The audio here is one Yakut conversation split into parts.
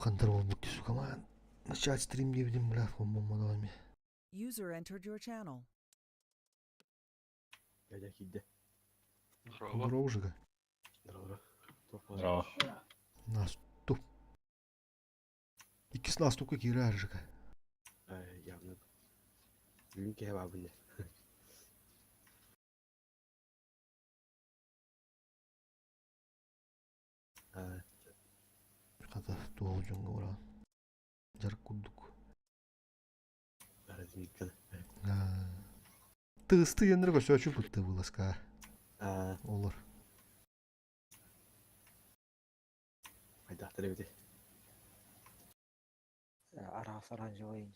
Хантар буолбут сука маан. Начать стрим диэбитим бля, хоммоммодоҕо эми. User entered your channel. Дядя киирдэ. Здорово. Здорово, Жига. Здорово. Здорово. Наступ. Иккис наступка киирэр Жига. Явно. Бүгүн киһи баабын Хата туох дьоҥҥо баран дьарык курдук. Тыысты диэннэр көрсөөччү кытта вылазка. Олор. Хайдахтар эбитий? Араас оранжевый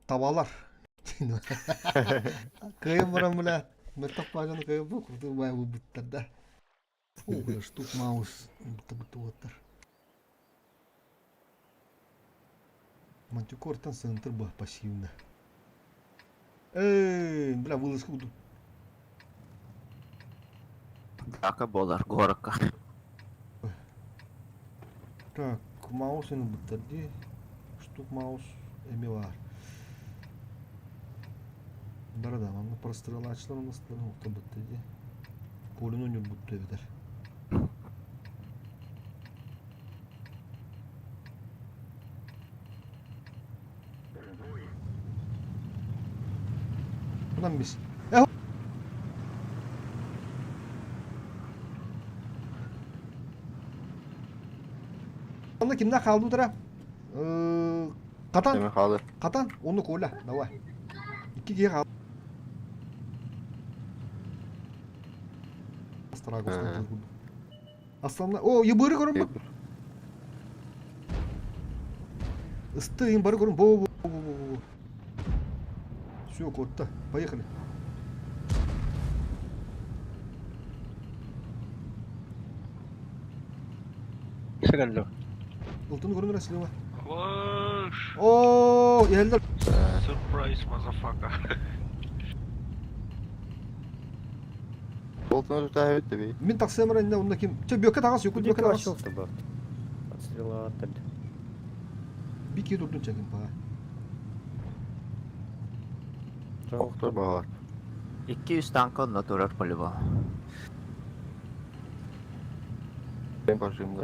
Табалар. Кыайан баран бля, мөлтөх баажаны кыайан бу курдук баай булбуттар да. О, штук маус будто уоттар. Мантикортан центр ба пассивно. Эй, бля, вылазка курдук. Драка буолар горокка. Так, маус ини буттар дии. Штук маус эми баар. Бара да, манна прострелаачылар онностарын охто бутта дии. Колину ньурбутту эбитэр. Bundan biz. E Онно кимнээх хаалды утара? Катан. Кими хаалыр? Катан, онну Коля, давай. Икки киһи хаалды. Астрагос Основной... О, ебыры көрөн Ысты, им бары көрөн. Бо, бо, бо, бо, бо. Все, котта. Поехали. Сыгалло. Ылтын көрүнөр слева. Ваш! О, иһэллэр. Surprise, motherfucker. Болтуна тутаа эбит Мин тахсыам эрэ иннэ онно ким? Чэ, бүөккэ таҕас, Якут бүөккэ таҕас. Отстреловаттар. Бики турдун чэгин паа. Охтор баҕалар. Икки-үс танка онно турар по-любому.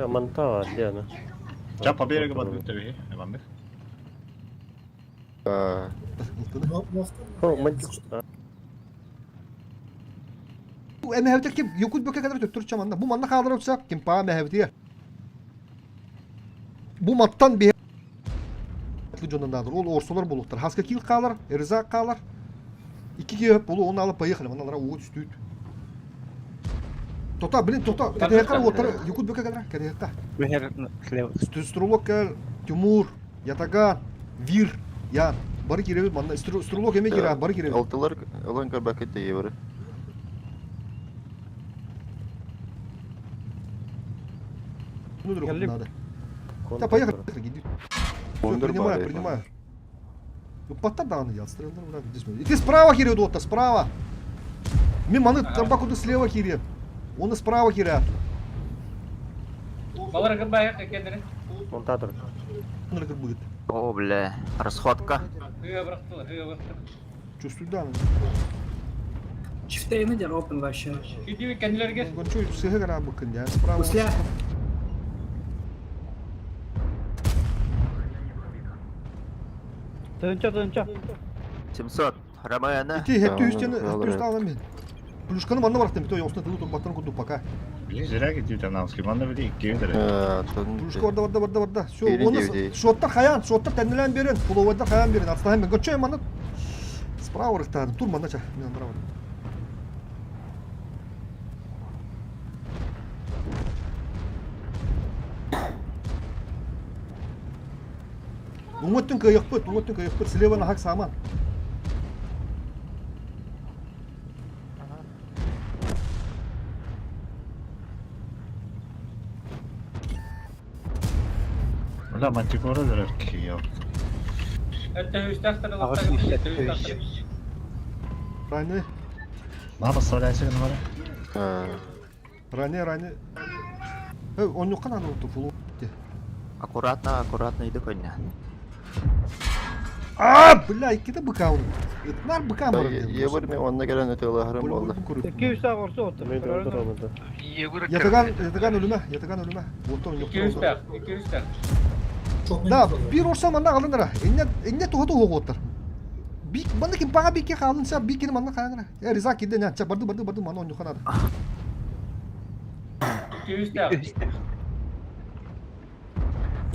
Манта Диана. Ча по берегу подбытты биһи, Иванных. О, мантик. Эмэһэбитэ ким Якут бөкө кэлэр төттөр чаманна. Бу манна хаалар өтсө ким паа мэһэбитигэр. Бу маттан биһи дьонун наадыр. Ол орсолор буолуохтар. Хаска киил хаалар, Эрзак хаалар. Икки киһи болу оны алып поехали. Маналара уу түстүүт. Тота, блин, тота. Кэтэһэккэ уоттар Якут бөкө кэлэр. Кэтэһэккэ. Стрелок кэл, Тимур, Ятаган, Вир, Ян. Бары кирэбит манна. Стрелок эме кире, бары кирэбит. Алтылар ылан көрбөккө тиийэ бары. Ну, друг, надо. Да, поехали, иди. Все, принимаю, принимаю. Ну, потадан я, отстрелил, брат, иди смотри. И ты справа, Кирилл, дота, справа. Мимо, там куда слева, Кирилл. Он и справа, Кирилл. Балар кырбайык экенери. Монтатор. Будет. О, бля, расходка. Hıya bıraktılar, hıya bıraktılar. Чувствую, да. Чифтейны дер open вообще. Gidiyor kendileri gel. Гончу, сыгы гана быкын, я справа. После Тынча, тынча. 700. Романа. Ити хепти үстені, хепти үсті алам мен. Плюшканы манна барахтым, то осына тылы турбаттан курдук пока. Били зря кетти Таналский, манна били икки өтөрө. Плюшка барда барда барда барда. Все, оны шоттар хаян, шоттар тәннелән берин, пуловойдар хаян берин, отстаһын мен. Гончой манна справа рыхтадым, тур манна ча, мен браво. Уҥуттун кыайыахпыт, уҥуттун кыайыахпыт, слева нахак сааман. Бля, мантикора дөрөр киһи. Раны, Мама представляете, гына бара. раны, раны. Онньукка надо вот фулу. Аккуратно, аккуратно иди коня. А, бля, иккитэ быка Ытнар быка барар. Ебір мен онна келен өтөлөһөрүм болду. 200 орсу отыр. Ятаган, ятаган өлүмэ, ятаган өлүмэ. Оттон 200 200 Да, бир орса манна алынара. Инне инне туха туха оттар. Бик манна ким пага бикке халынса биккини манна хаянара. Э, Риза кидде няча барды барды барды манна онньукка надо. 200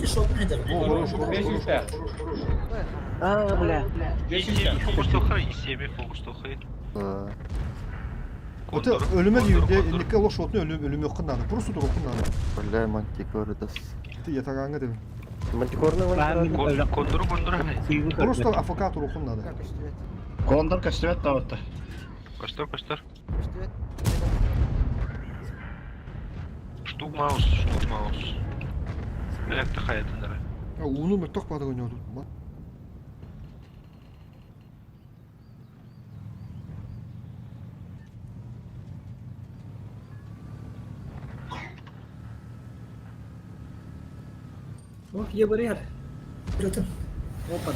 О, хорош, хорош, хорош. 500 А, бля. 500 Фокус и 7 фокус тохай. Ота өлүмэ диюде инникке лош отны өлүм өлүм йоккун надо. Просто туруккун надо. Бля, мантикордас. Ти ятаганга дебин. Мантикорны вон. Кондуру кондуру. Просто АФК туруккун надо. Кондор көстүбэт табытта. Костер, костер. Штук маус, штук маус. Электро хаятындара. Ууну мөттөх бады ойноду. Ох, ебарер. Опа.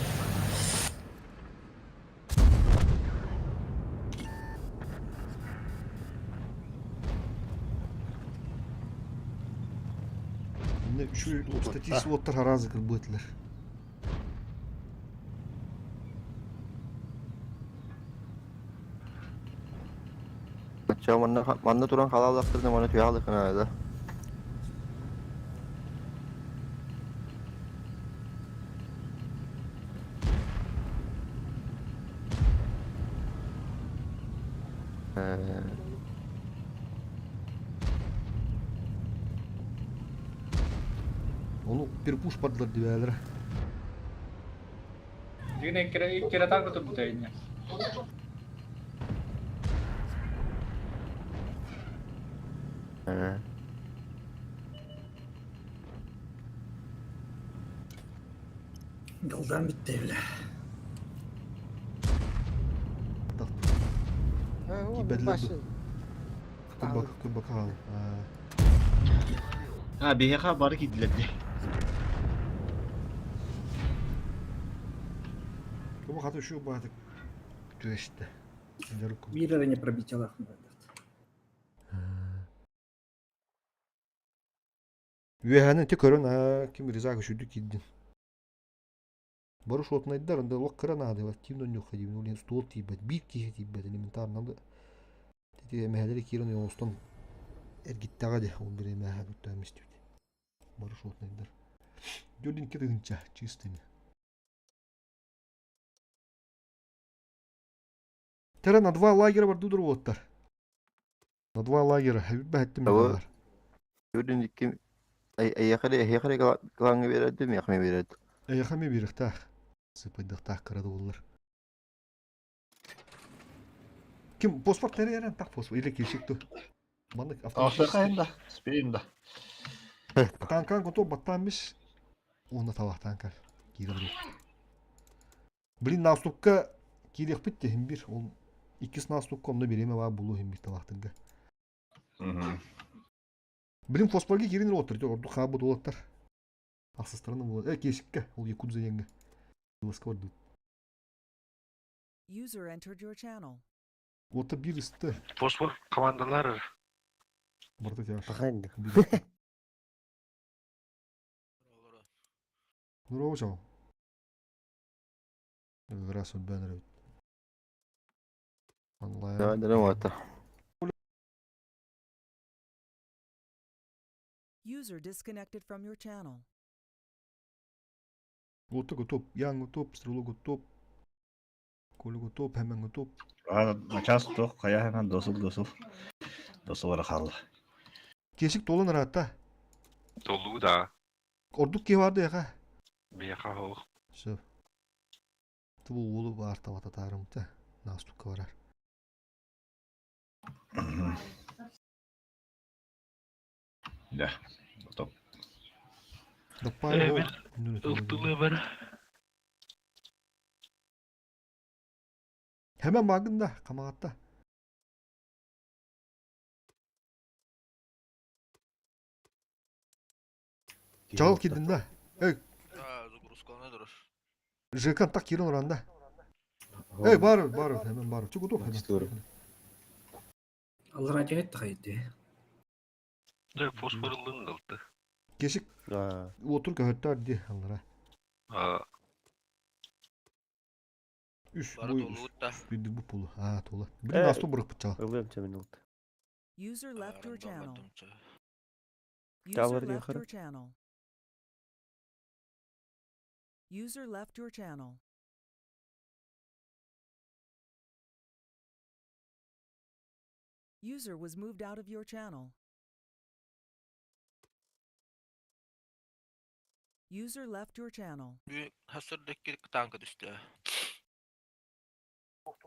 Инне şu статист оттар харазы кырбытлар. Ача манна манна туран халаллахтырды мана туялык да. Onu bir push bardılar dibelere. Дигне кире танка тут бутайня. Yoldan bitti bile. Кибедлер. Кубак, кубак ал. Ha биһиэхэ бары киирдилэр. Кубак хаты şu баты. Түешті. Bir araya пробить Үөһәнен те көрөн, а ким Риза көшүдү киддин. Бары шотнайдар, анда лок кыра нады, вот ким дон yok дибин, улен стол тибет, бир кихе тибет, элементарно анда. Тети мәһәләре кирен йоңстон эргиттәгә де, ул бер мәһә көттәмис дип. Бары шотнайдар. Дөрдин киргинчә, чистыми. Тера на два лагеря бар дудыр оттар. На два лагеря, бәттем Abo- бар. Көрдүн икки айяхары айяхары клаңы береді, мияхме береді. Эйхами бирихтах. Сыпайдахтах карады олар. Ким фосфор теререн так фосфор или кешикту. Маннык Охтохайын да, спейин да. Танкан готов баттамиш. Оны талах танкар. Кире Блин, наступка кирек битти хим бир. Ол иккис наступка онда береме бар булу хим бир талахтынга. Блин, фосфорге кирин отыр. Орду хабы долаттар. Асыстырны бол. Э, кешикке. Ол якудза yenге. Ласка бар. User entered your channel. Ота бир исті. Фосфор командалар. Барда тяж. Паханды. Здорово, чау. Как раз вот баннер. Онлайн. Давай, давай, это. User disconnected from your channel. Вот такой топ. Ян готов, Стрелок готов. Коля готов, Хэмэн готов. Начас туох хайа хэмэн досул досул. Досул хаалла. Кешик толын ратта. Толу да. Ордук ке барды яха. Бияха хоох. Все. Тубу уулу бар табата тарым та. Наступка барар. Да. Топ. Даппай Э, Ылтылы бар. Hemen магында камагатта. Чаҕыл киирдин да? Эй, Загрузканы дұрыс. ЖК так киирэн олорон да. Эй, бар, бар, hemen бар. Чугутук hemen. Аллара дьэһит тахайды. Да, фосфорлығын қалды. Кешик отур көһөттөр ди аллара. Үс Бары бу толуытта. Биди бу пулу. А, тула. Бир насту бұрық бычал. Ылыам чамин ылт. User left your channel. User Tower left diyor. your channel. User left your channel. User was moved out of your channel. User left your channel. Бүй хасырдыкки танка түсті.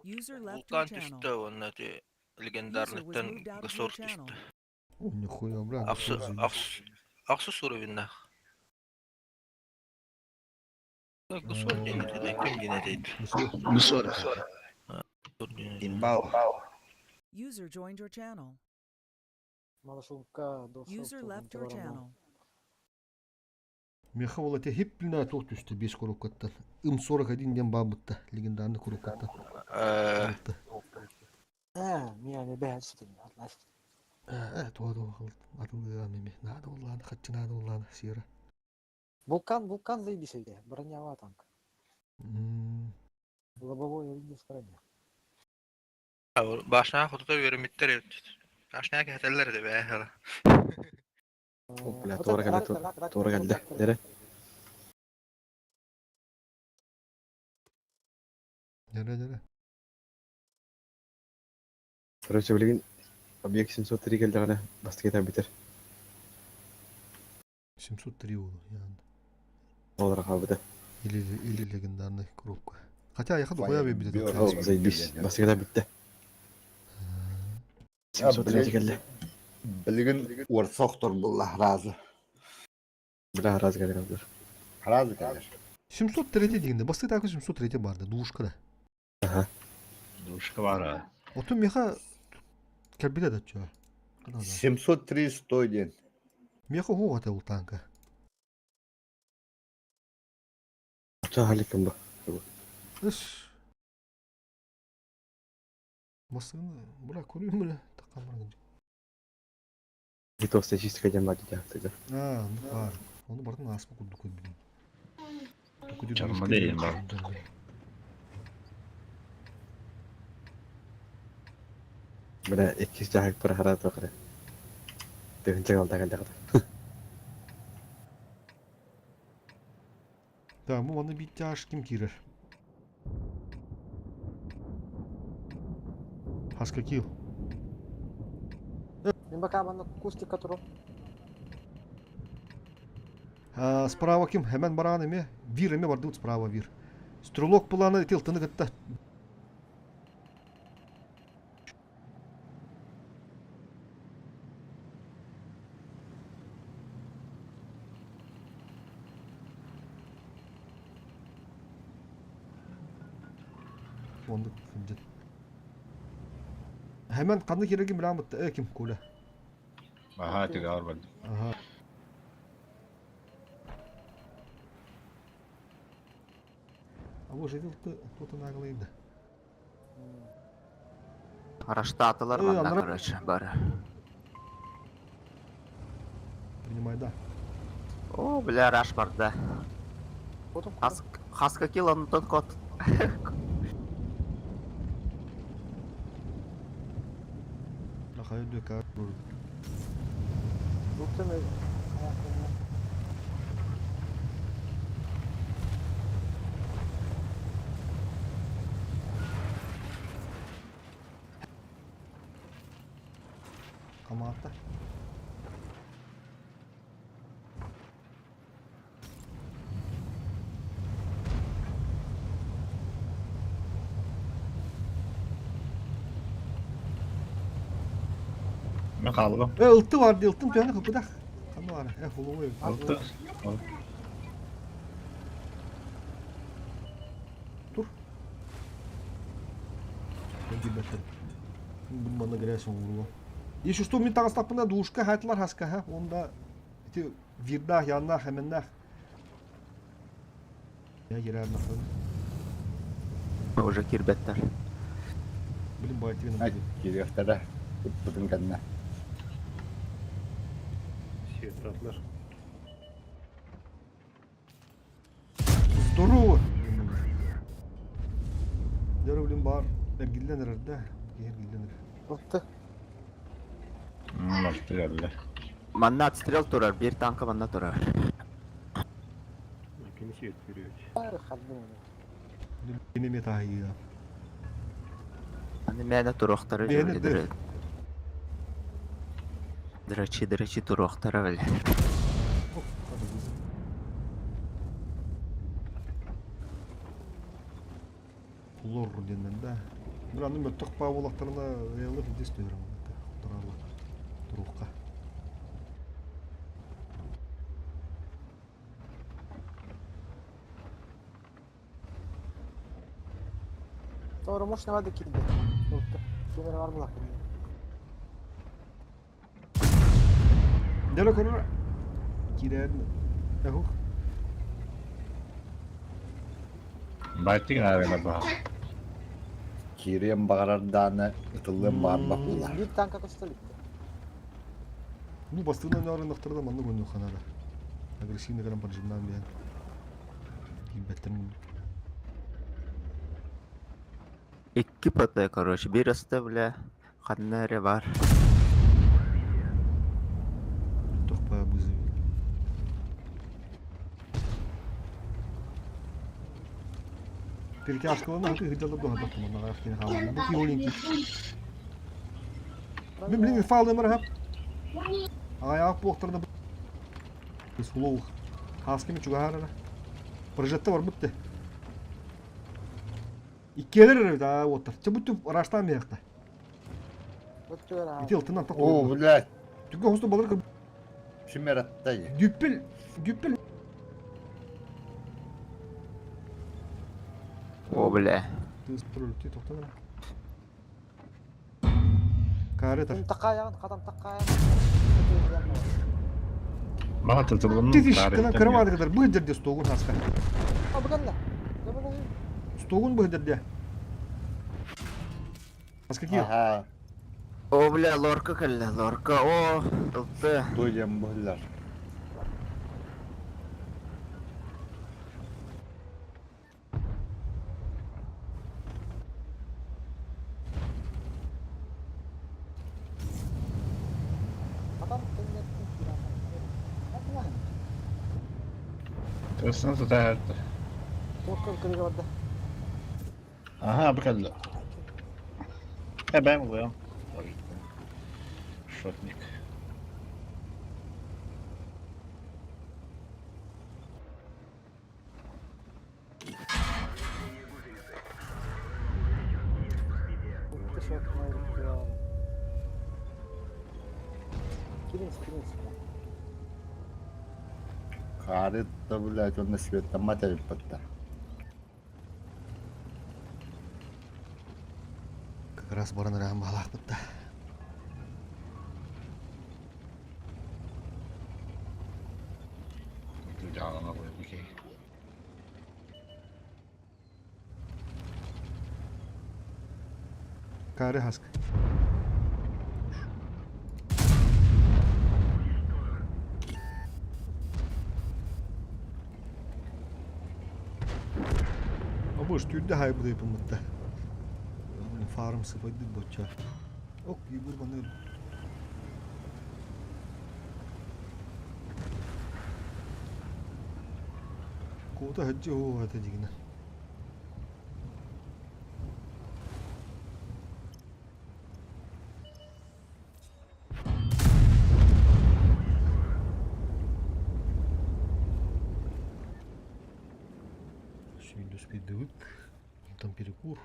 User left your Вулкан channel. түсті, онна те User was легендарныйтан moved out of your гасор channel. түсті. О, нихуя, бля. Ахсы, ахсы, ахсы уровеньнах. Гусор дейін, кім дейін дейді. Гусор. Имбау. User joined your channel. Малашумка User left your channel. Меха ол эте хип билна тоқ түсті 5 коробкаттан. Ым 41 ден бабытта легендарный коробкаттан. Алты. А, меня бәс. Туа туа атылыга меме. Надо улланы, хатчы надо улланы, сера. Вулкан, вулкан заебись өйдө. Бронява танк. М, Лобовой видишь броня. Башына құтыда өріміттер өтті. Башына кәтелер де бә. О, бля, тура келді, тура келді. Дере. Жара, жара. Короче, билигин объект 703 келді ғана басты кетер бітер. 703 ол, яғни. Олар қалбыды. Или, или легендарный коробка. Хотя я ходу хуя бибит. Ол заебись. Басты кетер бітті. 703 келді. Билигин уорсохтор булла разы. Бля, разы келді қалдыр. Разы келер. 703 дегенде, басты так 703 барды, душкада. Душка бар. а. Отun меха кәбиле да чё. 703 стой ден. Меха хуга ол танка. Ча халикім ба. Ыш. Басыгын, бура көрүм эле таккан барган. Гитов статистика дем бады дияқтыды. А, ну бар. Оны бардын аспы курду көй билим. Чарма дейм бар. Бля, 200 жахак бір харат оқыры. Дегінші қалды келді қалды. Да, бу маны бит тяж ким кирер. Хаска кил. Мен бака мана кустик котору. А, справа ким? Hemen баран эме. Вир эме барды справа вир. Стрелок планы тил тыны гытта. Онды кымжыт. Hemen канды кереги билам битти. Ким Коля. Аха, тигар бар. Ага. А вот житель тут наглый да. Раштатылар Э, манна, анра- короче, бары. Принимай, да. О, бля, раш бар, да. Потом Хаска килл, он тот кот. Нахай дөкар. Луктаны. Камата. Мен қалдым. Э, ылты бар, ылтын төне кыпыдах. Каны бар. Э, холовой. Алты. Тур. Гибетер. Бу мана грязь урло. Еще что мен тагыс тапына душка хайтылар хаска ха. Онда эти Вирдаах, Яннаах, Эмэннээх. Уже киирбэттэр. Блин, байтыгын. Ай, киириэхтэрэ. Ыппытын кэннэ. Сиэттатлар. Здорово! Дөрө блин бар. Эргиллэн эрэр да. Эргиллэн эрэр. Ылты. Алты geldi. Манна отстрел турар, биир танка манна турар. Кини сиэттириэт. Бары хардым оны. Кини метаһыйа. Аны мээнэ туруохтара Бэйэни да. Драчи, драчи туруохтара бile. Лор диэннэн да. Бир аны мөттөх паа буолахтарына ыаллар илдьэ түһэр тураллар туруохха. Doğru мощно надо кирбе. Ылты. Кемер бар булак. Дьэ көрөр киирэн эһух Байтыгын арена баха. Киириэн баҕарар дааны ытыллыан баҕарбат буолар. Биир танка көстө битти. Ну бастыгынан орыннахтарда маннык ойнуохха наада. Агрессивный гынан поджимнаан биһэн. Киирбэттэрин Икки ПТ, короче, биир өстө, бля, ханна эрэ бар. Мөттөх паа бызы. Перетяжкалана хаты хыдалар доһа манна ах кини хаалан. Бу киоленький. Мен блин фалды мархап. Аяқ буохтарына сулоу. Хаскими чугаһарара. Прожекта бар бутты. Иккиэлэр да оттар. Чэ бутtu раштан бияқта. Өттүгэр Ити ылтынан О, ток. блядь, Түгө хосту балар Шимераттай. Дүппел, дүппел. О, бля. Тыз пролетти тоқтан. Карета. Такаягын, катам такаягын. Баха тытылгын. Титиш кына кырмады кадар бу жерде стогун хаска. Абыганна. Стогун бу жерде. Хаска кио. Ага, О, бля, лорка кэллэ, лорка, о, ылты. туйдем буһулар. Катам кеннеттин киран. Тысны тутар. Лорка кырыга барда. Aha bu geldi. E ben buluyorum. Шотник. Ылты шот Кирин, кирин. Карета, блядь, он на свет там матерь подта. Как раз баран рам балак битте. Жағына қойып окей. Каре хаска. Абыш түрдө хай бу деп мытта. Фарм сыпайды боча. Ок, юбур баны. Кота хаджы хо ата дигина. Сүйіндіс бедуік. Там перекур.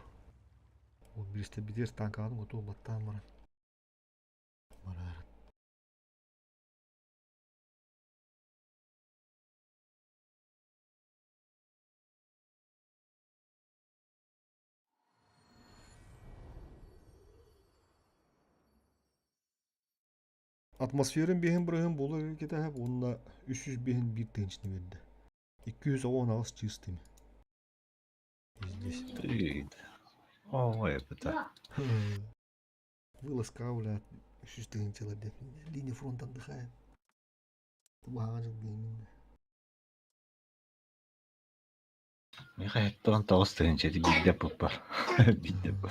Ол билісті бедер танканың оту баттан маран. Марар. Атмосферын биэһин бырыһын буолар кэтэһэп уонна 305 1 тыһыынчаны биэрдэ. 218 чистыми. Здесь. Ты. Ой, это. Вылазка, блядь, 300 тыһыынчалар диэн. Линия фронта отдыхает. Баҕа дьыл Миха 79 тыһыынча ити биирдэ пуппар. Биирдэ.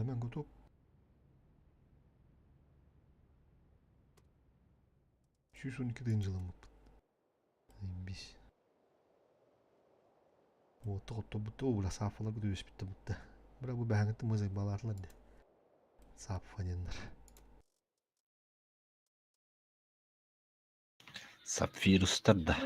Hemen готов. 112 тыһыынчаламмыппыт. Бис. Уотта хоттобут бля саафаларга түбэспиттэ бутта. Бра бу бэһэҥҥиттэн музык балаатылар де. Саапфа диэннэр. Сапфирустар да.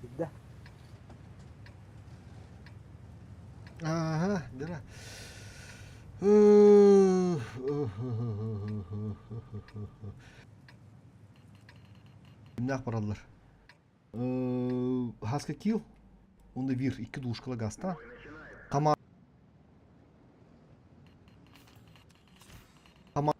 Бидде. Ага, да. Кимнээх бараллар? Хаска килл, онно вир, икки душкала гаста. Кама Кама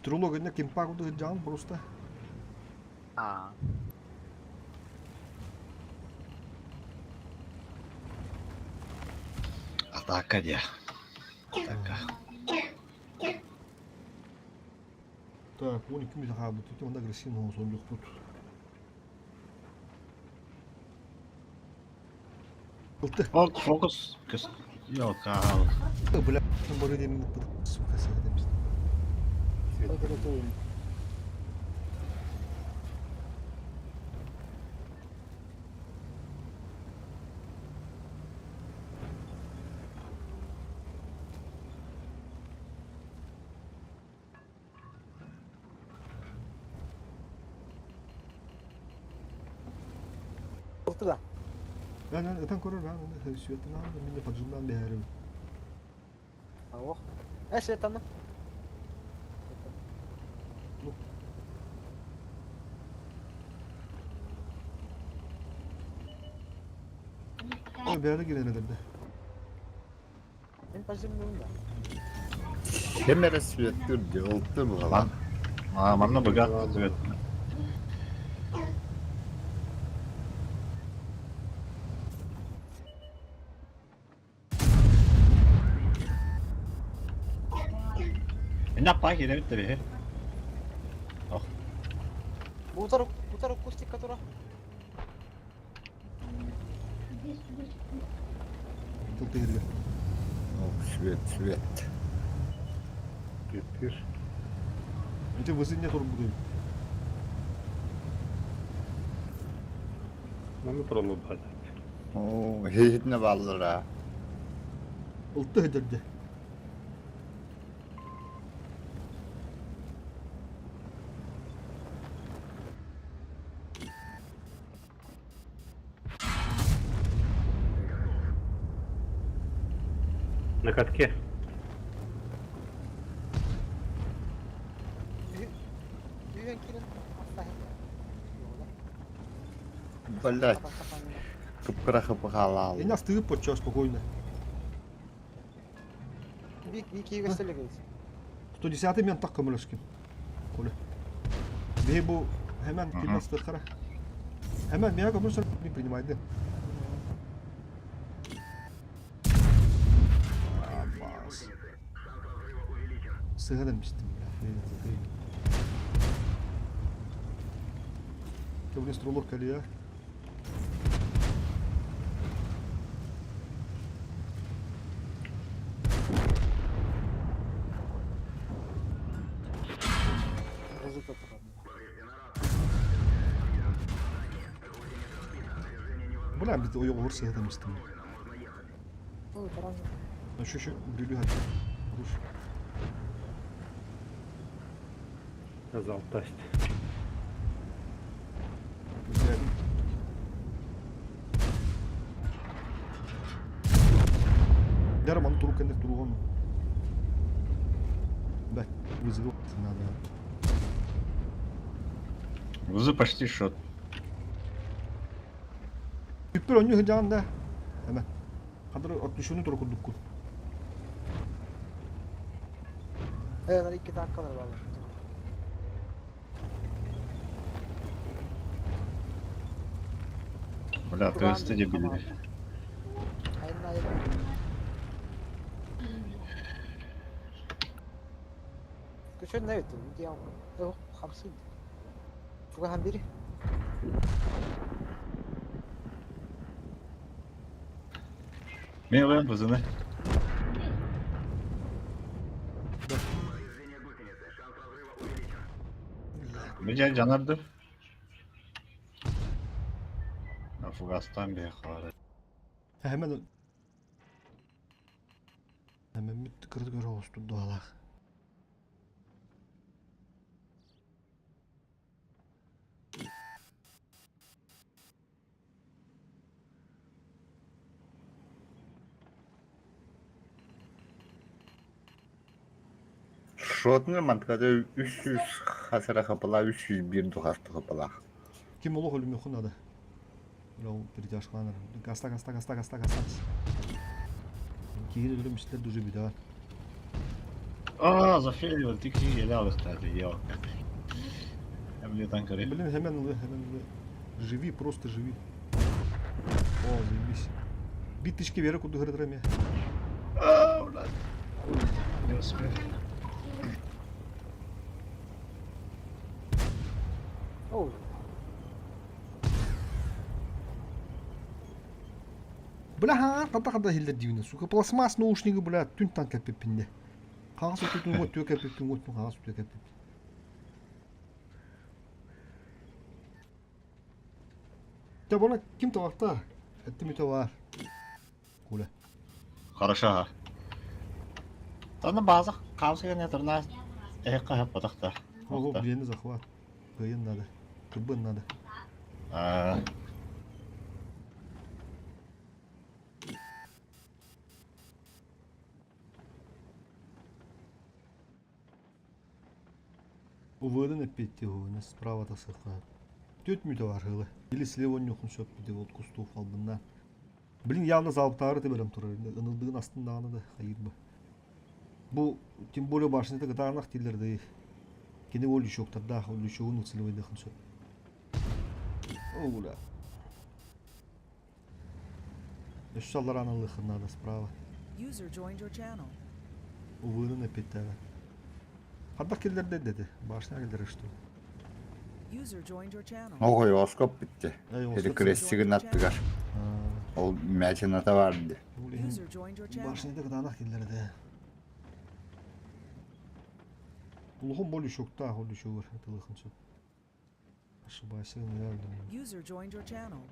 Стрелок инне кимпа курдук сылдьаҕын просто. Аа. Атака дия. Атака. Так, 12 мүнүүтэ хаалбыт. Ити онно агрессивный оҥосуон Ылты. Фок, фокус. Көс. Yok abi. Бля, бары диэн сука сыгытым. Ой, Ылты да. Мен ытан көрөр ben сүөттен мине поджимнан бэһэрим. Ох. Эш этаны. Ой, бэйэлэр киирэн эрэллэр. Мен поземным да. Ким эрэ сүөттүүр дии, ылты быһалаан. А, манна быга свет. Инна паа киирэ битте биһи. Ох. Бутар бутар акустика тура. Тыл тыгырга. Свет, свет. Бүттүр. Ити высыне турбутуй. Маны туралы бады. Оо, хихитне баллара. Ылты хедерде. На катке. Үйен кирен Блять, кыпкыра хыпы Я стыгып подчас спокойно. Бик бик көстөлөгөйс. 110 мен так көмөлөскүн. Коля. Бе бу hemen килмес кара. Hemen меня көмөлөсө не принимайды. Абас. Сыгадан бистим, бля. Ты стрелок калия. Бля, бит ойоҕор сыгадан бистим. Ну, таран. Şu şu бүлүү хат. Руш. Залтасть. Даром аны турук кендек туругон. Бә, вызывы надо. Вызы почти шот. Үппер оню хыжаанда. Hemen. Kadar 60'ını турук курдук. Evet, 2 dakikalar var. Бля, то есть дебили. Айын айын. Көчөн не өтү? Диям. Yok, хамсы. Чугахан бири. Мен ылыам вызыны. Бежа жанарды. Фугастан бе хары. Hemen Hemen bir kırdı göre olsun dualak. Шотны манткада 300 хасара хапала, 301 духасты хапала. Ким олох өлүмү хунады. Бля, перетяжкаланыр. Гаста, гаста, гаста, гаста, гаста. Киһи өлүм истер дуже бида. А, зафейлил, ты ки еле стали, ел. Я танкары. Блин, hemen ылы, hemen ылы. Живи, просто живи. О, заебись. Биточки вера куду гырдыраме. А, блядь. Не успел. Оу. Бля, ката ката хилдер дивне. Сука, пластмасс наушники, бля, түн танк кеппинде. Қағаз өтетін вот төк кеппин вот қағаз өтө кеппин. Та бұны ким табақта? Әттім өте бар. Куля. Хорошо. Таны база каусыга не турна. Эх, кахап батакта. Ого, блин, захват. Кыйын надо. Кыбын надо. А. Увыдын эппетти его, справа тасырка. Төт мүтө бар хылы. Или слева нюхун сөп биде вот кустов албынна. Блин, явно залптаары тэбэрем турар. Ынылдыгын астын даҕаны да хайыыр ба. Бу тем более башнята кытаанах дииллэр да кини ол лючоктардаах, ол лючогун уцелевайдыахын сөп. Оула. Өссө аллараан ылыаххын наада справа. User joined your channel. Увырын эппиттээҕэ. Хардах киллэрдэ деді. Башня киллэрэ что? User joined your channel. Ой, оскоп битте. Эй, оскоп. Перекрестигин аттыгар. Ол мячината бар ди. User joined your channel. Башняда кытаанах киллэрдэ. Улахан бол лючоктаах, ол лючогар тылыхын сөп. Ошибайся, наверное. User joined your channel.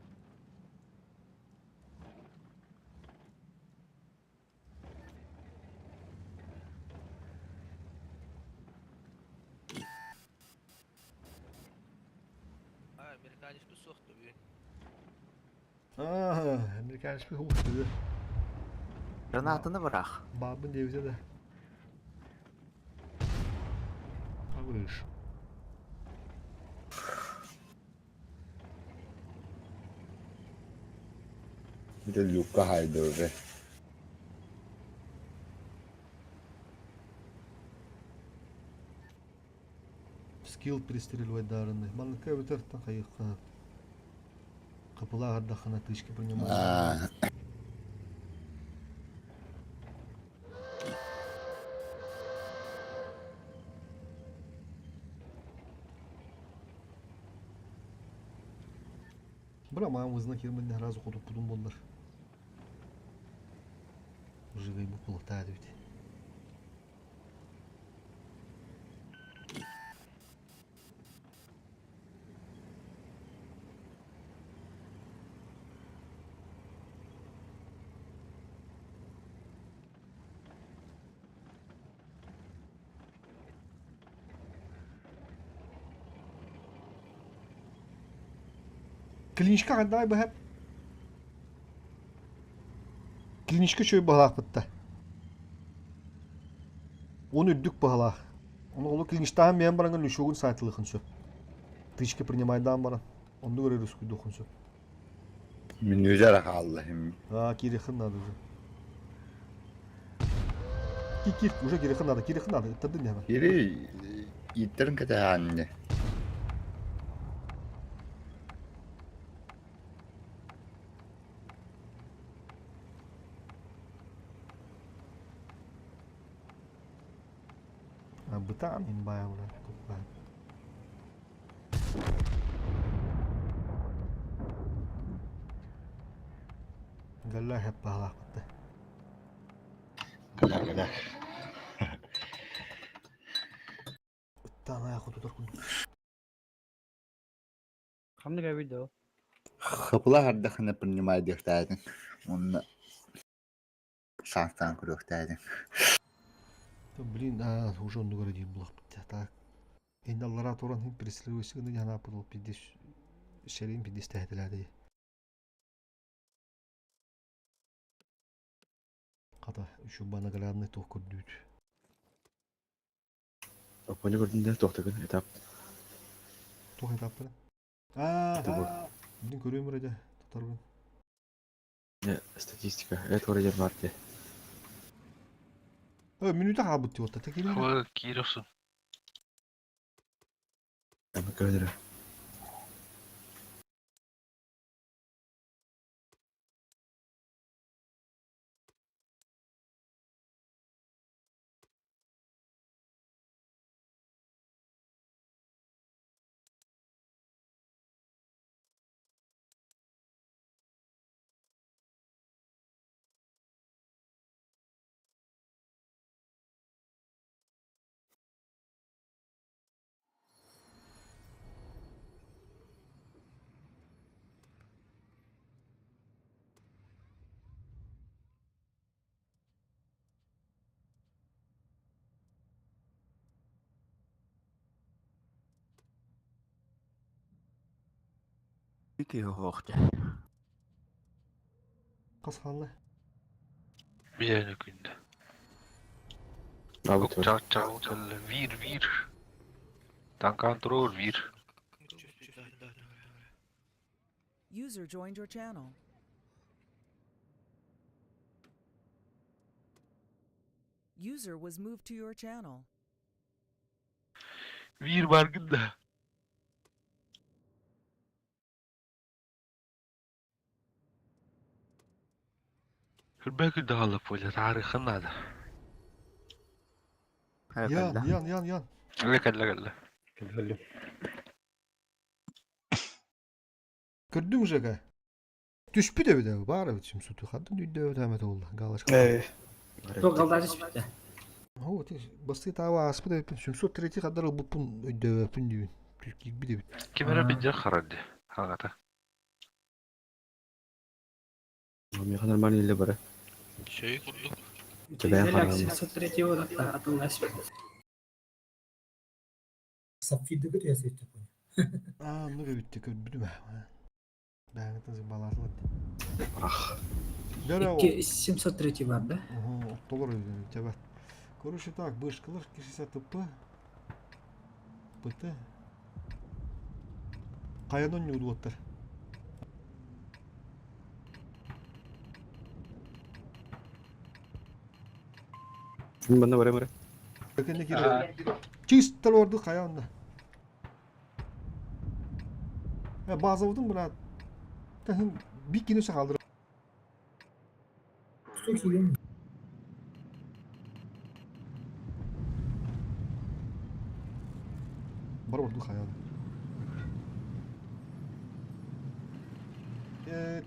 Американец bu soğuktu bugün. Аа, американец хуутты. Гранатаны бырах. Бабын диэбитэ да. Повыше. Это люка хайды уже. Скилл пристреливать дарынный. Манныка өтөр хайыққа. Капыла ардахана тычки принимает. Бра, мам вызна кирмин разу ходу пудун болдар. Живей бу кулактаа дебит. Клиничка қандай бәһәп? Клиничка чөй баһалаах бытта. Оны үрдүк баһалаах. Оны олу клиничтаан мен баранган лүшөгүн сайтылыхын сөп. Тычка принимайдан баран. Онду көрөр үскүдүхүн сөп. Минүзер хаалла хим. А, кирихин надо уже. Ки кир, уже кирихин надо, кирихин надо. Тады не Кири иттерин кэтэ А, бытан имбая уже. Тупая. Галла хеп баһалаах бытта. Кэлэр кэлэр. Ыттаан аяқ отутар курдук. Ханнык видео. Хапыла хардахына принимай диэхтаатын. Онна саастаан көрүөхтаатын. Блин, а, уже он говорит, был. Так. Енді аллара туран хин преследуйся, гына яна подал пидес шерин пидес тәһәтеләде. Ката, еще бана главный тух көрдүт. Опоны көрдүн тоқтыгын этап. Тух этап бара. А, Это вот. блин, көрөм вроде, татарбын. Не, статистика. Это вроде партия. Э, минута хабыт дип отта, текиле. Хва Кировсун. Ама көрдүрө. Ики хоохта. Қас ханлы. Bir günde. Абыт. Чак чак чал вир вир. Танкан трор вир. User joined your channel. User was moved to your channel. Биир бааргын да. Үрбэкү даҕалы поле таарыххын наада. Ян, Ян, Ян, Ян. Кэллэ кэллэ кэллэ. Кэллэ. Көрдүм Жека. Түспүт эбит ээ, баар эбит сумсуту. Хантан өйдөөбөт эмэт буолла, галочка. Туох галдаачы түспүттэ. Оо, ити бастыы таава ааспыт эбиппин. Сумсут третий хаддар ылбыппын өйдөөбөппүн диибин. Киирбит эбит. Ким эрэ билдьэр харар дии. Хаҥата. Миэхэ нормально илэ бара. Сөй курдук. Төбөөн хараҕым. 703 атылласпыт. Сапфирдыгы түһэсэйдэ. Аа, оннук эбит көрбүтүм ээ. Бэйэҥиттэн балаатылар. Ах. Икки 703 бар да? Угу, оттолор өйдөнү Короче так, бышкалар 60 ТП. ПТ. Хайан онньуулуоттар. Манна бара бара. Кэннэ киирэр. Чисто орду хайа онно. Базабытын брат. Таһын бик кино сахалдыр. Бар орду хайа.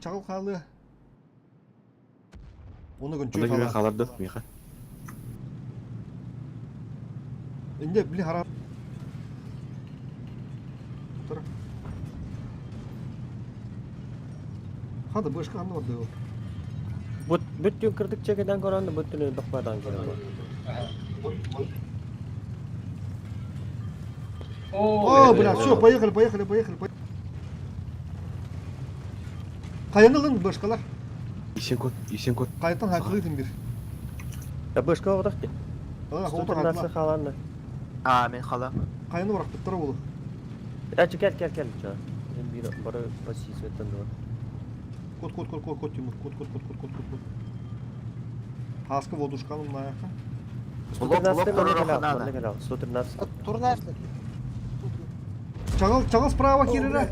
Чаҕыл хаалыа. Оны күн Онно киирэн хаалар да миэхэ. Инде били харап. Тұр. Хады бышка анны барды ол. Бут бүт кырдык чекеден көрөн бут түнү бакпадан көрөн. О, бля, все, поехали, поехали, поехали. Хайаны ылын бышкалар. Исен кот, исен кот. Қайтан хайқылыйтын бір. Я бышка оғдақ де. 113 халанны. А, мен халам. Қайны орақтықтыр ол. Әчі кел, кел, кел. Мен бір бары позициядан да. Кот, кот, кот, кот, кот, Тимур. Кот, кот, кот, кот, кот, кот, кот. Хаска водушканың мына жақын. 113 113. Турнашты. Чағыл, чағыл справа кирера.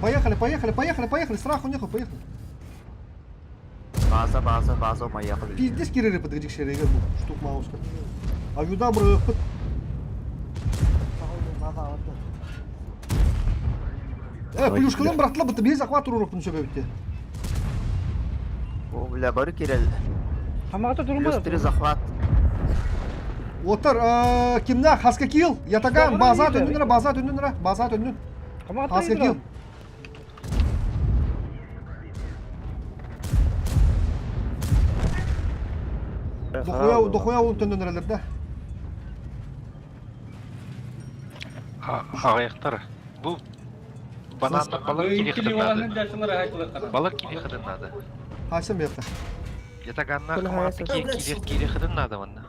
Поехали, поехали, поехали, поехали. Страху нехуй, поехали. База, база, база, моя қылы. Пиздец кирери подгадик шерегер бұл штук мауска. А юда бұрықпыт. Плюшкалын бұрақтыла бұты, без захват ұрықпын сөбе бітті. О, бля, бары кирел. Плюс 3 захват. Отыр, кимна, хаска кил, ятаган, база түннің база түннің база түннің. Хаска кил. Дохуя, дохуя он түннің да. Ағаяқтар. Бұл бананны балар кири надо. Балар кири надо. Хайсам бияқта. Ятаганна қаматы кири кири надо манна.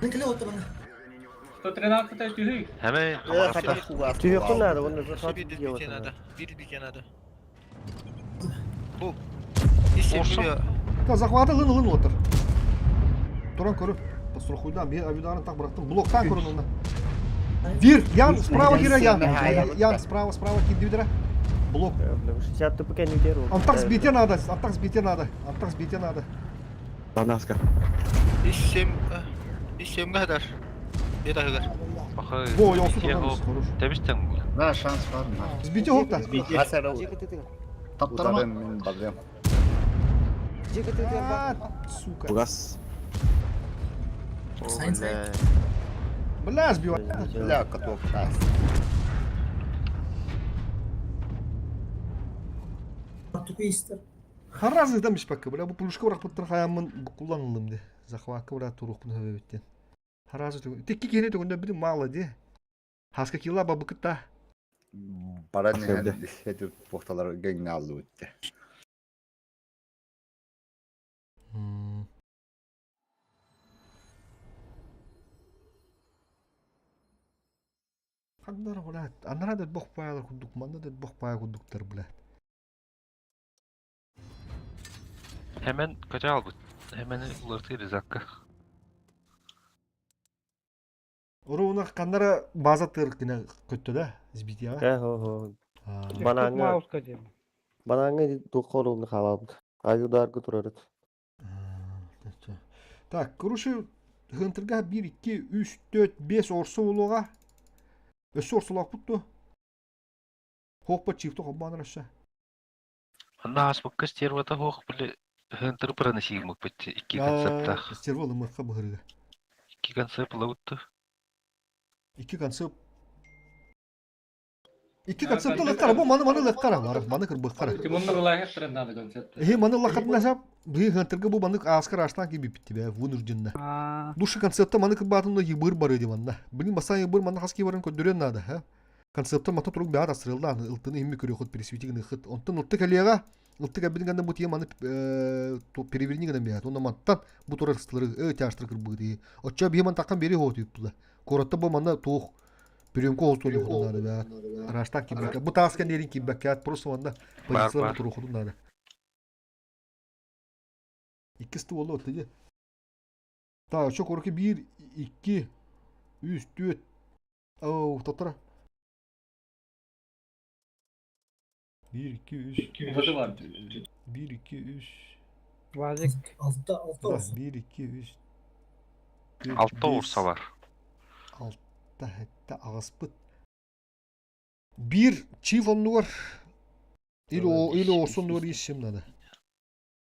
113 тюгүй. Hemen қаматта. Түйіқті надо, оны захват надо. Bir бите надо. Бу. Та захваты лын лын отыр. Туран көріп, пострахуйдан, мен авидарын так бұрақтым. Блоктан көрін онда. Вир, Ян, справа кира, Ян. Ян, справа, справа, киддидра. Блок. 60 тупы не деру. Антак сбите надо, антак сбите надо, антак сбите надо. Танаска. 7 kadar. Bir daha kadar. Во, я усу хорош. Тебістен. Да, шанс бар. Сбите хопта. Таптарма. Мен бардым. Сука. Бугас. Бля, сбивай. Бля, каток. Харазы там ишпакка, бля, бу плюшка бірақ бұттыр хаямын kullanıldım де. Захватка бля туруқпын хөбөбүттен. Харазы түгін. Текки кені түгінде бір мало де. Хаска кила бабыкыта. Баран этip похталар геңне алды өтті. Хагдар, блядь. Анара дед бох паялар кудук, манда дед бох пая кудуктар, блядь. Hemen kaça al bu. Hemen уларытыы рюкзакка. Уруна ханнара база тыркына көттө да сбитияга. Э, хо хо. Банааҥҥа банааҥҥа туох оруолну хаалаабыт. Аюдарга турарыт. Так, короче, Хынтырга 1, 2, 3, 4, 5 орсо болуға. Өссө орсолоохпут дуо? Хооппот чифты холбоон өссө. Онно ааспыкка стервата суох били ыһыынтыры проносимыкпыт икки концептаах. Стерва ылымыахха быһырыга. Икки концепт ылабыт Икки концепт Икки концепт ылыаххара, бу маны маны ылыаххара, маны кырбыаххара. Тимонна ылаахтара надо концепт. Эһи маны ыллаххытына сап, быһыы хантырга бу маннык ааскар ааштаан киирбиппит тебе, вынужденно. Душа концепта маны кырбаатын да ебыр бары ди манна. Блин, бастаан ебыр манна хас киһи барын көрдөрүөн наада, ха? Концепта мата турук бэҕэт асырыллаан, ылтыны имми көрүөхүт пересвети гыныхыт. Онтон ылты кэлиэҕэ, ылты кэлбитин гэннэ бу тиэ маны переверни гынан биһэт. Онно мантан бу турар ыстылары тяжтары кырбыгы Оччо биһи мантаккан бери хоотуйуптула. Куоратта бу манна туох Бүрүҥкү ол туруохутун наада бэт. Араастаах киирбэккэ. Бу таас кэнниэрин киирбэккэ просто манна позициялар туруохутун наада. Иккис туолу оттыгы. Та, очо короки биир, икки, үс, түөрт. Оу, тоттора. Биир, икки, үс. Биир, икки, үс. Вазик. Алта, алта Да, olsun. биир, икки, үс. Түөрт, Алта биэс, уурса бар. Алта, сэттэ, аҕыспыт. Биир чиф оннугар или или оорсу оннугар ииссим надо.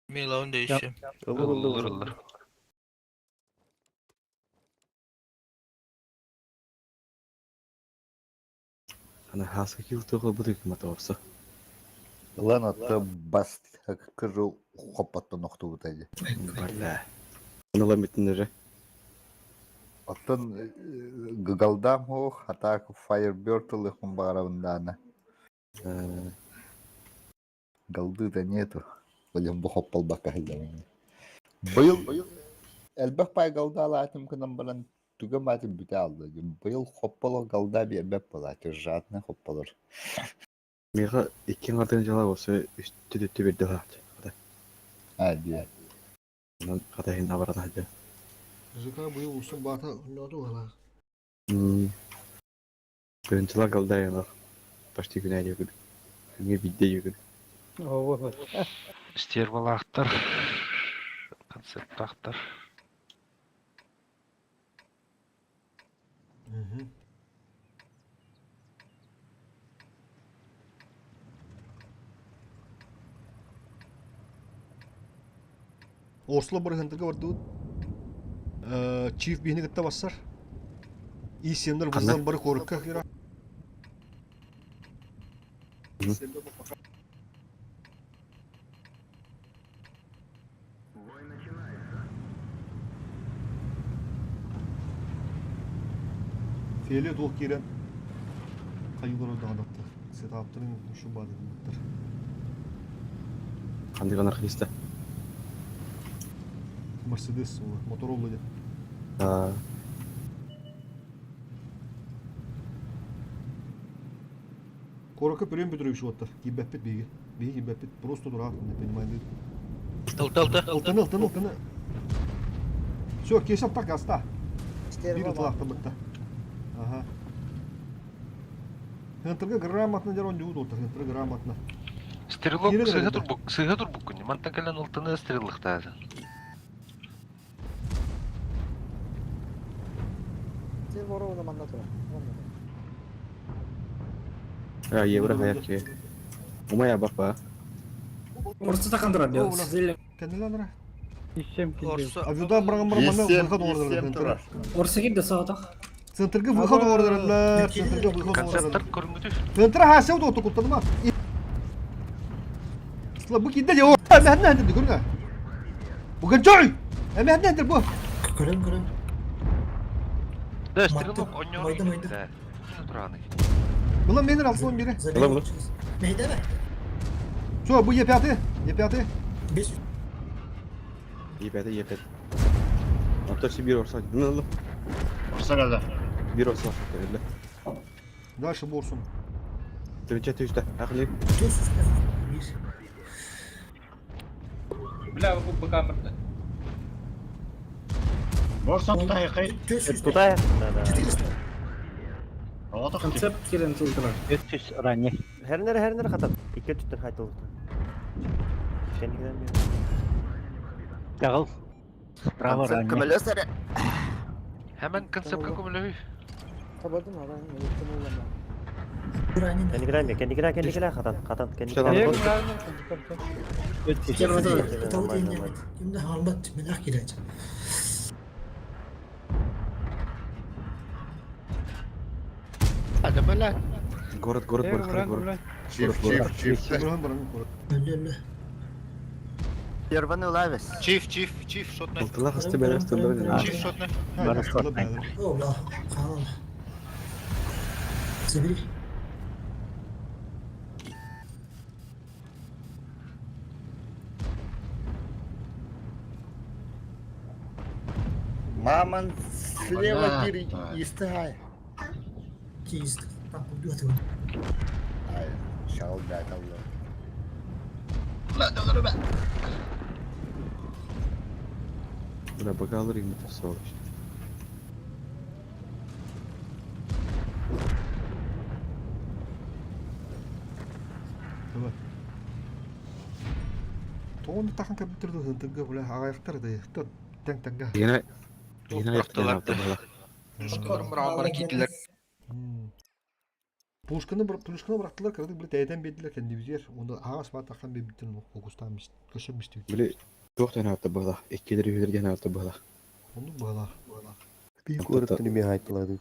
Мила он değişim. Ылыр Ыллыр ылыр. ыллыр. Ана хаска килтого будук моторса. Ылан отто бас кыры хоппоттон охтубута дии. Бля. Аны митинере. Оттон галдам хоох, атак Firebird ылыхпын баҕарабын даана. Голды-то нету. Блин, бу хопполбакка сылдьабын. Быйыл элбэх пай голда алаатым гынан баран тугам атын бүтэ алда. Быйыл хопполо голда биэрбэт буолааччы, жадный хопполор. Миха икки ардын жала болса үстү түттү бирде хаат. А, дии. Онон хата хин абарата хадя. ЖК быйыл усын баата ойноду ала. Тыынчыла голда янар. Почти күнә югүн. Күнгө бидде югүн. Стервалаахтар, концептаахтар. Осло барыһынтырга бардыбыт. Чиф биһини кытта бассар. И-семнер буздан бары корукка кира. Фиэле туох киирэн хайылар даҕанаттар. Сетаптарын ушу баадыгыммыттар. Ханнык анархиста. Мерседес Моторолла диэн. Куоракка пөрүөн Петрович уоттар. Киирбэппит биһиги. Биһиги киирбэппит. Просто дурак, не понимаю. Ылта ылта. Ылтаны, ылтаны, ылтаны. Все, Кеша так аста. Биир ытылаахтаммытта. Ага. Хантырга грамотно дер он отыр, хантырга грамотно. Стрелок сыһа турбук, сыһа турбуккун. Мантан кэлэн ылтаны стреллыхтаатын. Сен воровна манна тура. А, евро хаярки. Умая бапа. Орса такандыра бе. Кэннилэн Орса. Авюда барган бар манна выход ордер. Орса кирде саатах. Центрга выход ордерлар, центрга выход Концерттар ордерлар. көрүнгүтү. Центр хасев до куттаныма. Сла бу кидде жо. Эмэһэннэ хэнде көргө. Бу гэнчой. Эмэһэннэ хэнде бу. Көрөн көрөн. Да, стрелок онньор. Майда, майда. Да. Тураны. Була менер алсын бири. Була, була. Мейде бе. Все, бу Е5, Е5. 5 Епәте, епәте. Ата бир орса. Дымылы. Орса kaldı. Бир орса. Öyle. Дальше борсун. Төнчә төштә. Акылы. 400 1. Бля, бу камерда. Борсан тутайхай. Тутай. Да, да. Концепт кирен тылдылар. 300 ранее. Хернер хернер хатат. Икки түттен хайтылды. Шенигden bir. Тагыл. Справа Концепт ранее. көмөлөс эрэ. Hemen концептка көмөлөһүй. Табадым ала, өлөттөн улама. Кенигрә ме, кенигрә кенигрә хатан, хатан Что кенигрә. там? Нормально, нормально. Hadi böyle. Город, город, город, город, город. Чиф, Город, чиф, чиф. Бұрын бұрын город. Перваны лавес. Чиф, чиф, чиф, шотный. Ылтылар хасты бәрі стылдар. Чиф, шотный. Маман слева кири истай. Ай, шал бәт алла. Бля, бакалыр им это все. Давай. Тоғынды тақын компьютерді хынтыңғы, бля, ағаяқтар да, тәң тәңге. Гена, гена Бұрақтылар. яптан Бұрағын киттілер. Пушканы бір пушканы бұрақтылар, кірдік бір тәйден беділер, кәндебіздер, онда ағас ба таққан бебіттен фокустан көшеміз деп. Били, тоқтан атты бала, иккелер үйдерген атты бала. Оны бағала. Bir городтан imi haytılады.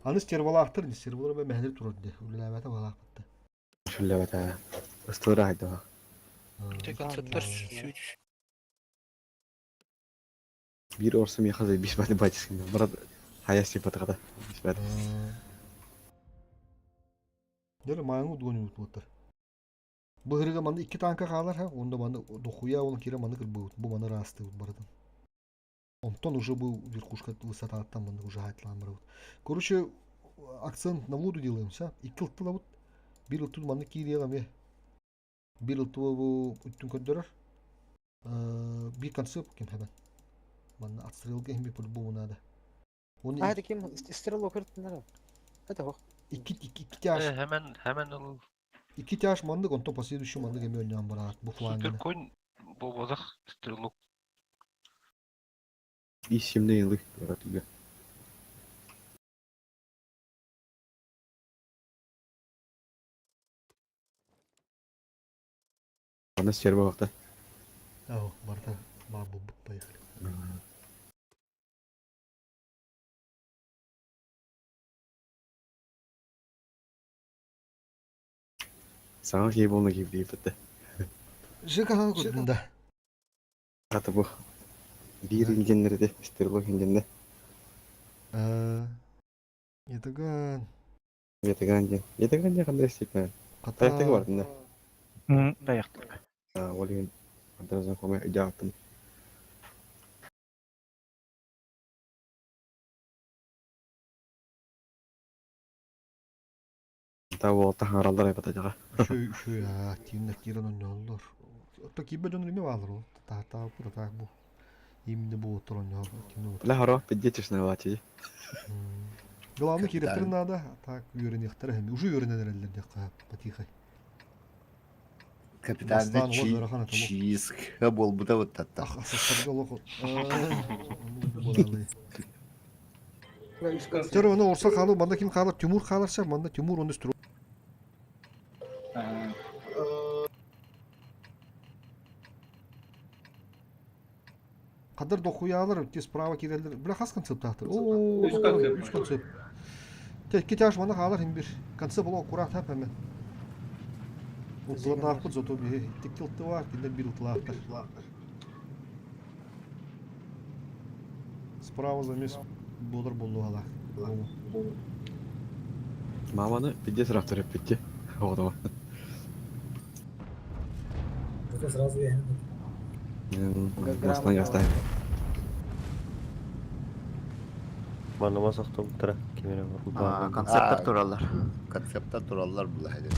Аны стервалақтыр, не стервалар бә мәхлер тұрады. Үләбәті бағалақ бітті. Шүллә бата. Ыстылар айды. Концепттер сүйт. Бир орсым яхазы биш баты батисин. Брат, хаяс типа тағда. Биш баты. Дөрі майыңы удгони ұтылаттар. Бұғырыға манда икки танка қалар, ха, онда манда дохуя оны кире манда кір бу манда расты барадан. Онтон уже был верхушка высота там манда уже хайтлан бар. Короче, акцент на воду делаем, ся. Икки ылтыла вот. Бир ылтыл манда кире ме. Бир ылтыла бу үттүн көддөрөр. Бир концепт кем хәбән. Манда отстрелга хем по-любому надо. Оны А, это ким стрелок өрттүнөр. Это хох. икки икки икки тяж. Hemen hemen ol. Икки тяж мандык, онтон последующий мандык эми өннөн барат. Бу Супер флангына. конь бободах стрелок. Ис семне елы. Город үйге. Аны стерва вақта. Ау, барда бар бу поехали. Саған кей болна кей дейіп бітті. ЖК көрдүм да. Аты бу. Бир инженерде, стрелок инженерде. Етігін. Етіган ден. Етіган ден қандай істейтін? Таяқтығы бар да. Таяқтық. Ол деген Андразан қомай үйде аттым. Та ол тахаралдар айбата жаға. Шөй, шөй, а, тииннер кирен онноллор. Отто кибе дьон реме баалар ол. Та та бу та бу. Именно бу отор оннол. Тиинне Бля, хоро, пиздец, лачи. Главное Капитан. киреттер надо, так үйренехтер хем. Уже үйренер эллер декка потихо. Капитан Бастан, вот, ыарахан это лох. чизка болбута вот татта. Ах, асастарга лох. Төр оны орса қалу, манда ким қалар? Тимур қаларса, манда Тимур оны үстүр. Кадар дохуялар, те справа кирелер. Бля хас концепт тахтыр. О, Үч концепт. Үч концепт. Те икки тяж манда қалар хим бир. Концепт боло аккурат хап hemen. Ултылар зато би тикилты бар, кинде бир ултылар. Справа замес бодыр болду ала. Маманы пиздец рафтыр пиздец. Оғдама. Маслан ястай. Маныма соқтым тұра. Кемере А, Концепттер А. тураллар. Концепта тураллар була хәдер.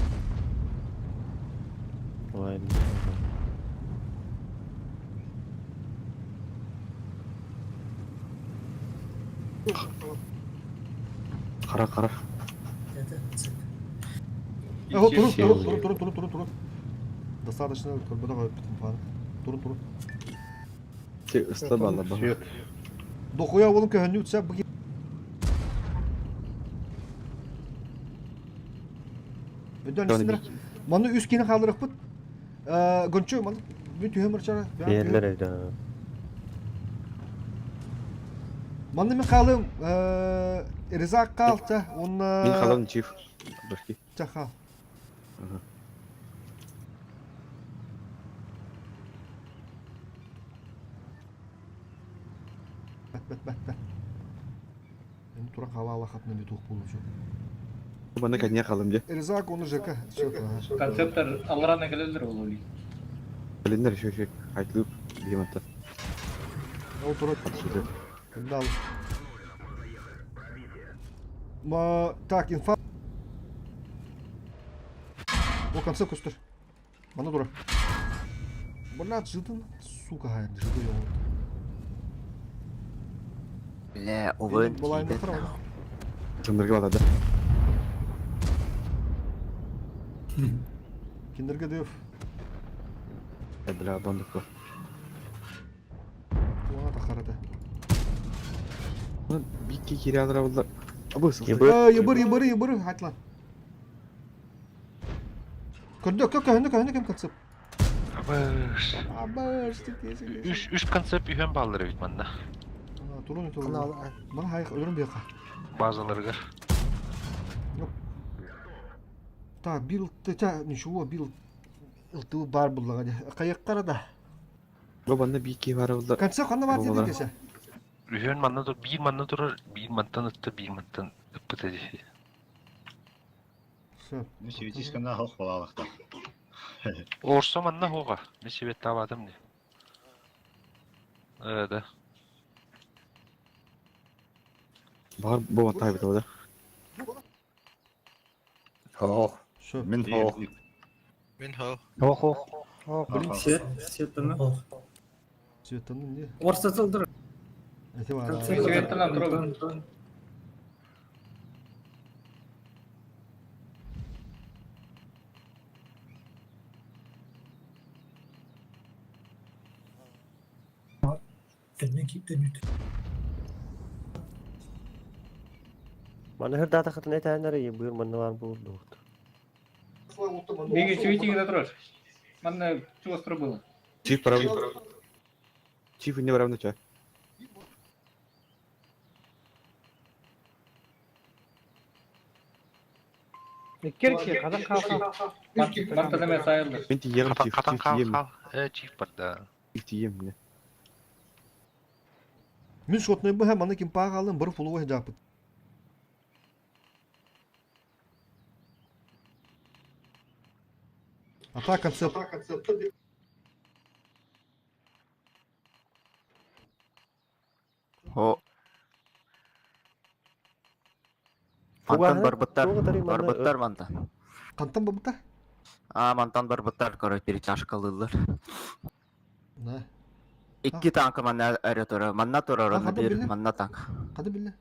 Ой. Хара хара. Э, турун, турун, турун, турун, турун, турун, турун. Достаточно, как бы давай, турун, турун. Ти ыста балла ба. Дохуя олым көһөннү утса бу Өдөн истинер. Маны үс кини хаалырыкпыт. Гончо маны бүт түһөм ырчара. Берлер эдэ. Маны мен хаалым Резак хаалта, онна Мин халам чиф. Башки. Ча хаал. Бат бат бат бат. Эми тура халаала хатына бит ух болуучу. Бана кәне халым де. Резак оны ЖК. Концептор алрана келелер ол ули. Билинер шө шө айтылып дейматта. Ол тура. Дал. Ма так инфа. О концепт көстөр. Мана дура. Блядь, жыдын, сука, жыды ёлы. Бля, увын Булайын тиийбэт. Кимдерге бата да. Киндерге дөв. Бля, бандык ба. Уана тахарада. Бикки кире алыр булдар. Абы Ебыр, ебыр, ебыр, хатлан. Көрдө, кө көһүнү көһүнү кем концепт. Абыш. Абыш, Үш үш концепт үйен баллары бит манна. Турун турун. Мана хайх өлөрүм бияка. Базаларга. Так, бил та ничего, бил ылтыы бар буллага. Кайыккара да. Бу банна бикки бар булдар. Концепт кандай бар деди кесе? Үйен манна тур, бир манна турар, бир мантан ытты, бир мантан ыппыт эди. Ми светискана хох балалыкта. Орсо манна хога. Ми себет табадым не. Э, да. Бар бу тай бит да. Хох. Мин хох. Мин хох. Ох ох. Ох. Свет, светтаны. Светтаны не? Орса тылдыр. Эти бар. Светтаны туру. Маны хырдата хытын этәннәре ебыр манна бар булды. Беги светигин отрож. Манна чувство было. Чиф правда. Чиф не правда ча. Керки, када калса. Марта деме сайылды. Мен тием чиф. Катан Чиф кал тием. кал. Э, чиф бар да. Чиф тием не. Мин шотный бу һәм аны ким пагалын бер фулуы жапыт. Ата концепт. О. Мантан барбыттар. Барбыттар мантан. Кантан барбыттар? А, мантан барбыттар, короче, перетяжкалылар. Да. Икки танка манна эре тура, манна тура А, онно хады бир, биле. манна танк. Кады биле.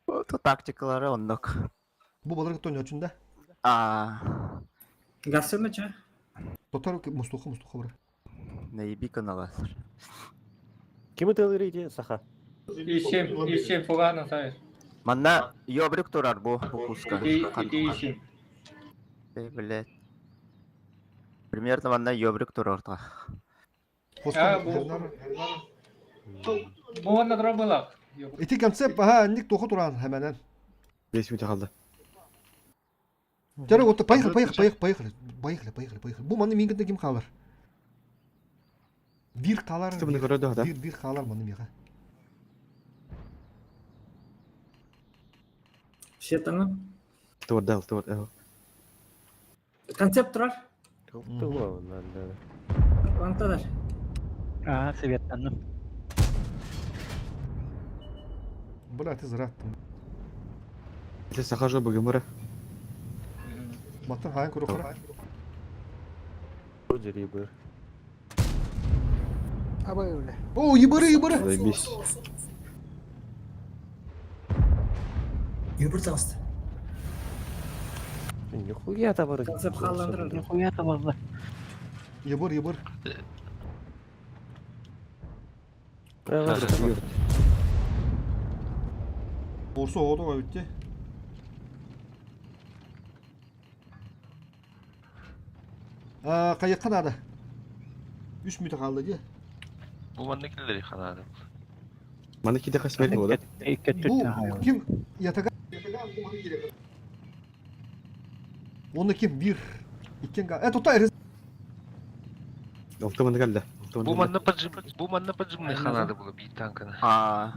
Ту тактикалары оннук. Бу балар тоня өчүн да. А, Гасыны ча? Тотар мустуха мустуха бар. наеби каналасыр. Ким тылыр иди саха? И семь, и семь фугана сайыр. Манна ёбрик турар бу бу куска. И и семь. Э, блядь. Примерно манна ёбрик турар та. А, бу. Бу онна тура была. Ити концепт, ага, ник тоху туран хәмәнән. 5 минут калды. Тәрі, вот, поехали, поехали, поехали, поехали, поехали, поехали, поехали. Бу маны мингінде ким қалар? Бир қалар, Кимни көрөдө да. бир, бир қалар маны меға. Светаны. Тур дал, тур. э. Концепт турар. Тула надо. Антадар. А, светтаны. Бля, ты зыраттың. Те сахажы бүгін бара. Маттан хайын көрі қара. Жери быр. Абай öyle. О, ебыры, ебыры. Заебись. Юбыр таҕыста. Нихуя табары. Концепт хаалландырар. Нихуя табарда. Ебыр, ебыр. Орсу оҕото бүттэ. Хайыахха наада? Үс мүнүүтэ хаалла дии. Бу манна киллэри ханаады. Маны кидэхэ смерть буолар. Бу ким ятага Оны ким бир иккен га. Э тута эрез. Алты маны кэллэ. Бу манна поджим бу манна поджимный ханады было бит танканы. А.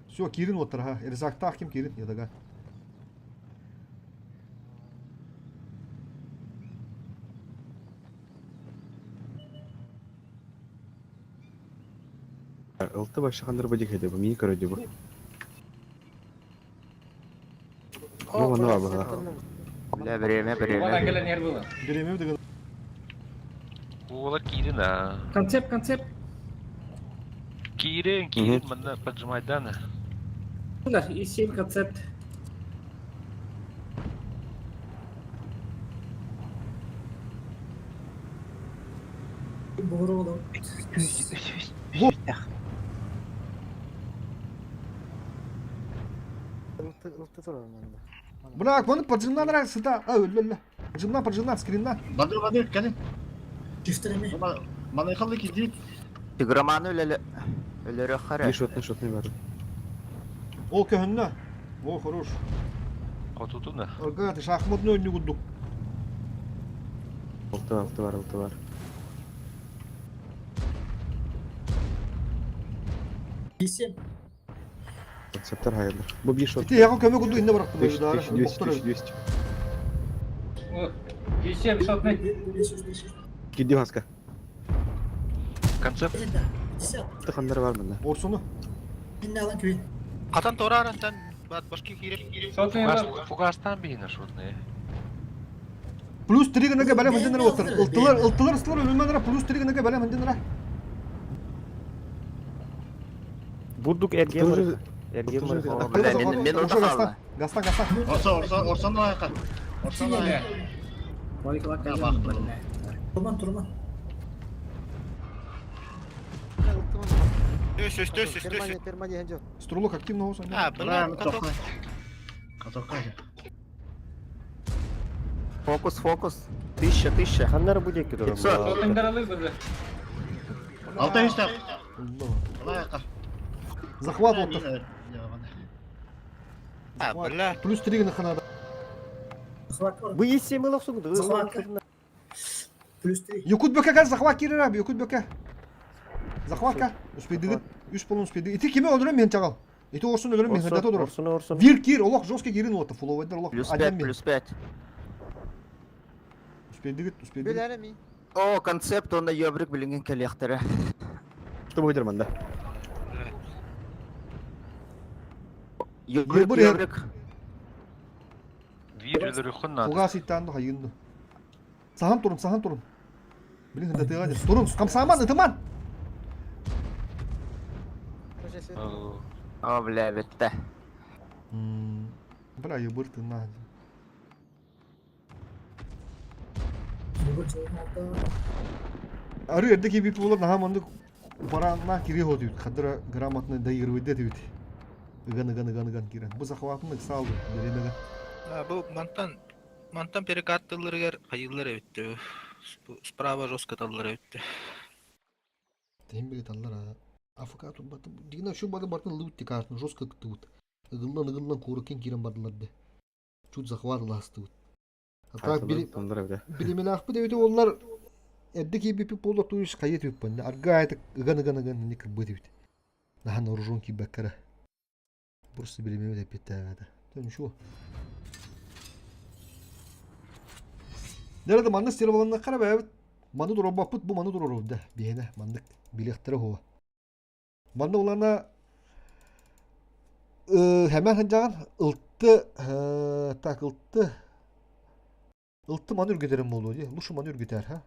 Все, кирин оттар ха. Эрзактах ким кирин ятага. Алты башы хандар бадик хеде бу мини көрөдү бу. Ну маны бар Бля, время, время. Вон ангела нер было. Время деген. Буолар киирин а. Концепт, концепт. Киирин, киирин манна поджимайдана. И 7 концепт. Бына, оны поджимнан ра сыта. А, өллө өллө. Поджимнан, поджимнан, скринна. Бадыр, бадыр, кэлин. Маны халды кидит. Тигроманы өлелі... Өлері қара. Bir шотны шотны бар. Ол көһүннө. О, хорош. Хотутуна. Арга шахматны өннү курдук. Алты алты бар алты бар. Концепттар хайылдар. Бу bir шот. Ити яга көмө курдук инне баракты бу 200 200. И 7 шотный. Киди маска. Концепт. Хандар бар мында. Орсуну. Катан тора арантан бат башки кирип. Шотный Фугастан бейін шотный. Плюс 3 гынага бәле менден отыр. Ылтылар, ылтылар ыстылар өлмәнер плюс 3 гынага бәле менден ра. Бурдук эрге бар. Эрге бар. Бля, мен мен онда қалды. Гастан, гастан. Орса, орса, орсан лайыққа. Орсан лайыққа. Турман, турман. Төс, төс, төс, төс. Струлок активно olsun. А, бля, каток. Каток. Фокус, фокус. Тысяча, тысяча. Хандар будет кидором. Алты үстә. Лайыққа. Захват отыр. А, бля. Плюс 3 гына ханада. Бу 7 лохсуң. Плюс 3. Якут бөкә газ захват кирер abi, Якут бөкә. Захватка. Успейдигит. Үч полун успейдигит. Ити кими öldürем мен чагал. Ити орсун öldürем мен хадата durur. Орсун, орсун. Вир кир, олох жестко кирин оты, фуловайдар олох. Плюс 5, плюс 5. Успейдигит, успейдигит. О, концепт онда ебрик билинген келияқтары. Что будет манда? Ебрик, ебрик. Вир өлері хуннады. Фугас иттанды хайынды. Сахан турун, сахан турун. Блин, это ты гадишь. Турун, камсаман, ытыман. О, бля, бітті. Бля, ебыр ты на. Ары эрдеки бип болар наха мандык барана кире ходу. Хадра грамотно доигрывает дейт. Ыган ыган ыган ыган кирен. Бу захватын ыксалды. Беремеге. Бу мантан мантан перекаттыларыгар хайыллар эбитти. Справа жестко таллар эбитти. Тем билет аллар а. Афка турбаты. Дигна шу барды бартын лут картын жестко ктут. Ыгылдан ыгылдан курыкен кирен бардылар де. Чуть захват ластыбыт. А так билемелах бу дебит олар эдди бипи боло туюш кайет биппен. Арга айт ыган ыган ыган не кырбы дебит. Нахан оружон ки баккара. Просто билемеме деп битти Төн шу. Nerede manны стерваланна кара бәбит. Маны дур бапыт бу маны дур да. Биһене мандык билехтере хуа. Манны улана hemen ханжаган ылтты так ылтты Ылтым аны үргэтэрим буолуо дии. Лучше маны үргүтээр ха.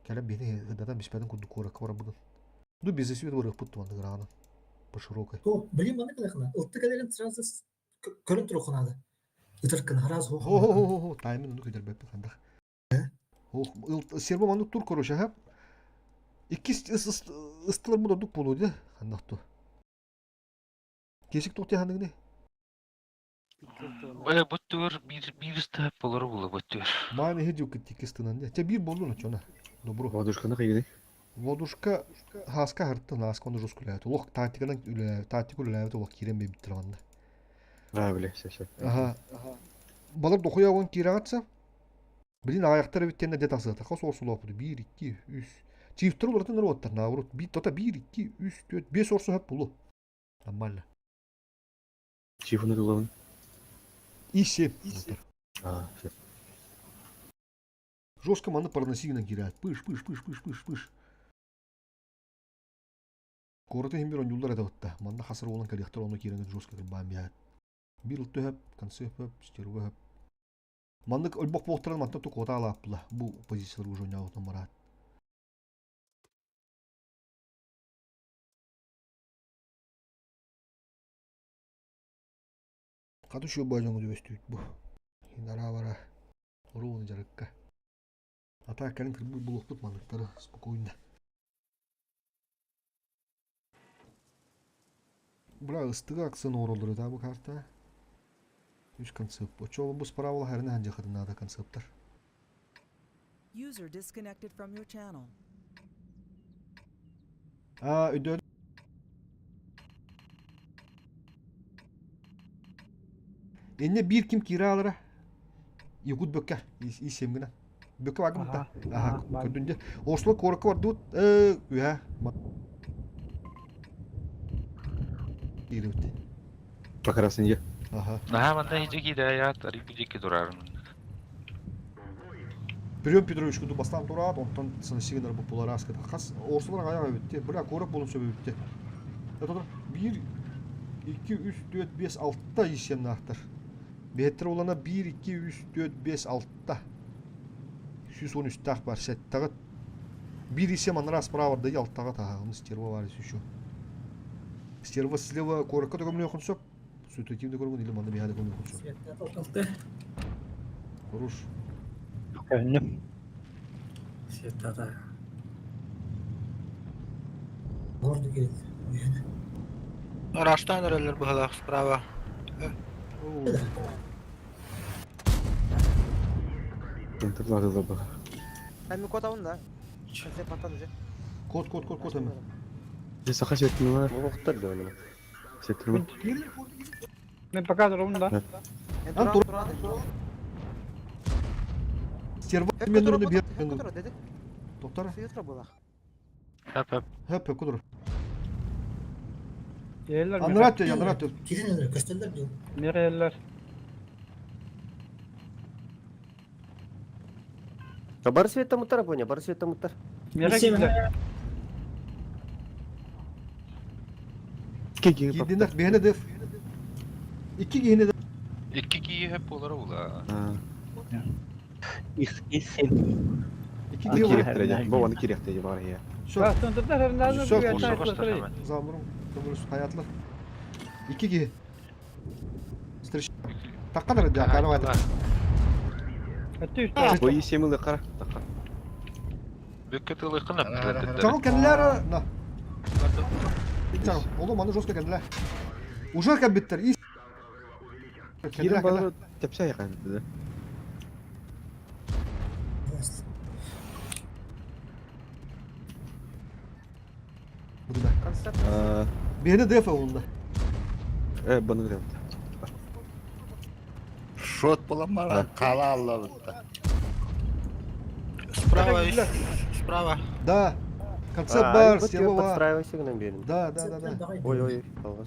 Кэлэн биһини ыдатан биспэтин курдук куоракка барабыгын. Ну бизнес үт барыахпыт туонна граанан. По широкой. То, блин, маны кылахына. Ылты кэлэрин сразу көрөн туруохунаада. Ытыркын хараас хо хо хо хо таймын ону көдөрбөппүт хандах. Сербо маннык тур короче ха. Иккис ыстылар бу ордук буолуо дии хандах ту. Кесик туох ханныгыны? Бля, буттугар биир биир ыстаап болоро була буттугар. Маан иһи дьуккит иккис тынан дии. Чэ биир боллун оччоно. Добро. Ладушканы кыйгыды. Ладушка хааска хартын ааска оны жестко үлэлээбит. Олох тактиканан үлэлээбит, тактика үлэлээбит олох киирэн биэрбиттэр манна. Да, бля, все, все. Аха. Балар дохуя он киирэҕитсэ. Блин, аҕайахтар эбит диэн дэ тахсыата. Хос орсулооппут. Биир, икки, үс. Чифтер уларытын норуоттар наоборот. Биир, тота биир, икки, үс, түөрт, биэс орсу хөп булу. Нормально. Чифуну тулабын. И семь. А, все. Жестко маны парносигынан киирээт. Пыш, пыш, пыш, пыш, пыш, пыш. Куораты иһин бир оонньууллар этэ батта. Манна хасыр уолан кэлиэхтэр ону киирэн жестко кырбаан биһээт. Биир ылты өһөп, конце өһөп, стерва өһөп. Маннык өлбөх буолтарын мантан тукуота алааппыла. Бу позициялар уже оонньообутун мараат. Хата үчүгэй баай дьоҥҥо түбэстибит бу. Инара-бара оруону дьарыкка. А так кэлин кырбый булуохпут манныктары спокойно. Бля, ыстыга акцент оҥороллор этэ бу карта. Үс концепт. Оччоҕо бу справа харына хандьахатын наада концептар. User disconnected from your channel. А, өйдөөн. Инне биир ким киирэ аалара Якут бөккэ ис гына. Бөккө баар гымта. Аха, көрдүн дьэ. Осло куоракка бардыбыт. Э, үһэ. Киирбит. Покрасный я. Аха. Наһаа манна иһдьэ киирэ аят, арыйбы диэки турарын. Прием Петрович куду бастаан тураат, онтон сынысыгынар бу пулараската. Хас орсулар аяқ өбүтте. Бля, куорак болун сөбүтте. Это 1 2 3 4 5 6 исемнаахтар. Биһиттэр улана 1 2 3 4 5 6 113-тээх бар сэттэҕит. Биир исем анараа справа да алтаҕа таһаҕын стерва бар еще. Стерва слева куоракка да көмөлүөхүн сөп. Сутативный көрүҥүн или манна биһа да көмөлүөхүн сөп. Хорош. Көһүннүм. Света Гордо кирит. Араштан эрэллэр быһалаах справа. Интернат ба. Мен код алын да. Концепт аттан уже. Код, код, код, код эми. Же саха сеттин Мохтар да оны. Сеттин. Мен пока durumda. Мен Ан тура тура тура. Стерва мен Тура оны бер. тура деди. Токтор. Тура була. Хөп хөп. Хөп хөп кудур. Yerler mi? Аннара төй, аннара төй. Nereye Бар света мутар поня, бар света мутар. Nereye gittiler? Киги Киирдинер, биһине деф. Икки киһини да. Икки кии хөп болоро була. Икки киһи олорор. Кирехтер, бу аны кирехтер бар я. Все. Все, Все. Замурум, көмүрүс хаятлар. Икки киһи. Встреча. Таккан эрэ даа, кара баата. Бу исемиле кара. Така. Бөккө тылыкын Чагыл кэллэр на. Чагыл, олу маны жестко кэллэр. Уже кэлбиттер. И Кирен бар тепсе якан да. Концепт. Биһини деф олунда. Э, баны дем. Шот буламара кала аллабытта. Справа, справа. Да. Концепт бар, стерва бар. Подстраивайся к нам берем. Да, да, да, да. Ой, ой, алгас.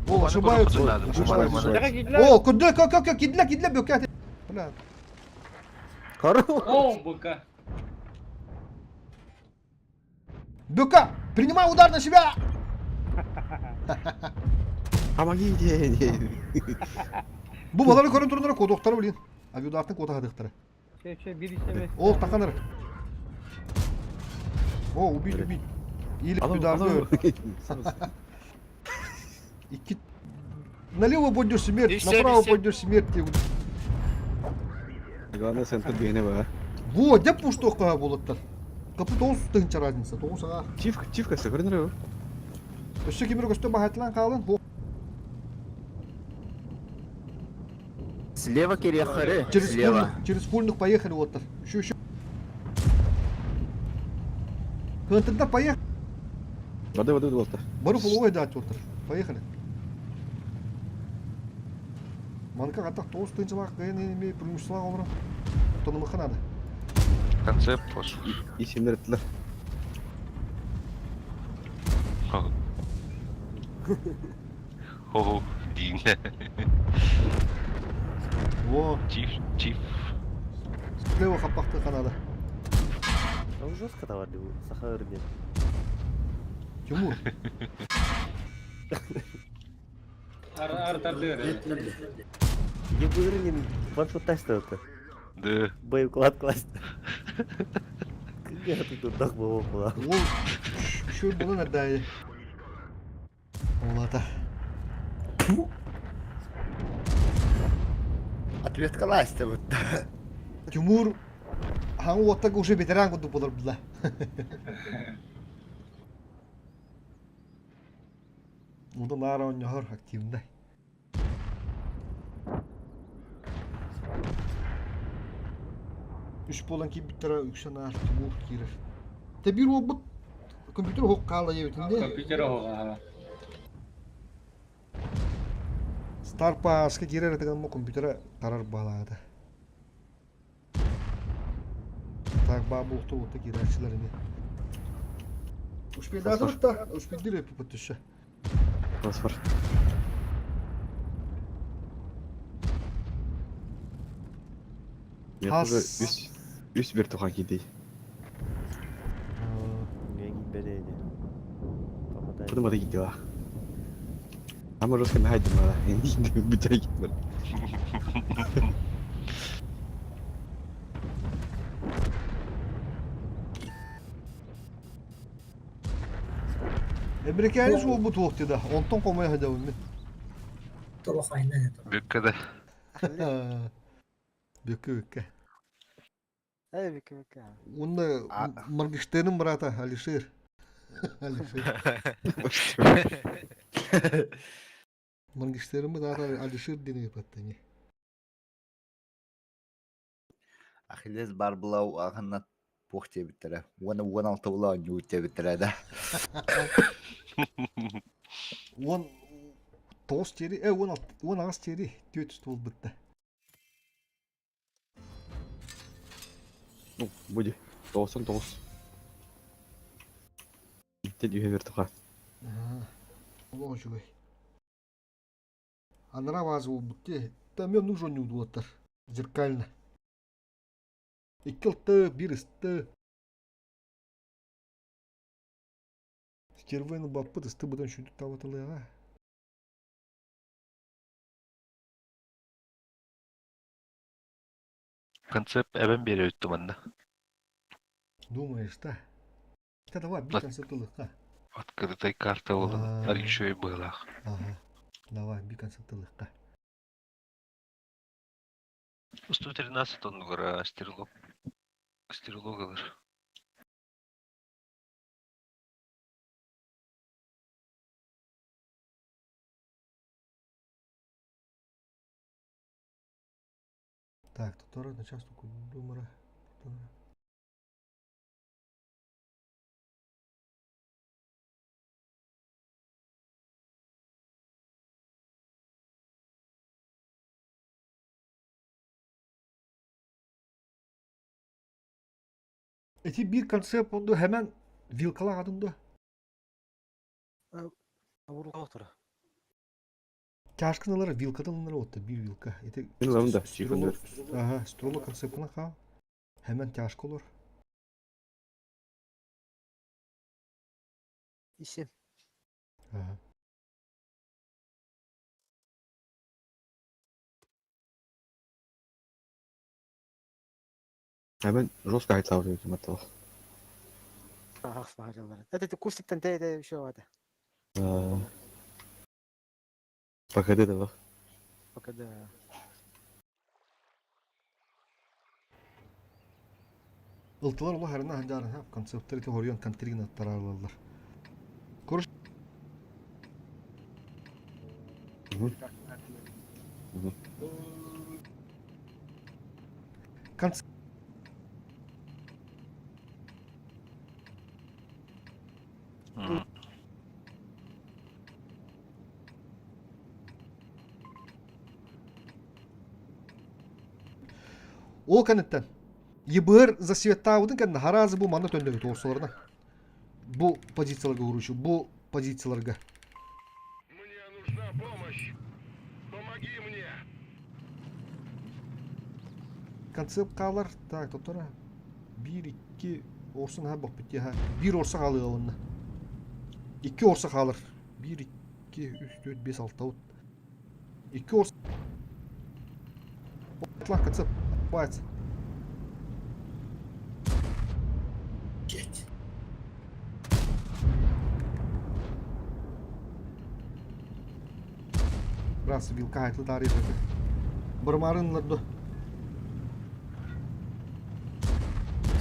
О, ошибаются. Ошибаются. О, куда, как, как, как, кидля, кидля, бөккә. Бля. Хорош. О, быка. Бөкка, принимай удар на себя. Помогите. Бу балары көрөн турунара кодоктары блин. Авиудартын кота хадыктары. Че, бир исеме. Ол таканыр. О, убить, убить. Или ударную. Икки... Налево пойдешь смерть, направо пойдешь смерть. Главное центр бейне ба. Во, деп пуштоққа болаттар. Капы тоғыз тыгынча разница, тоғыз аға. Чиф, чифка сөхөрнөр. Өссө кемір көстө бахатлан қалын. Слева кирехары, Через слева. пульных, через пульных поехали вот. Еще, еще. Тогда поехали. Воды, воды, воды. Бару половой дать вот. Поехали. Манка катак тоғыз тыгынчалақ кайын эми преимущество олар. Тонымыхы надо. Концепт пос. И сендер эттилер. Хо-хо, дин. Во, Чиф, чиф. слева хаппақты канада. Там жестко товар сахар нет. Тимур. Ар ар тардыр. Я бы ваншот тасты это. Да. Боеуклад класть. Я тут дах было была. Ол шөр болан әрдәйі. Олата. Ответка ласты вот. Тимур хаң оттаг уже ветеран кудук болар була. Онда нара ойнохор активный. Үш болан ки биттара үкшен ар Тимур кирер. Те бир обут компьютер хок кала ебитинде. Компьютер оға. Стар паска кирер деген мо компьютера тарар балады. Так ба булту ота кирерчилер эми. Успейдадыр да, успейдир эпи түшө. Фосфор. Я Хас. тоже үс үс бир тухан кидей. Bunu da gidiyor. Ama жестко хайдым ала. Енді бүтәй китмер. Эмрекенис ол бу туохтида. Онтон комой хадабын. Бүккеде. Бүккө бүккө. Эй, бика бика. Онда Моргенштернин брата Алишер. Алишер. Моргенштернин брата Алишер дене паттани. Ахиллес бар булау ағынна пух тебиттері. Оны 16 була ню тебиттері да. Он тоғыз тери, э, он алты, он ағыз тери, төт стол бітті. Ну, буди. Тоғыздан тоғыз. Иттен үйе бер туха. Олығы жүгей. Анра вазы ол бітті. Та мен нужен не удулаттар. Зеркально. Икки алты, бір ысты. Стервені баппыт ысты бұдан шүді табатылыға. Концепт эбен бере өттү манна. Думаешь, да? Да давай, бит концептылыққа. Открытая карта болан. А. Ар еще и была. Ага. Давай, бит концептылыққа. 113 оннугара стерилог. Стерилогалар. Так, тут на час думара. Эти bir konsept oldu hemen Vilkala adında. Урулга Тяжканалар вилкадан отты bir вилка. Эти Мен ламда, чикондер. Ага, строло концептына ха. Hemen тяжко olur. Исем. Ага. Мен жестко айтсабыт этим атталах. Это кустиктан те те еще это. Пока да. Пока да. Ылтылар улар харына ханжарын концепттер ити хорион контригин аттаралалар. Короче. Концепт. Ол кэнниттэн ЕБР засветтаабытын кэннэ хараазы бу манна төннөбүт орсолорuna. Бу позицияларга уруучу, бу позицияларга. Мне нужна помощь. Помоги мне. Концепт хаалар, так, тоттора. Биир, икки, орсун ха боппут диэхэ. Биир орса хаалыа уонна. Икки орса хаалар. Биир, икки, үс, түөрт, биэс, алта, вот. Икки орса. Концепт. Бать. Раз вилка айтлы тарих Бармарынларды.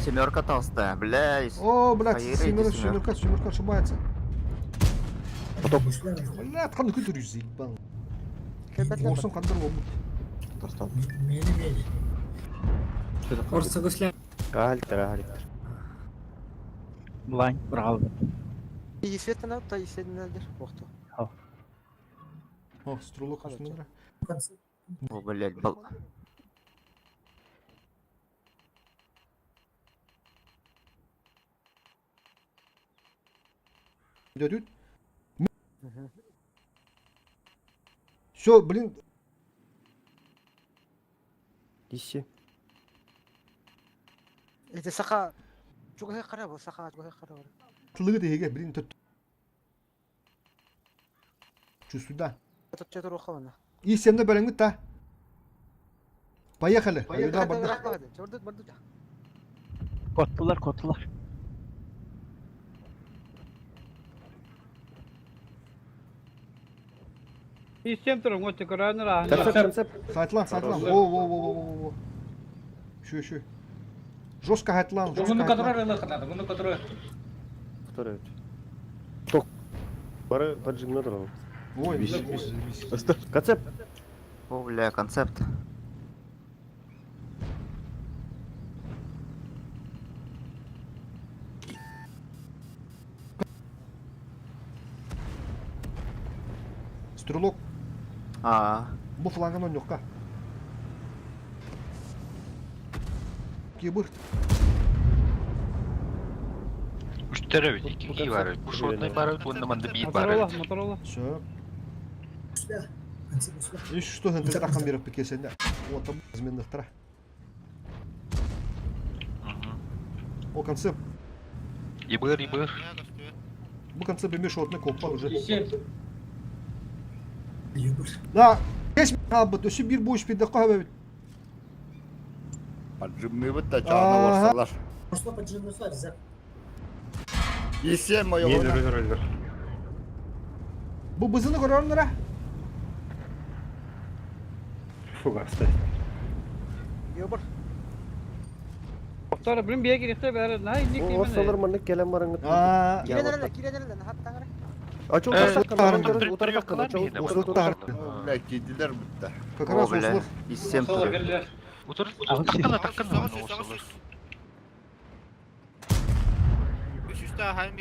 Семерка толстая, блядь. О, блядь, семерка, семерка, семерка ошибается. Потом. Блядь, қандай күтір заебал. Орсын қандар болмут. Татарстан. Мени Орса гүслә. Галитер, галитер. Блайн, браво. Есетіне, та есетіне Охто. О, стрелок үстінде. О, блядь, бал. Дядют. Все, блин. Ищи. Это саха. Чугай қара бұл, саха чугай қара бар. Тылығы деге, блин, тут. Чувствую, да. Тут что-то рухалана. И семді бәріңді та. Поехали. Поехали. Коттулар, коттулар. Истем турун, вот көрөнөр. Концепт, концепт. Сайтлан, сайтлан. Во, во, во, во, во, во. Еще, еще. Жестко хайтлан. Муну которой рылы надо, муну которой. Который? Ток. Бары поджигнер. Ой, заебись, заебись. Концепт. О, бля, концепт. Стрелок. А. Бу флангын он Кибыр. Үстері бит, екі ки бар. Бу шотный бар, онда манда бит бар. Моторола. Все. И что ты таққан беріп кетесің Вот там изменных О, концепт. Ибыр, ибыр. Бу концепт имеешь шотный копа уже. Да, кеш албыт, өсі бір бойыш пейді қойып Поджимный вот та чана орсалар. Есем мое. Бу бызыны көрөрүнөр Фугасты. Йобыр. Токтор, блин, бие киректе бәрі. Най, ник Орсалар маннык келем барыңы. Киренереле, киренереле, хаттаңыр. Ачыл Э, утар Бля, кидилер бітті. Как О, раз бля, осылар. истем турун. Утыр, таккана, таккана.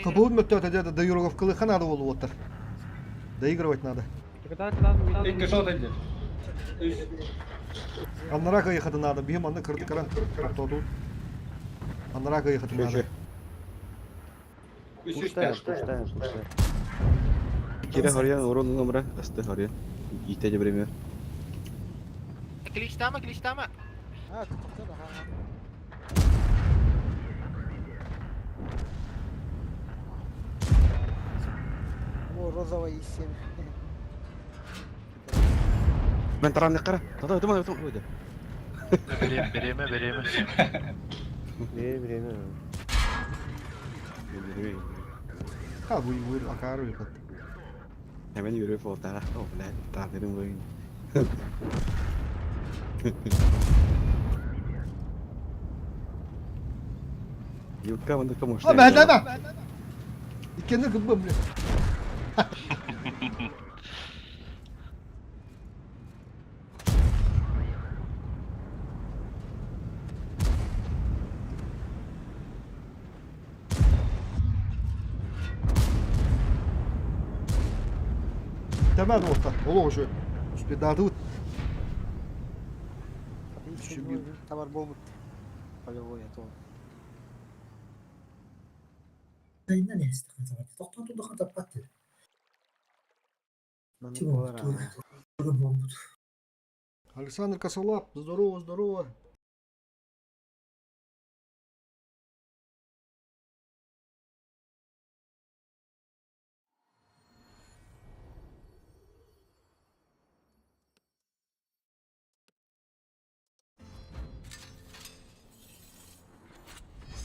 Кабыл мөттө өтө до Юроговкалыха надо болу оттар. Доигрывать надо. Икки шот эди. Аннарака ехать надо. Бихем анны кырды каран. Тоду. Аннарака ехать надо. Пуштаем, пуштаем, пуштаем. Кире харьян урон номера, асты харьян. Ите время. Кличтама, кличтама. А, тут ага. О, розовый и семь. Мен таранны кара. Тада, тама, тама, ойда. Береме, береме, береме. Бээ бириэмэ. Ха буй акары выход. Hemen yürü fotoğraf. О, блядь, таныдым бу. Юкка мында кому А бәдәмә. Иккенде кыбым бля. Temel orta. Ola hoşu. Успедады. Товар болбут. Полевой это он. Александр Косолап, здорово, здорово.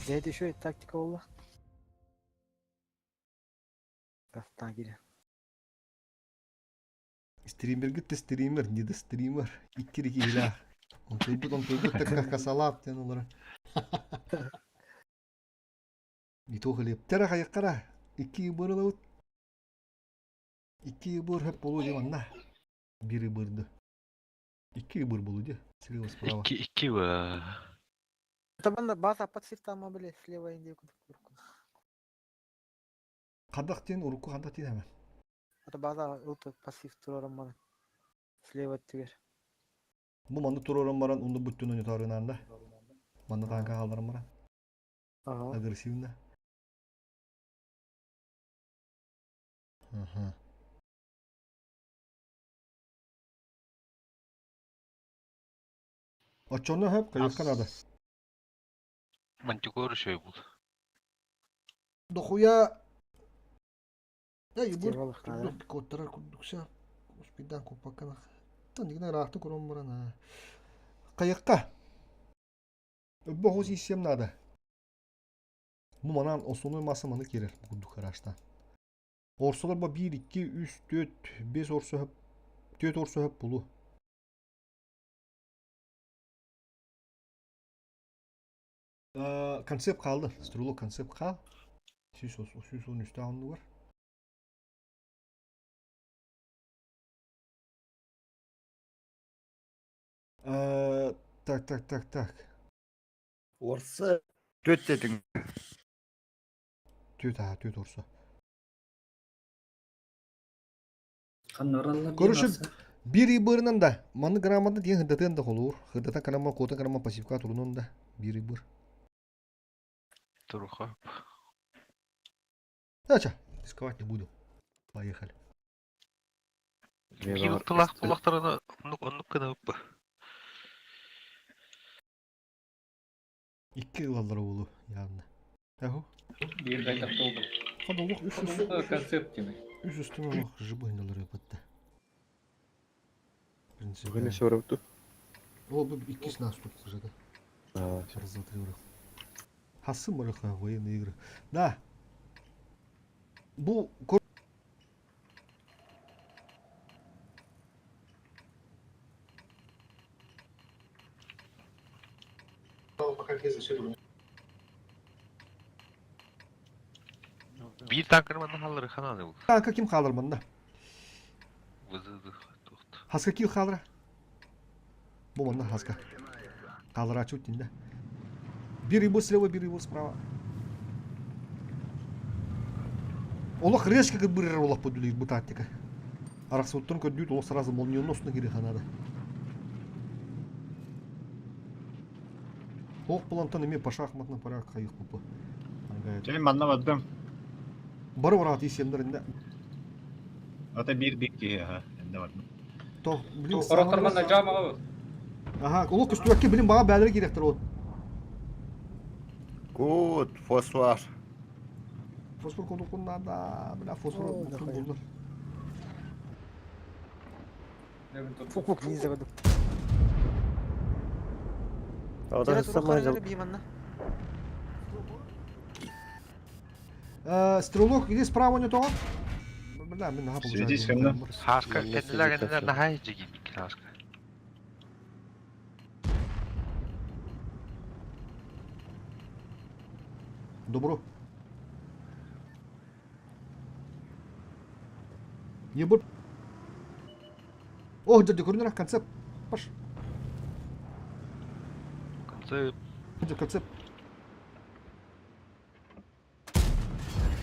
Это еще и тактика была. Тагире. Стример гитте стример, не до стример. Икки иля. Он туйбут так косолап тен олар. Не то хлеб. Тера хайкара. Икки бырылы. Икки быр хеп болу дем Бири бырды. Икки быр болу де. Слева справа. Икки икки ва. Табанда база подсив там были слева индейку. Кадак тен уруку кадак тен hemen. Это база улта пассив турарым бана. Слева түгер. Бу манды турарым баран, онда бүттүн ойны тарынанда. Манды танка халдарым баран. Ага. Агрессивно. Ага. Очону хөп кайыкка надо. Мантикор еще был. Дохуя. Да, ебур. Стивалах надо. Коттарар курдукса. Успидан купакана. Тан дигне рахты куром баран. Кайыкка. Богу всем надо. Бу манан основной масса маны керер курдук харашта. Орсолар ба 1, 2, 3, 4, 5 орсо хөп. 4 орсо хөп булу. Концепт қалды. Стрелок концепт қал. Сүйс он үсті алынды бар. Так, так, так, так. Орсы төт дедің. Төт, а, төт орса. Көрүшүп, бир ибырынан да, маны грамотно деген хыдатын да холур. Хыдатан карама, котан карама пассивка турунун да. Бир ибыр. Туруха. Дача, рисковать не буду. Поехали. Бир тылак булактарына оннук оннук кына уппа. Икки ылаллар болу явно. Аху. Бир кайтап толду. Хадолук үш үс. Концепт деме. Үш үстүн олох жыбы хыналар өпөттө. В принципе. Бүгін шорыпту. О, бу иккис наступ уже да. Раз, два, три, ура. Хасы мырыха военные игры. Да. Бу Бир танкын манна халлары хананы бул. Танка ким халыр мында? Вызыды тохт. Хаска кил халыра? Бу мында хаска. Халыра чуть да. Бир его слева, бир его справа. Олох резко как бырыр олох подулир бу тактика. Араксуттан көдүт олох сразу молниеносно кири ханада. Ох плантан эме по шахматным порядку хайых пупу. Чей манна бардым. Бары барат исемдеринде. Ата бир бир ки ха. Энде бардым. То, блин, Ороктор манна жамага бу. Ага, олох көстүөккө билин бага бәлер керектер от. Кут, фосфор. Фосфор конукунда бля фосфор бутун булдур. Фук-фук, не заводу. Ада самай жал. Стрелок, иди справа не того. Бля, мен наха получаю. Светись ко мне. Хаска кэннилэр кэннилэр наһаа дьигибит хаска. Добро. Не бур. О, дядя, көрүнэр концепт. Паш. Концепт. Концепт.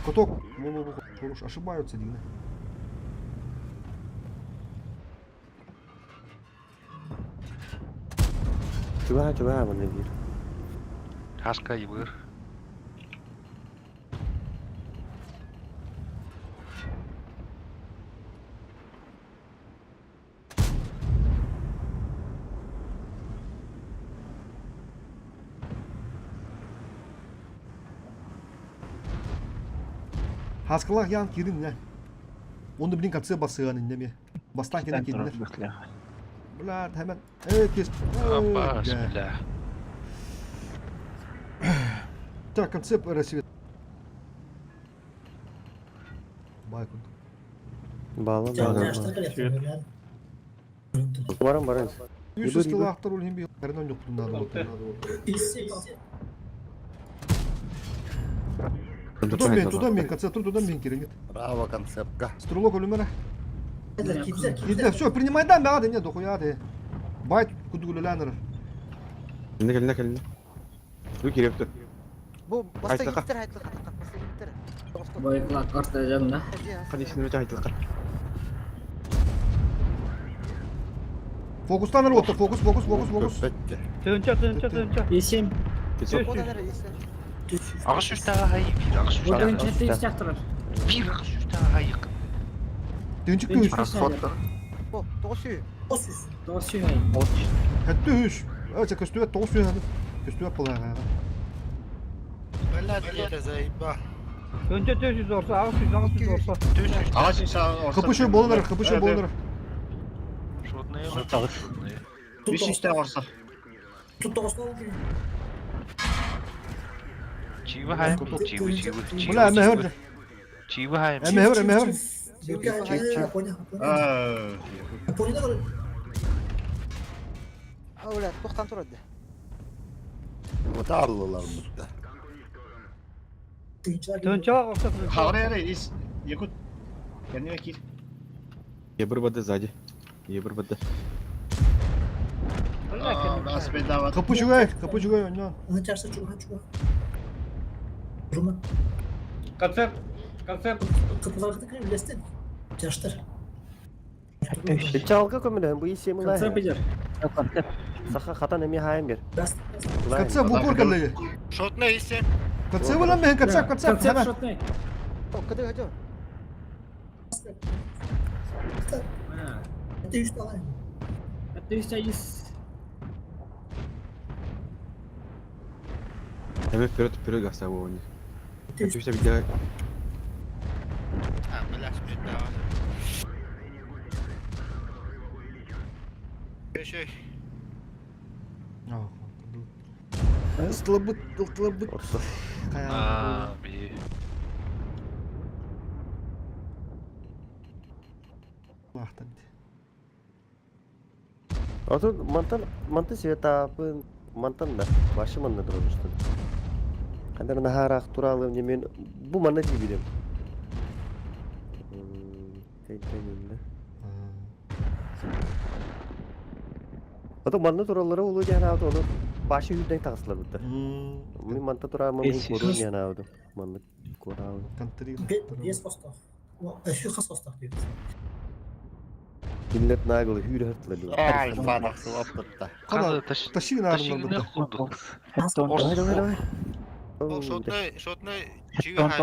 Каток. Ошибаются, Дина. Чугаһа чугаһа манна биир. Хаска йыбыр. Хаскалаах яан киирин иннэ. Онно билин конце басыан иннэ ми. Бастаан кэнэ киирдилэр. Бля, hemen. Эй, кис. Аппас, бля. Так, концепт рассвет. Бай курдук. Баала баала. Баран баран. Үс ыстылаахтар ол иһин биһиги ньукпутун наада буолла. Тутан мен, тутан мен, концепт тутан мен кириңит. Браво, концепка. Стрелок өлүмөрө. Киирдэ, все, принимай да, баҕа не дохуя де. Байт кудугулэлээн эрэр. Кэллэ кэллэ кэллэ. Бу кириэптэ. Бу баста Айтылка. гиттер айтылка баста гиттер. Бойкла карта жанна. Хадисин өтө айтылка. Фокустан эр фокус, фокус, фокус, фокус. Көппөттө. Тыынча, тыынча, тыынча. Есем. Аҕыс үстээҕэ хайы биир, аҕыс үстээҕэ. Биир аҕыс үстээҕэ хайы. Тыынчык үс. Расходтар. Бу, тоғыз сүй. Хэтти үс. Өтө көстүбэт тоҕус сүүс Көстүбэт буолаа. Бля, это заеба. Тыынча 400 орса, аҕыс жүз, аҕыс жүз орса. Аҕас үс орса. Кыпышы болон эрэр, кыпышы болон эрэр. Шотные. Үс үстээх орса. Чиви хайым, чиви, чиви, чиви. Бля, эмэһэр. Чиви хайым. Эмэһэр, эмэһэр. Аа. Öyle, тоқтан тұрады. Отарлылар бутта. Тыынчалаах орса, тыынчалаах. Хаҕара эрэ ис. Якут. Кэннигэ киир. Ебір бады сзади. Ебір бады. Ас бедава. Кыпы чугай, кыпы чугай онньоон. Концепт, концепт. Чалга көмөлөһөн бу исем ылаа. Саха хатан эми хаайын бер. Концепт в упор кэллэги. Шотный исем. Концепт ылан мehen, концепт, концепт. Концепт Кыды хотел. Эми вперед вперед гаса у них. Хочу себя делать. А, бля, бедава. Еще. Ыстылабыт, ылтылабыт. Орса. Аа, би. Отун мантан мантан светапын мантан да башы манна турабыштын. Кандar нахараах туралым немен бу манна дии билем. Тейтенинде. Ото манна тураллары улуу жанаабыт ону башы хүрден тагыслар бутта. Мен манта тураамын мен көрүн жанаабыт. Манна көрабын. Кинилер наглы хүрө хыртылар. Альфа нахсылап Кана, тащи на курдук. Давай давай давай. Ол шотный, шотный, чиви хай.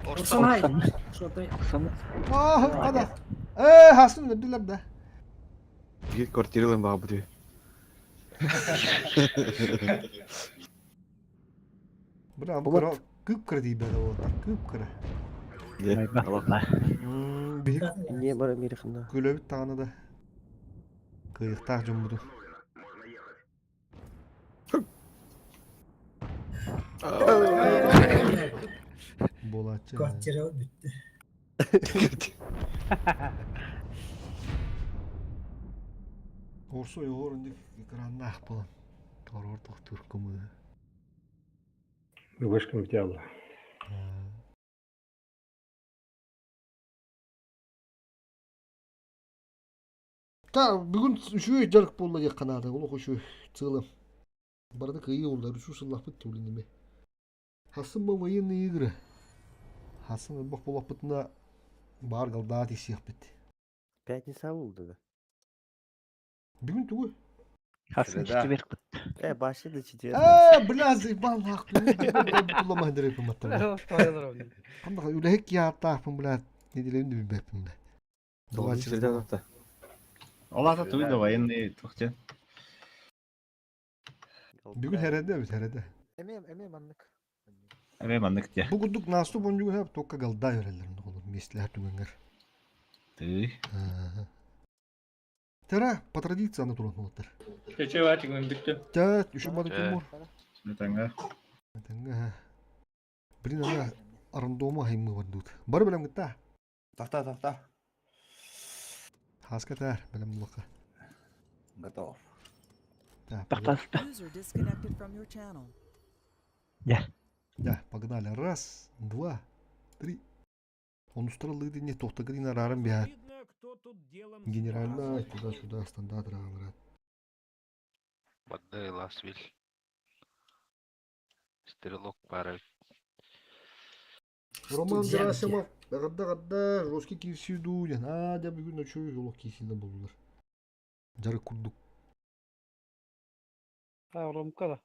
Орса. Аа, кана. Э, хасын өдүлөр да. Бир квартиралын бага бу. Бля, бу кыра күп кыра дейбе да вот, күп кыра. Не бар Американда. Күлөбүт таганы да. Кыйыктаах жомбуду. Буолааччы. Квартира бүттэ. Орсо ойоҕор инник экраннаах буолан торор тохтуур кымыы. Вышка бүтэ Та бүгүн үчүгэй дьарык буолла диэххэ наада. Олох үчүгэй сыалым. Барыта кыайыы буолла. Үчүгэй сыллахпыт түбүлүннүм. Хасын бу военные игры. Хасын ылбах буоллахпытына баар галдаат исиэхпит. Пятница булду да. Бүгүн тугу? Хасын четверг. Э, баши да четверг. Э, бля, заебал нахуй. Үлэһик киһи бля, неделебин да билбэппин бля. Ол аата тугуй да военный туох диэн. Бүгүн хэрэдэ эбит хэрэдэ. Эмиэ эмиэ маннык. Эмиэ маннык диэ. Бу курдук наступ онньугу только голда өреллер олор миэстэлэһэр түгэҥҥэр. Тыы. Тара по традиции аны туран уолаттар. Чече ватик бүттү. Тә, үшүн бары Тимур. Этеңге. Этеңге. Блин, ана рандома хаймы бардут. Бары билем гытта. Тохта, тохта. Хаска тар, билем булака. Готов. User disconnected from your channel. Да, погнали. Раз, два, три. Он устроил не тохтагрина рарам бия. Генерально туда-сюда стандарт рарам. Манны Ласвиль. Стрелок пара. Роман Герасимов, гадда-гадда, жесткий кирсиду, а, дя бүгүн өчө жолок кирсинде болдулар. Жары курдук. Ha, Ромка да.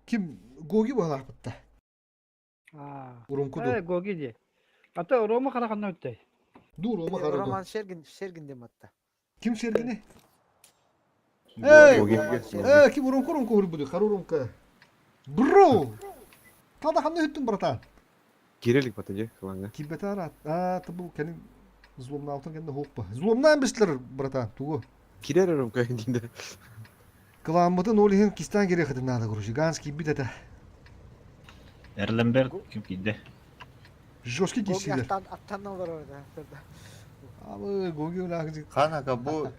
Ким Гоги балапытта. А. Урунку Э, Гоги ди. Ата Рома караханна өттөй. Ду Рома караду. Роман Шергин, Шергин деп атта. Ким Шергини? Эй, Гоги. э, ким Урунку Урунку урбуду, хару Урунка. Бро! Тада ханны өттүн, братан. Кириллик бата же кылаңа. Кибетар а табыл кенин зломнаутан кенде хоппа. Зломнан бишлер, братан, тугу. Кирер өрөм көйүндө. Кыламмытын ол иһин кистан керек хытын надо, короче. Ганский бит это. Эрленберг ким кийде? Жесткий Гоги кисилер. аттан аттан олар orada. Абы Гоги улаагы. Ханака бу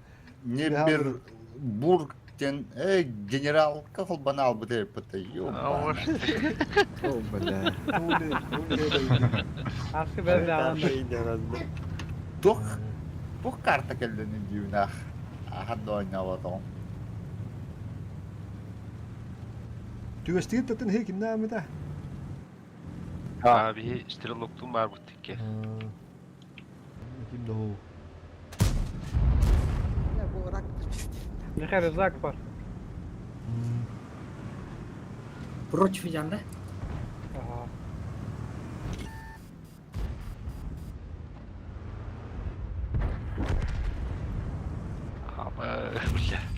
не бир бург тен э генерал кахал банал бутер пата А может. О, бля. Аскы бер аланды. Тух тух карта келден дивнах. Ахан дойна ватон. Түбестигит татын хей кимнää mitä? Abi стрелоктун бар буттикке. Ким да ол? Ya bu Irak Нехер рюкзак бар. Против да? Ага. Ama бля.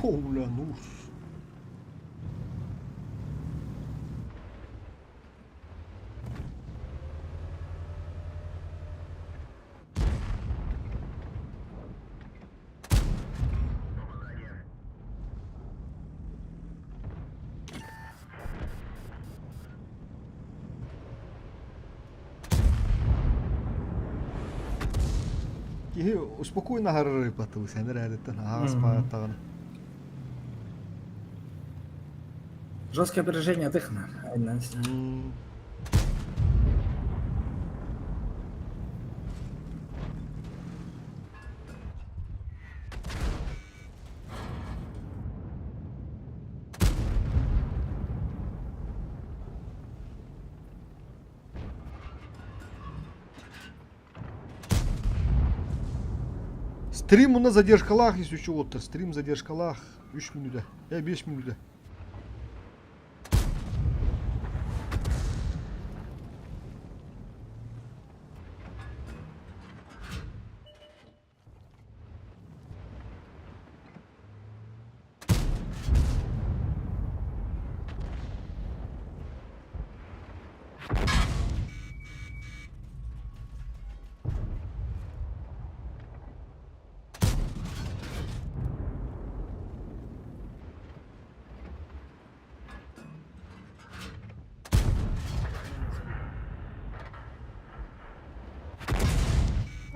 Хоуля нуш. Киһи успокойно харырыпаты сен эрээриттен аас пааттаҕына. Жесткое опережение от их. Стрим у нас задержкалах, если еще вот стрим задержкалах 3 минута. 5 минута.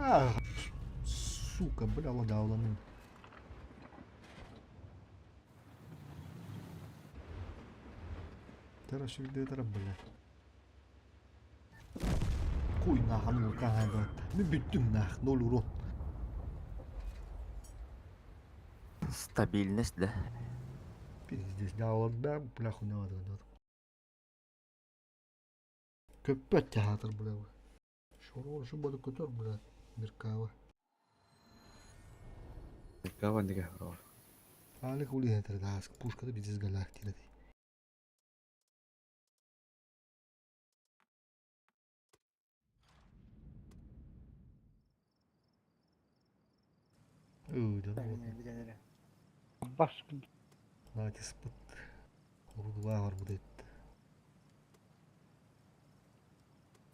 А, сука, бля, ладауланым. Тара сүрдэ бля. Куй нахуй, ну какая Мен бүттүм нах, ноль урон. Стабильность, да? Пиздец, да, да, бля, хуйня надо. Көппөт театр, бля. Шорор, şu balık көтөр, бля, Меркава. Меркава неге бар. Али хули это, да, пушка да пиздец галактика. Бас. Натиспыт. Урудула бар бу дейт.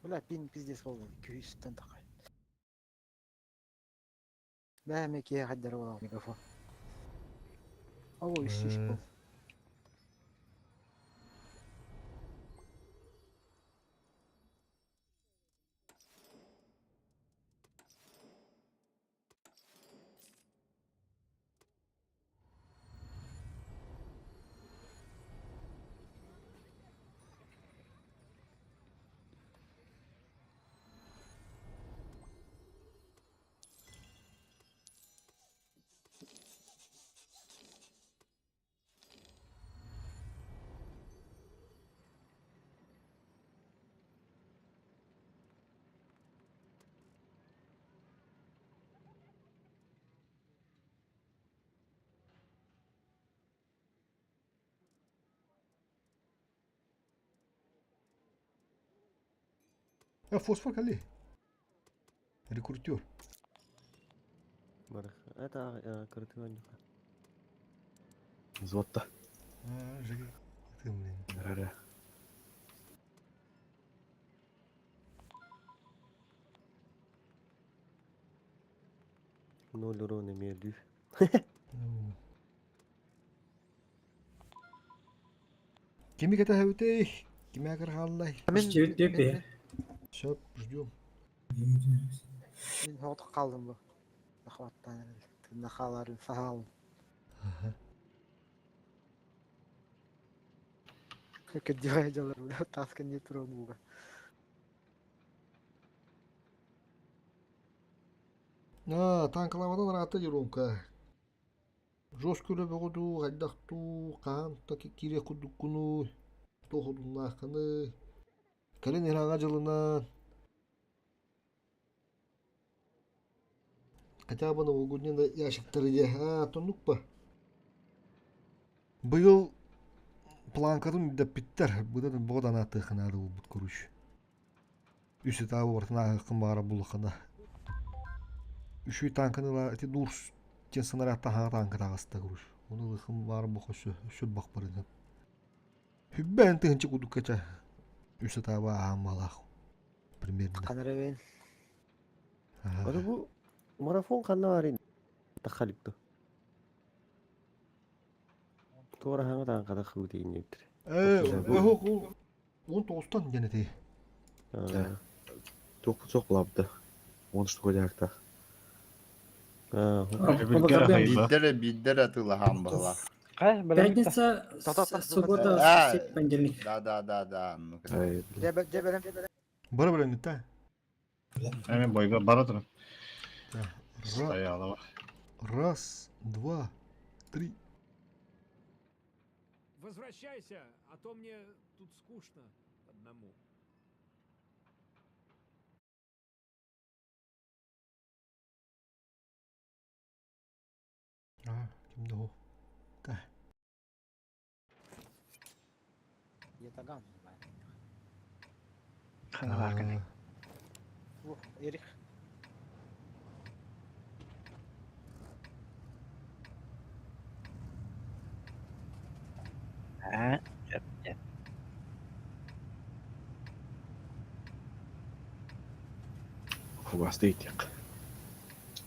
Бля, пин пиздец болды. Күйістен тақай. Бә, меке хаддар ола мегафон. Ау, үш үш бол. Фосфор кали. Рекрутер. Барах. Это кыртыган. Взводта. А, жеги. Ты, блин. Рара. Ноль урона имею. Кими кете хэвтэй? Кими агар хааллай? Мен Все, ждем. Мен хоғытық қалдым бұл. Захваттан. Нахаларын сағалым. Кеддивай жалар, бля, таска не тура буга. А, танкалавадан рата деромка. Жестко бөгөдү, хайдахту, хаан таки кире кудуккуну, тоходуннаахканы. Калин ирanga жылына. Хотя бы новогодний ящиктары де. А, тоннукпа. Быйыл планкатын да питтер. Бұдан бодан атыхына да бут короче. Үсі табы бартына кымбара булахана. Үшүй танканы ла эти дурс тен сынаратта хаа танка тағаста короче. Оны лыхым бар бу хөсө сөп бак барыны. Хүббән тыгынчы кудуккача. Үсі табы аамалах. Примерно. Қанырабен. Аны бу марафон канна бар тахалипты. Тура хаңа танкада худейин диптир. Э, он тоғызтан дене те. Тук соқ булабды. Он штука жакта. Биддere биддere тылахан была. Пятница, суббота, понедельник. Да, да, да, да. Жебелем. Бара бара та. Эми бойга бара турам. Стояла. Раз, два, три. Возвращайся, а то мне тут скучно одному. А, кимде о? Та. Ятаган. Ханалаканы. Эрих. А, нет. Хугасты итек.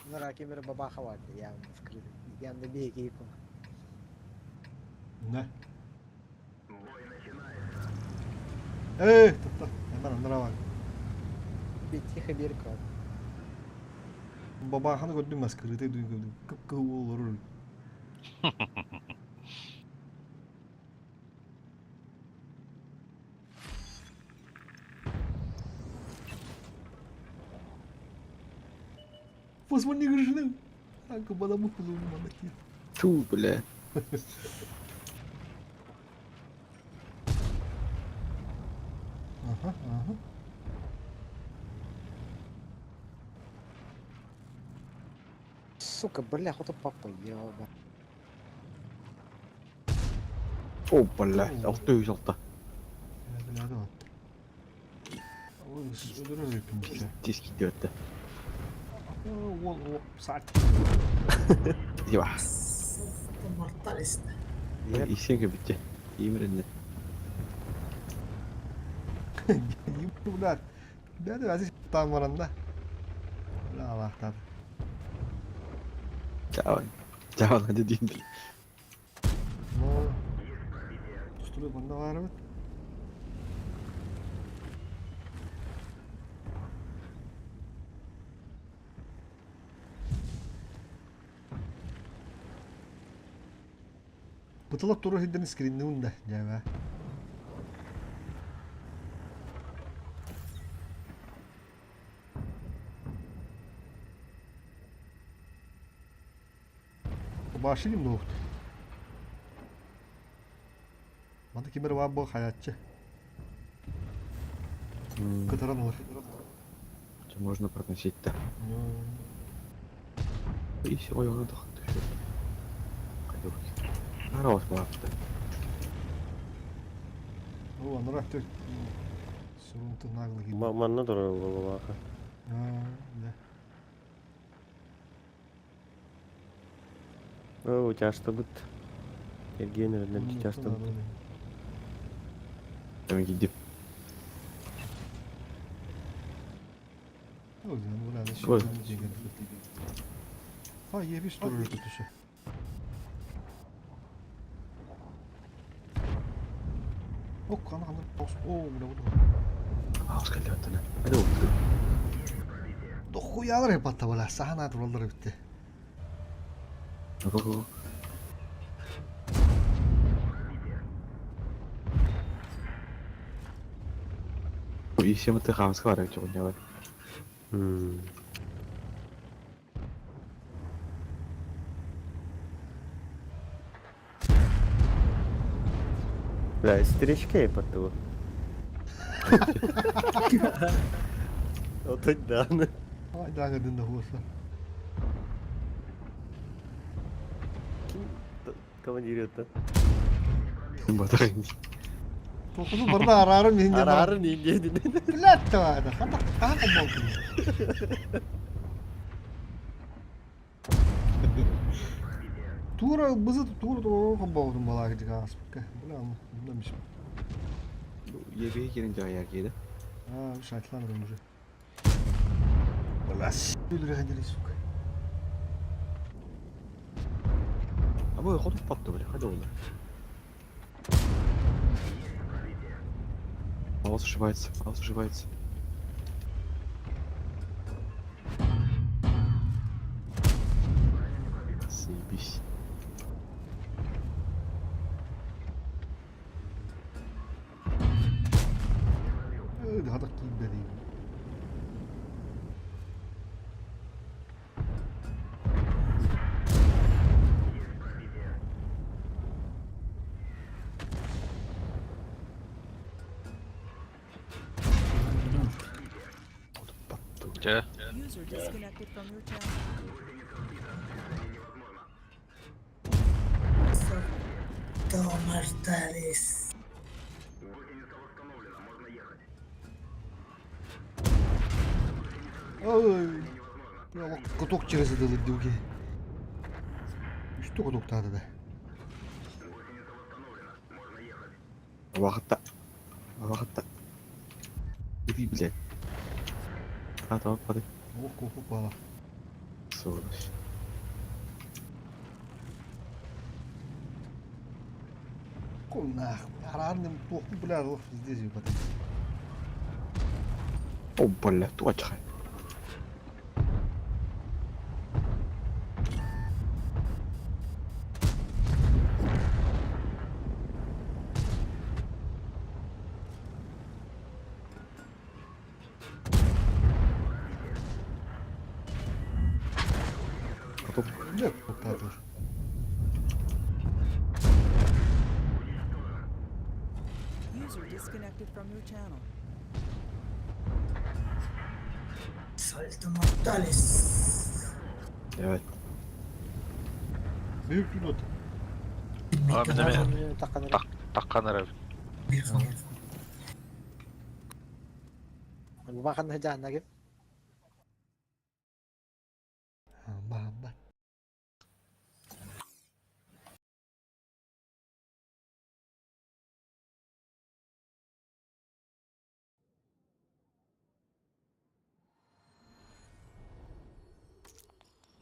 Нара кемер бабаха бар. Я скрыт. Я на беге ипом. Не. Эй, топта. Нара, нара. Тихо беркал. Бабааханы көрдүм маскырыытай дуу көрдүм. Кып-кыһыл уол олорор. Позвони Гришину. Анка баламы кулуну Ту, бля. Ага. Сука, бля, вот папа, ёба. О, бля. 606. Бля, бля, бля. Пиздец кидет. Уол, уол, сать. Еба. Исеге битте. Имренне. Бля, бля, азиз там баранда. Бля, Аллах Чао. Чао, надо динди. Ну, Тустулу банда бар бит. Бытылап туру хидден скриннүүн да, жабаа. Башилим нуут. Манда кимер бар бу хаятчы. Кытаран олар. Можно проносить-то. И все, ой, он отдохнет еще. Хорош, лапта. О, анара төр. Сурунту наглый. Манна турар бабаха. Да. О, часто быт. Ергенерден часто быт. Там иди. Ой. А, ебись тоже тут еще. О, кана кана. О, бля, вот. Аус келді. Hadi oldu. Дохуялар хеп атта бала. Сахана туралдар битти. Го. И всем это хамска var çok ne var. Бля, стрічки поту. Отут да. Ай, да, гыдын да хуса. Ким командир это? Батырын. Тохуну барда арарым мен Арарын инде. Блядь, та, хата хата болду. Тура бызы тура тура болдум бала гыжыга аспыкка. Бля, мындамиш. Ебей келин жаяр кейdi. А, шайтланырым уже. Бля, өлүрө сука. Ama хотуп батты бля, hadi oldu. Маус ошибается, маус ошибается. Заебись. Хата кийбе дейм. Че? User disconnected from your channel. Ой. Бля, каток через это дылги. Что каток тады да? Вахта. Вахта. Иди, блядь. А, tamam hadi. Ох, ох, упала. Сволочь. Кой нахуй. Арарным плохо, бля, лох здесь ебать. О, бля, точка. Дьэ, куттаатылар. User disconnected from your channel. Salto mortales. Evet. Büyük bir not. Abi deme. Tak takkan abi. Amba amba.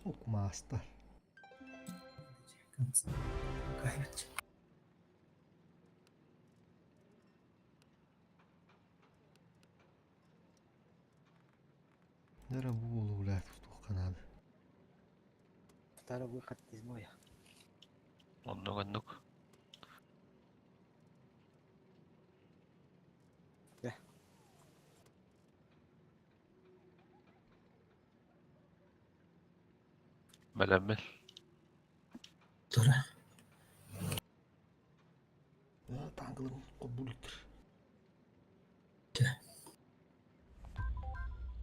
Окмастар. Нера буолу блядь, канады. Оннук оннук. Бэлэммин. Танкылым кобулуктур.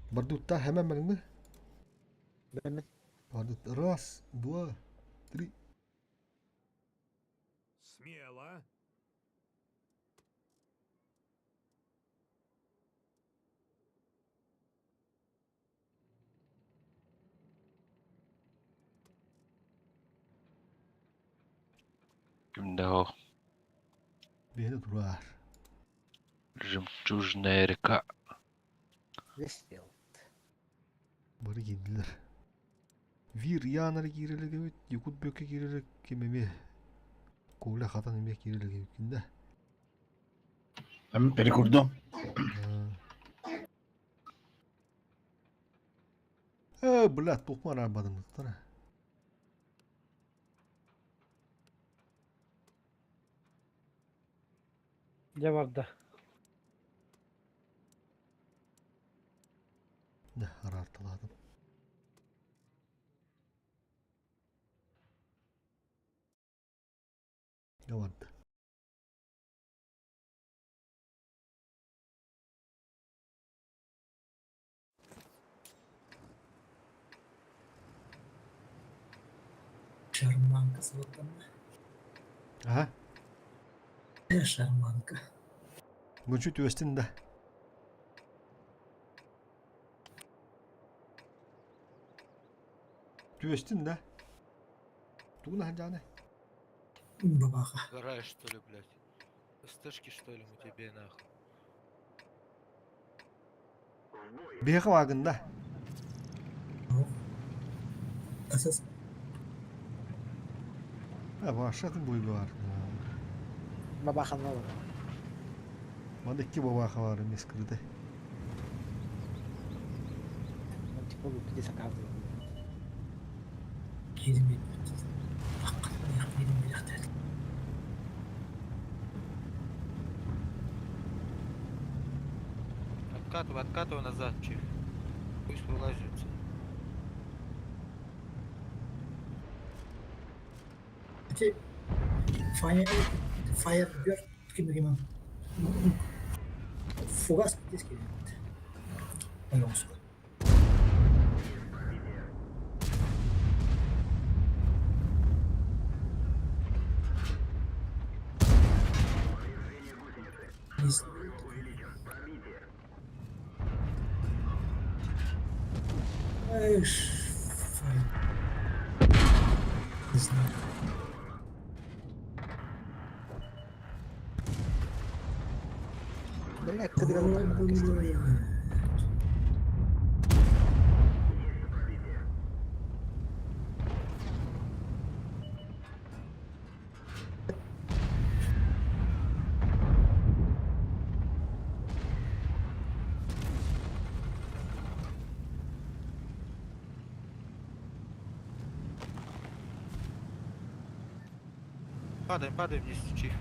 Бардутта hemen benim mi? Бардут. Раз, два, три. Смело. Күндэ Beni durar. Жемчужная река. Бары киирдилэр. Вир Янары киирэлэгэбит, Якут Бөкө киирэлэг ким эмиэ. Коля хатан эмиэ киирэлэгэбит кинде. Мен перекурдум. Э, блядь, тухмар арбадым. Дьэ барда. Да, арарталадым. Ne vardı? Шарманка золотая. Aha. Шарманка. Гүнчү түөстүн да. Түөстүн да. Тугуна ханжаны. Бабаха. Гараж, что ли, блядь? СТшки, что ли, мы тебе нахуй? Бэхэ вагында. Асас. Ha başladın bu var. Манда икки бабаха бар эмес кырды. Откатывай, откатывай назад, чиф. Пусть вылазится. Fire, fire, ким Фугас диски. Пожалуйста. Эш, фай. Не знаю. Падаем, падаем вниз, чиф.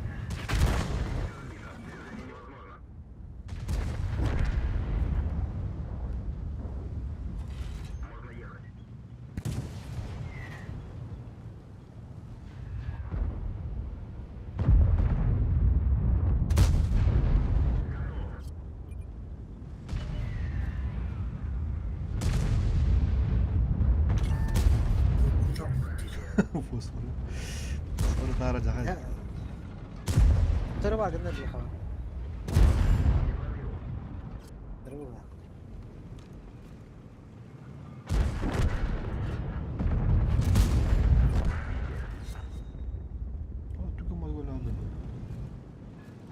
Фосфоры. Фосфоры таара дьаҕай. Төрө бар гынна дии хаба. Төрө бар.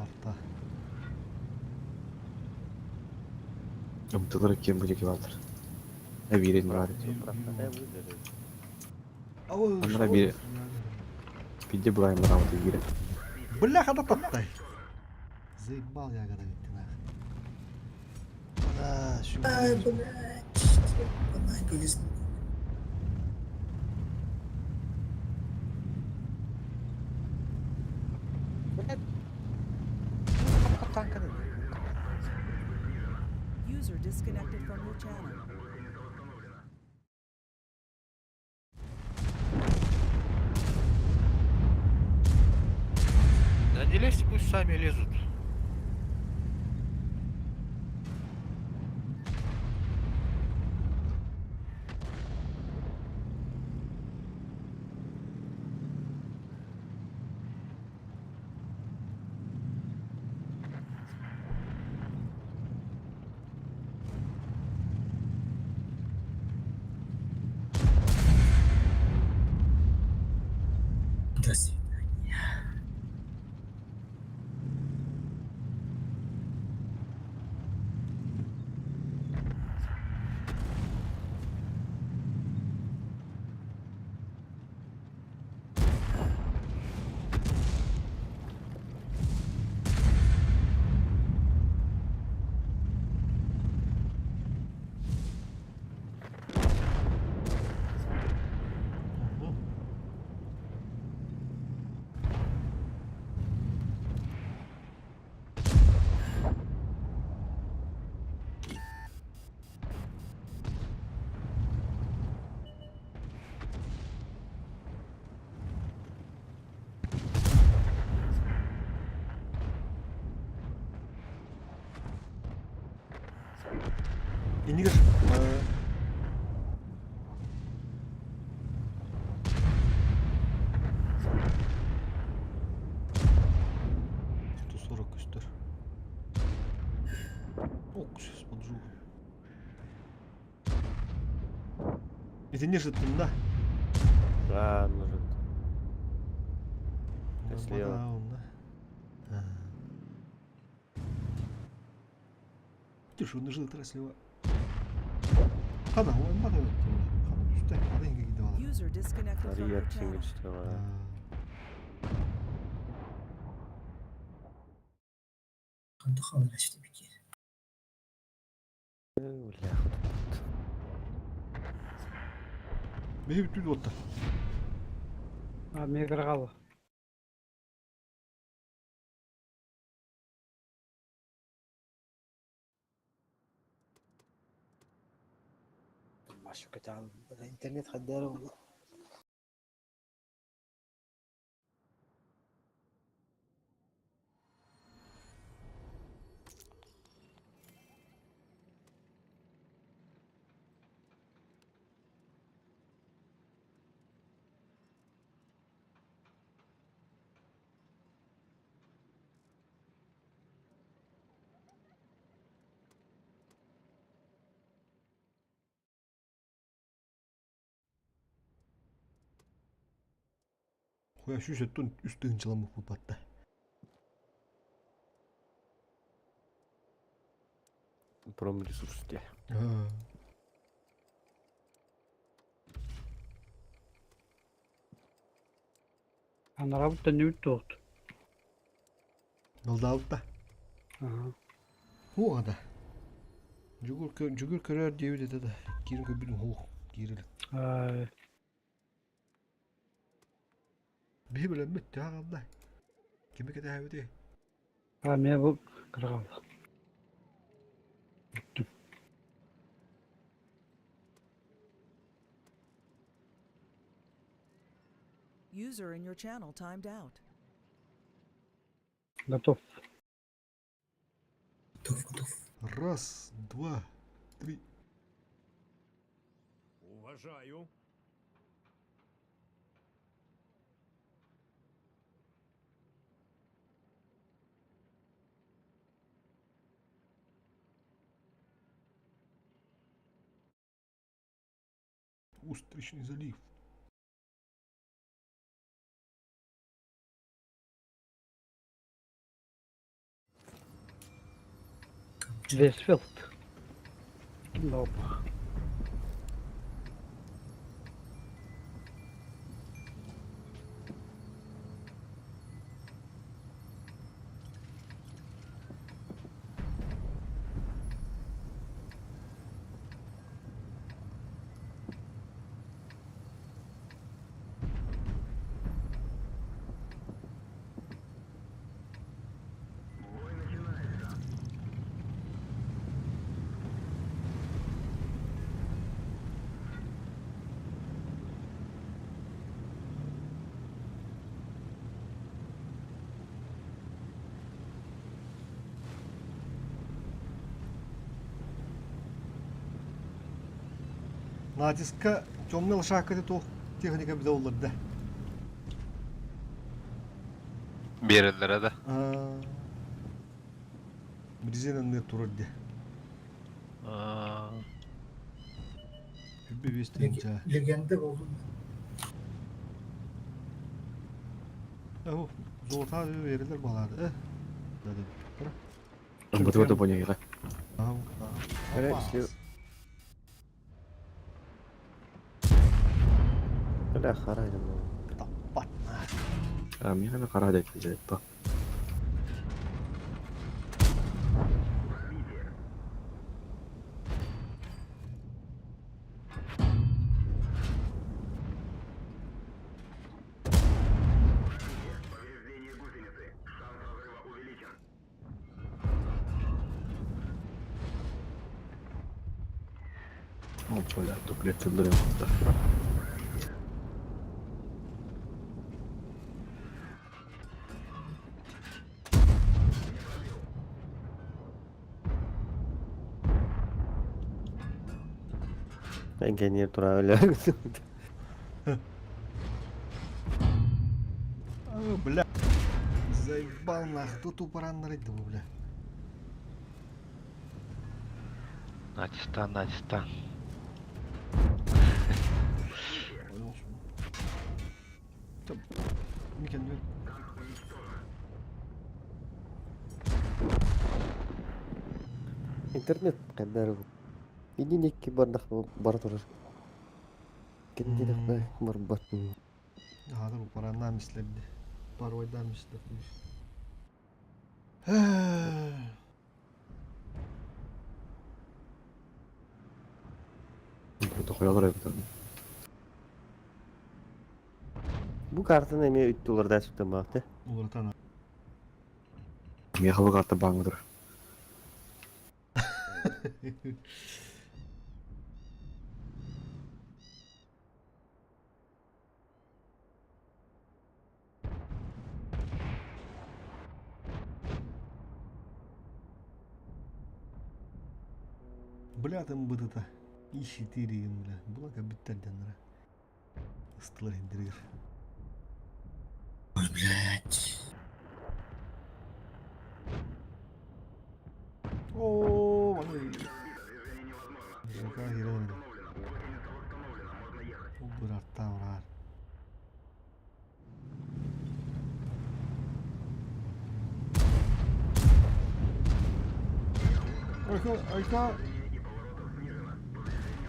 Арта. Умтулар кем будет килатр. Эбирин бар. Анра бир. Пиде булай мырауды бире. Бляха да таптай. Заебал я когда ведь нах. Да, щу. Ай, блядь. Понадобились. Блядь. Танка User disconnected from your channel. Да не лезьте, пусть сами лезут. До свидания. Инигер. 140 көстөр. Ок, сейчас поджу. Это не же да? Да, может. Слева. Да. Ты что, нажил слева. Хана, он бада Хана, үсте, хана инге гиде бала. User disconnected from your Ария channel. чингичтева. Ханды халыр işte bir kere. Бля, Беги бүтүн отта. А, меграғалы. Машука интернет хаддары والله. Хуя шүсөттөн үс тыгынчыламы батта. Промресурс те. Анарабыт нүт тоғыт. Галдаутта. Ага. Хуа да. Жүгүр жүгүр көрөр дейбит это да. Кирин көбүн хух кирил. Ай, Бии билен бүттү агамда. Кими кетәбити? А, мен бұл кырғалы. User in your channel timed out. Готов. Готов, готов. Раз, два, три. Уважаю. Устричный залив. Вестфилд. Лопах. Натиска темный лошадка туох техника бida олорда. Биэрэллэрэ да. Резина турар де. Хүббе бестен Легенда болдум. О, золота берилер балады. Бутылка поняла. Бля, харайдым. Таппат. Михаил Карадек па. О, бля, дуплет да. Генер тура өлө. О, бля. Заебал нах, тут упараннар иди, бля. Натистан, натистан. Микен Интернет кайдар. Иди некки бардах бар турар. Кендинах барбат. Хазыр упараннан мислерди. Парвайдан мислерди. Тохоялар эбит. Бу картаны эме үттүлар да сүттөн бакты. Улартан. Михаил карта баңдыр. Бля, там бы это. И4, бля. Была как биттерден, Ыстылар индиргер. Ой, блядь. О, аны. Жака хирен. Убыраттан урар. Айка, айка.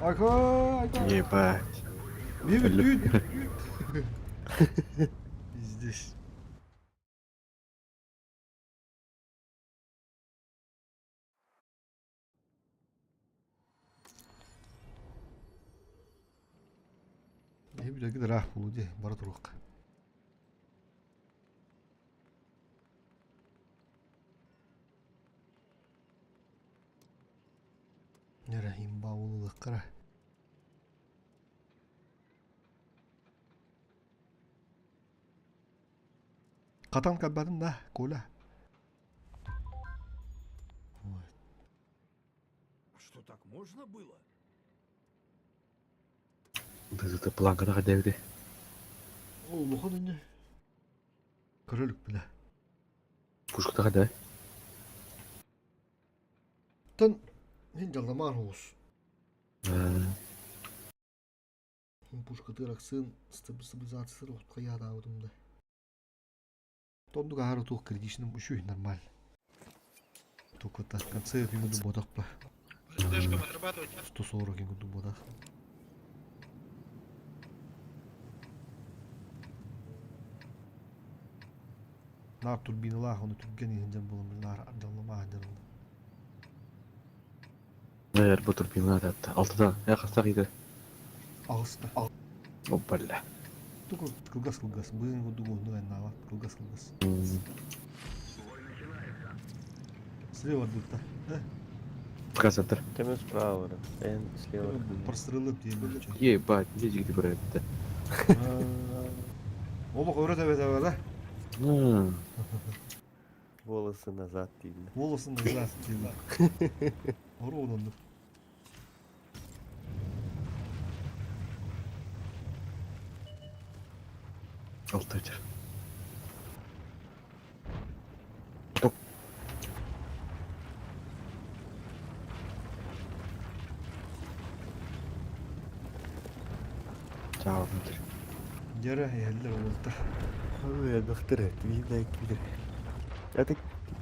Айка, айка. Ебать. Бейбит, бейбит. Здесь. Бейбит, рах булуди, бара турук. Нere имба улулуккара. Катан каббатын да, Коля. Что так можно было? Это планка да девди. О, лохон инде. Көрөлүк биле. Пушка да. Тон мен жалдамар оус. Пушкатыгар аксын стабилизация хайаатаабытым да. Тоннук аһара туох критичным үчүгэй нормально. Только так в конце курдук буотахпа. СДшкам отрабатывать. 140 курдук буотах. Наар турбиналаах оны түргэн иһин буолан наар ардалламаа дьан. Эр бу турбина ататта. Алтыда. Я хастах иде. Аҕыста. Оппалла. Только кылгас кылгас. Быын курдук уһуннук айнаабат. Кылгас кылгас. Слева дытта. Казатыр. Темир справа, эн слева. Прострелып диэн. Ебать, не жигди бұрайыпты. Олох өрө төбө төбө да. Волосы назад деймін. Волосы назад деймін. Ору онundu. Алты өтер. Чао, өтер. Дьэрэ иһэллэр уолта. Ой, доктор, видно, кидер. Это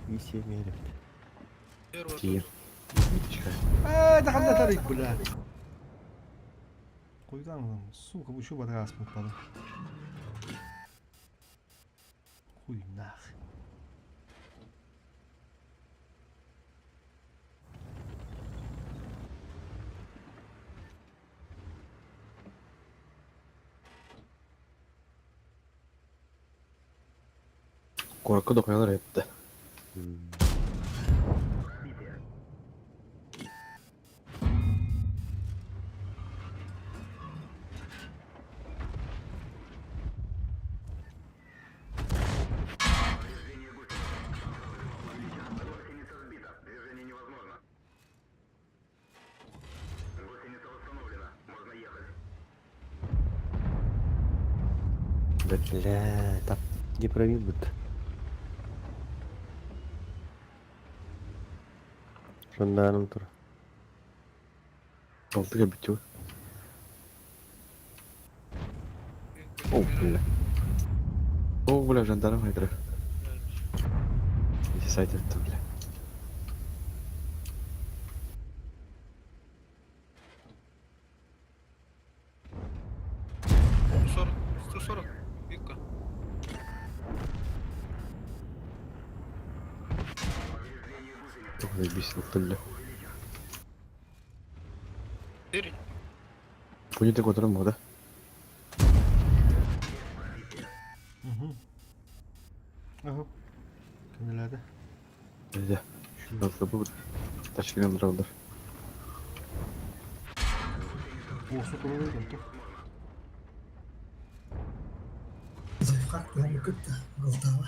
висит мере. Тиер. Миточка. Э, да ханна тарик, бля. Койдан, сука, бу еще батагас попады. Хуй нах. Korku dokuyorlar hep de. Бля, так не пробил будто. Жандарм тур. Алтыга бітті. О, бля. О, бля, жандарм хайдыр. Иди сайт етті, бля. 40, 140. Вика. Ох, заебись, бля. 4. Будет такой мода. Угу. Ага. Кемелerde. Да. Nasıl bu? Taşkın alır. Olsa туралы екен, Лайфхак прямо көптө голдава.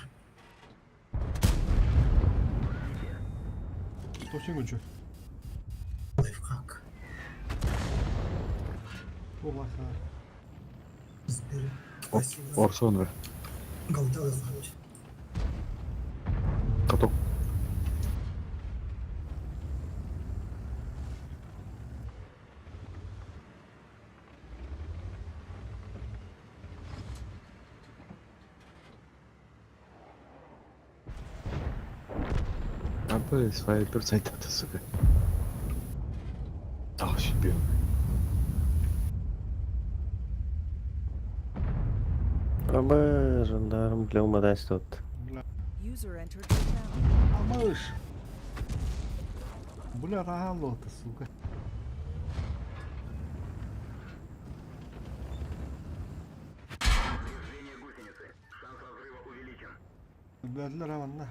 Точно күнчү. Лайфхак. О, лайфхак. Сбери. Орсон var. Голда лайфхак. Каток. Abi sniper saytata сука. Ah şimdi. Аба, жандарм для умадайс тут. User entered your channel. Амыш. Бля, ралота, сука. Бәдлер аманна.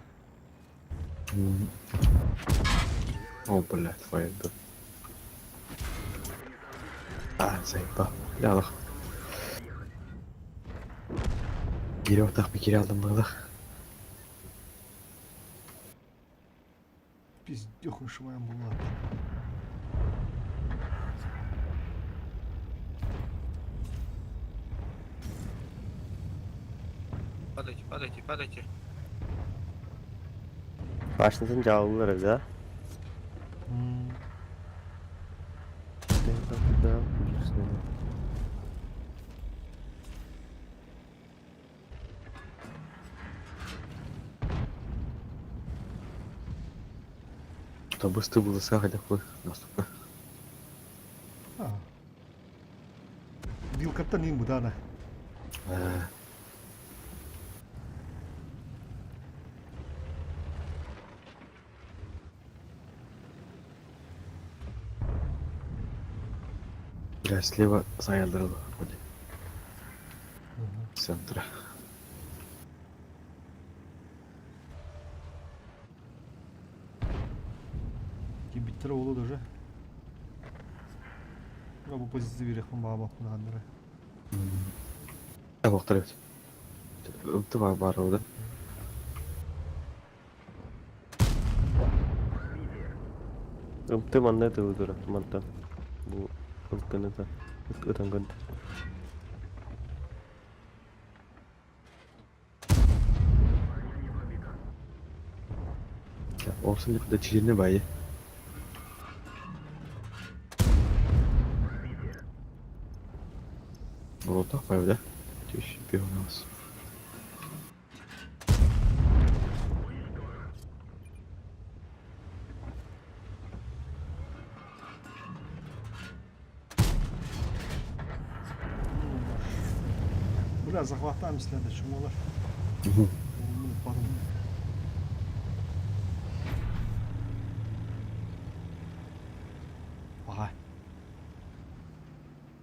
О, блядь, твоя да. А, заебал. Бля, лох. Кире отақ bir kere aldım bunu. Пиздёх шваем була. Падайте, падайте, падайте. Башнысын жабылыр да? Табысты булыса хотя бы наступка. Вилкаттан иин бытаана. Бля, слева заялдырыл. Центра. Кибиттер оҕолу даже. Бу позиция берехпин баабаппын ааннара. Оқтар эбит. Ымты бар бар ода. Ымты манна тылыдыра мантан. Бу ылкыныта ытангын. Olsun da çiğne bayı. Рота да? Чемпион у нас. Бля, захватаем следующий олар. Ага.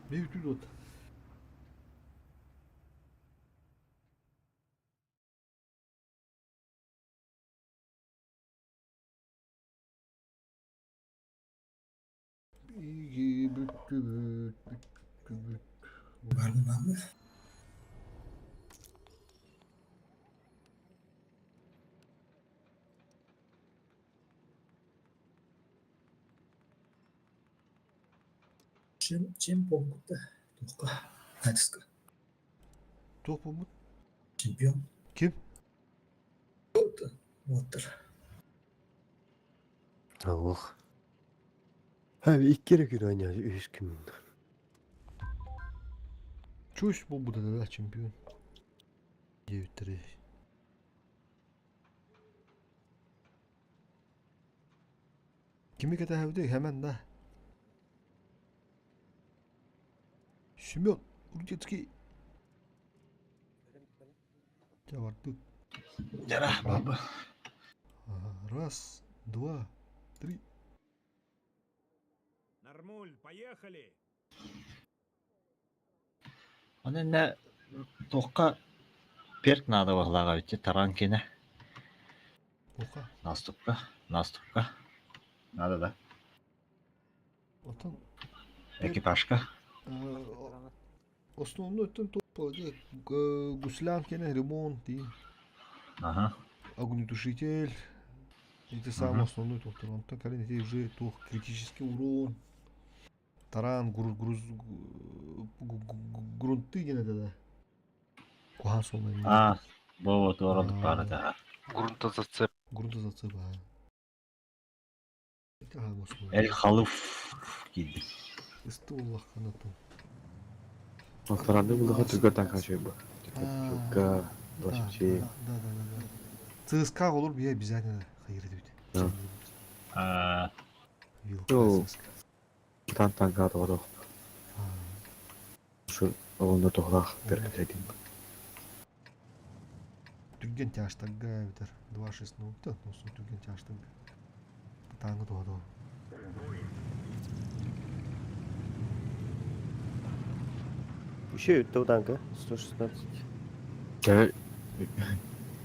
Bir тут. Бүттү бүт, бүттү бүт. Бармы? Чем чем болбут Туққа. Айтыска. Туох болбут? Чемпион. Ким? Оттыр. Ох. Ha iki kere gün oynuyor. Üç gün. Чусь болбут да чемпион. 9-3. Kimi кете hemen да. Семен Рудецкий. Барды. Жара, баба. Раз, два, три. Нормуль, поехали! Оны не тоққа перк надо бағлаға өтте таранкине. Оқа. Наступка, наступка. Надо да. Отон. Экипажка. Основной өттен топ болады. Гуслянкине ремонт и Ага. огнетушитель. Это самый основной тоқтар. Онтан калин это уже тох критический урон. Таран, груз, груз, грунты не надо, да. Кухан солмай. А, бо туоролук баар да. Грунтозацеп. Грунтозацеп, а. Это основной. Эл халыф кийди. Исты Аллах канатым. Таранды булдыга түргө танка чөй бу. Түргө, Да, да, да, да. ЦСКА olur bir обязательно хайыр дейт. А, Жол. Тан танка тоғдо. Шу оғында тоғлақ беркетедин. Түрген тяштанга битер. 2-6 ну, да, ну, түрген тяштанга. Таңы тоғдо. Еще өттө танка 116.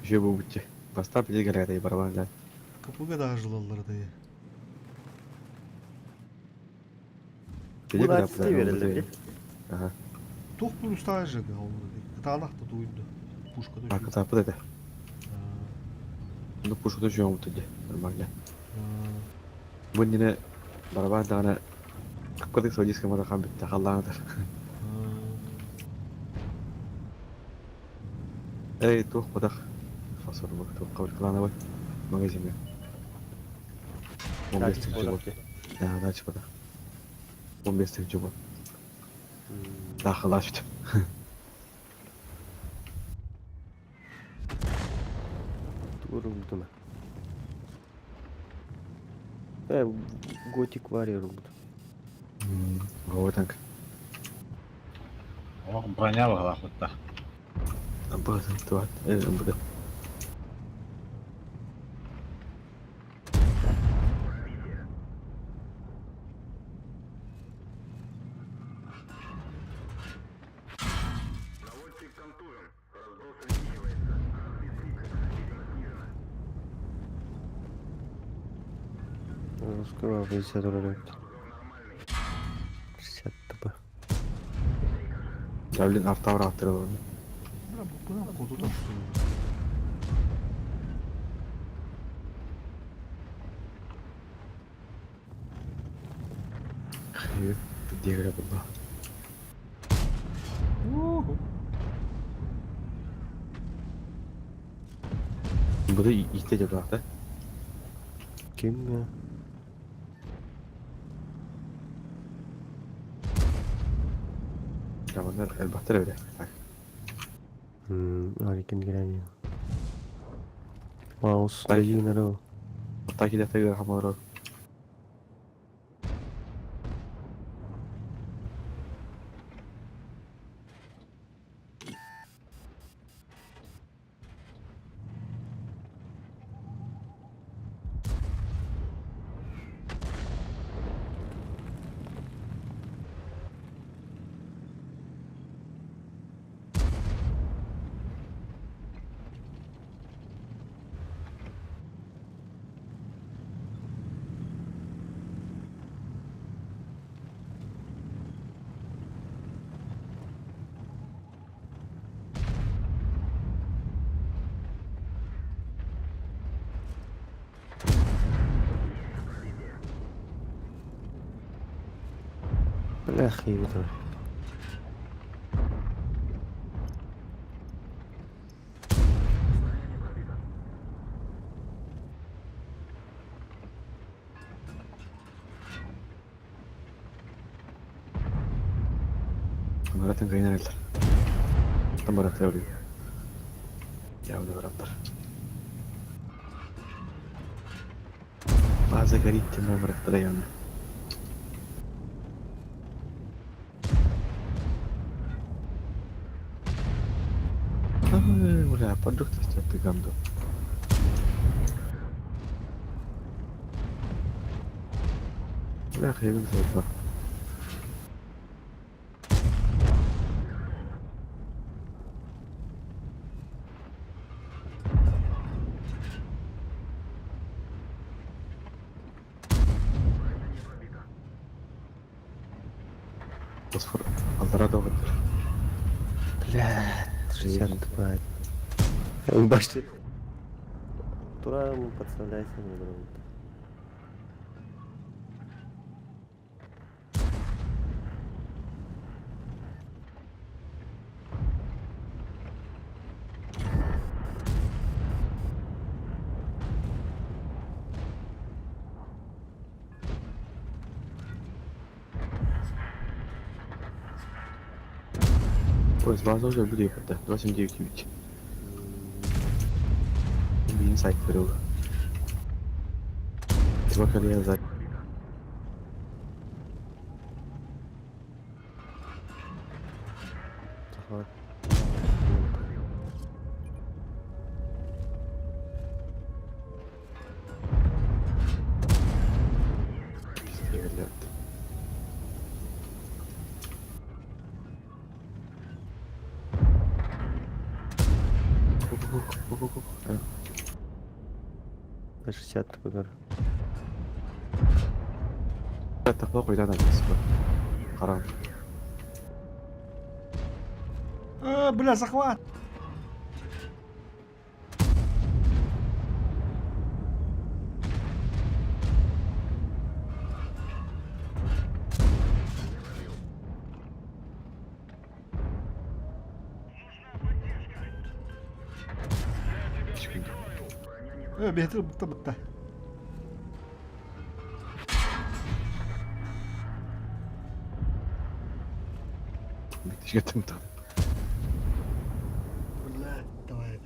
Еще бу бутче. Бастап биле барабан да. КПГ да жылалар да. Биле Буна берилди. Ага. Тох плюс же да, ол. Кытаанах да туйду. Пушка да. А кытапы да. Ну пушка да жуам бутты. Нормально. Бу нене барабан дагана капкадык содиска мада кам битте халлаандар. Эй, тух кудах. Фасор бу тух кабыл кылана бай. Магазинге. 15 тысяч вот. Да, дальше куда. 15 тысяч вот. Да, халашт. Туурулдума. Готик Warrior будет. Голый танк. Ох, броня была хоть-то. МП-2, МПД. Скоро 60 рублей. 60 ТБ. Да, блин, автовра открыл. Бля, куда куда что ли? Где была? Буду идти да? Ким я? Tamamdır. Elbette öyle. Так. Hareket gelemiyor. Mouse dayı Так иде тегер хамарı. Бля, хуй Onlara kaynar Там bırakıyor. Ya bunu bıraklar. Bazı garip timler bıraktılar yani. Бля, подруг ты гамду. Бля, хрен знает. Фосфор Алдарадо Бля, 62. Башты. Тура ему подставляйся, не друг. Ой, сразу уже буду ехать, да. 279. Блин, сайт вырыл. Два колея за. Захват. Пиздец. На 60 ТБ. Такла койдан Харам. А, бля, захват! Бетер бутта бутта. Битишке там. Блядь, давай.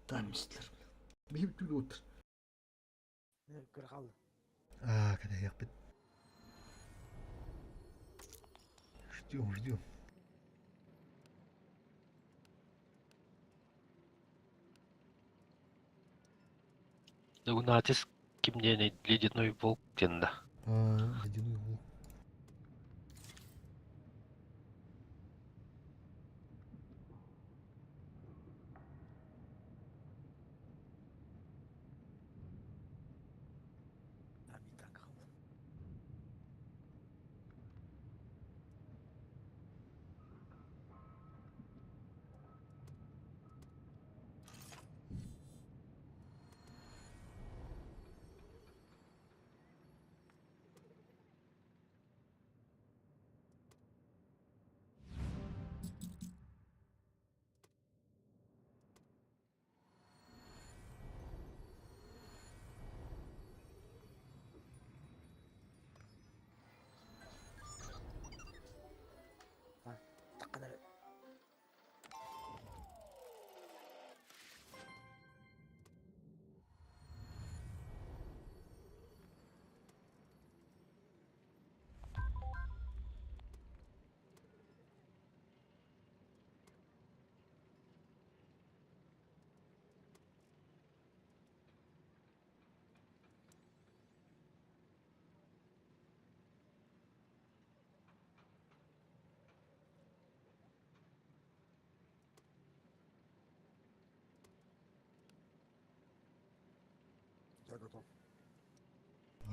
Там истилэр. Биһи түүл уоттар. Аа, кэтэһиэхпит. Ждем, ждем. Лунатис ким диэний ледяной волк диэн да. Аа, ледяной волк.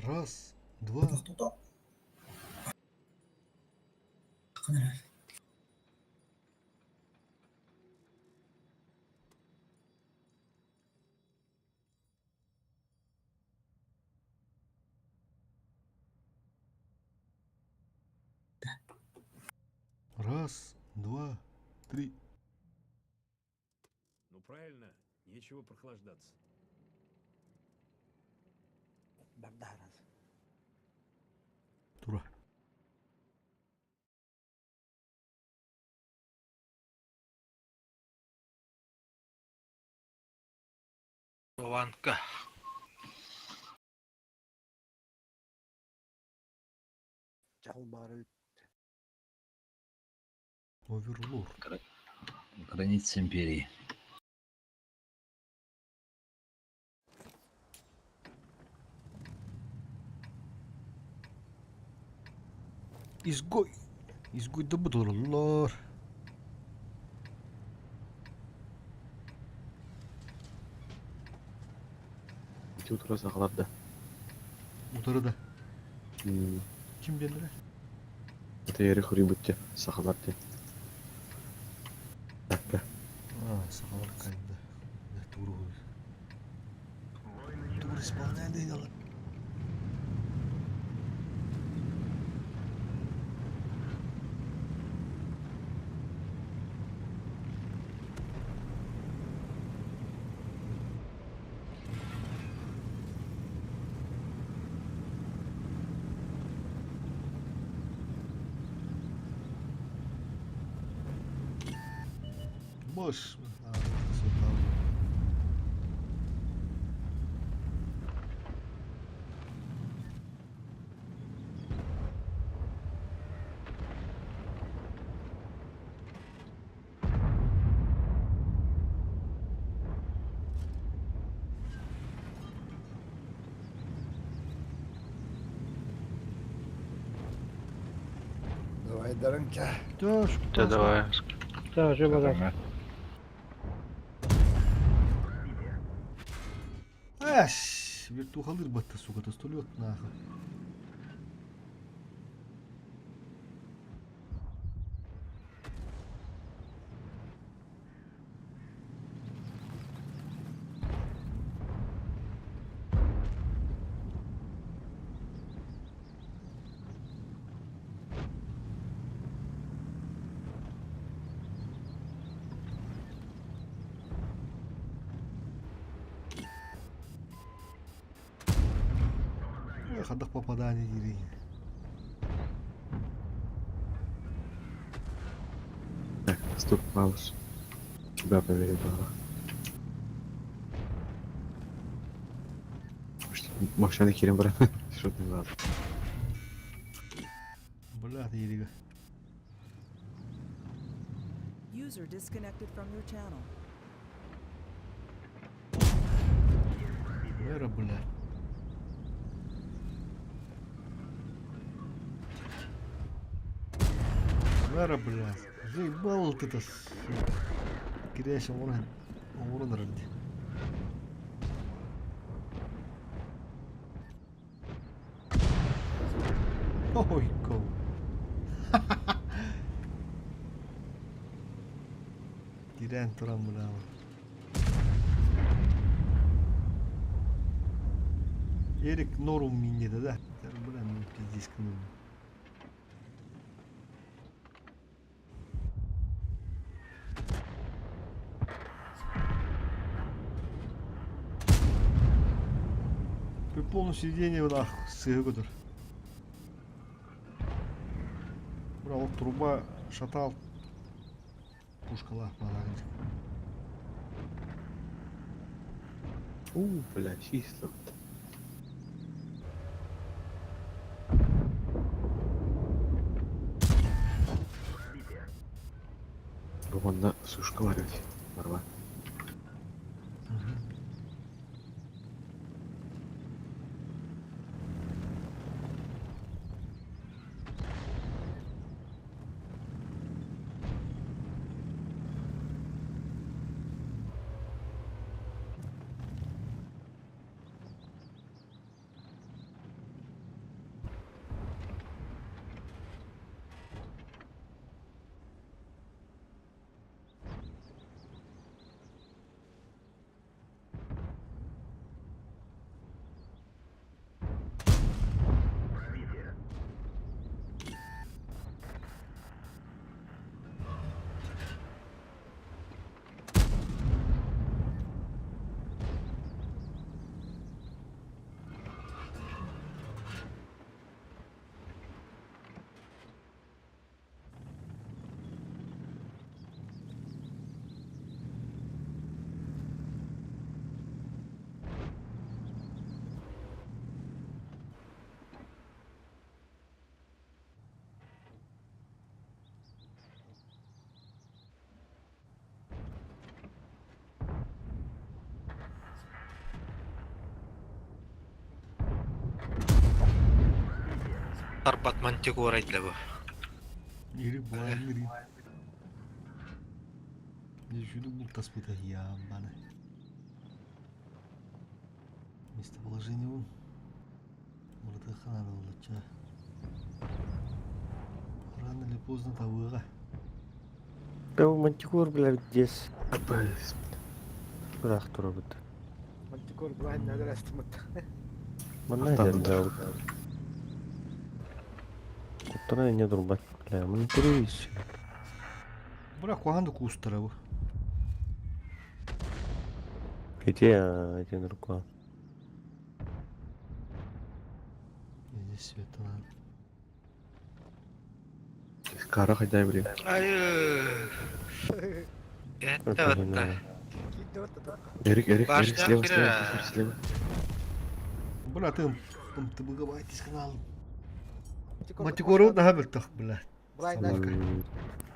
Раз, два. Раз, два, три. Ну правильно, нечего прохлаждаться. Тура. Ванка. Оверлорд. Границы империи. Изгой. Изгой да бұдырлар. Ити утура сахалар да. Утары да. Ким диэннэрэ? Тейери хури бутте сахалар те. Такка. А, сахалар кайда. Туру. Тур исполняет Маш. А, сюда. Давай, Дарынка. Да, Да давай. Да, жибада. Эш, вертухалыр батта, сука, тостолет нахуй. Хадах попадание дирей. Так, стоп, пауза. Тебя проверить было. Машина кирен баран. Что ты надо? Бля, ты Ерига. User disconnected from your channel. Вера, бля. Вера, бля. Заебал ты это, сука. Кирящим уран. Уран рады. Ой, кол. Кирен туран, бля. Эрик норум минеде да. Бля, ну пиздец кынын. При полном сидении нахуй сыгы көтөр. Бра, вот труба шатал. Пушкала балагын. У, бля, чисто. Бу сушка var Барба. Тарбат мантикора для бу. Эрик буайын Жүді бұл таспыта ябаны. Местоположение он. Мурата надо было. Рано или поздно табыға. Бу мантикор, бля, здесь. Бирах турабыт. Мантикор блайн награстымыт. Манна дерде. Куттана не дурбат, бля, мын туруйс. Бра, куанды кустара бу. Где один рука? Здесь света надо. Кара хотя блин. Ай. Это вот. Эрик, Эрик, Эрик, слева, слева, слева. Бля, ты ты быгабайтесь канал. Мантикору да бөлтөх, бля.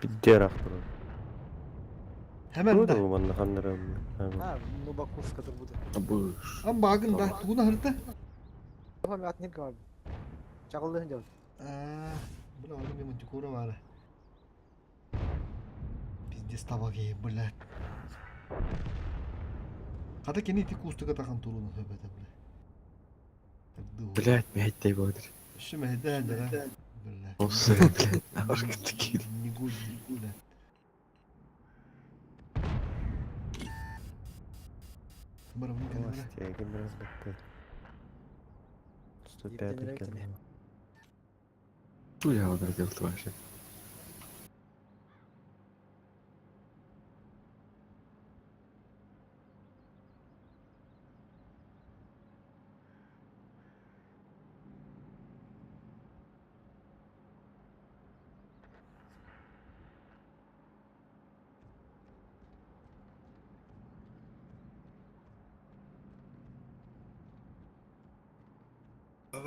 Пиддерах тур. Hemen да. Манна ханнара. А, ну бакушка тут будет. Абыш. Ам багын да, тугуна хырта. Там от них говорю. Чагылды делать. А, бля, аны мен мантикора бар. Пиздец табаги, бля. Ката кени ти кустыга тахан туруну хөбөтө, бля. Блять, мять бодыр. Şu mehde да. Бля. Осы, блядь, ашка такие. Негодник, бля. Бара, бара, бара. Стягин разбитый. 105 канал. Хуя он делать вообще.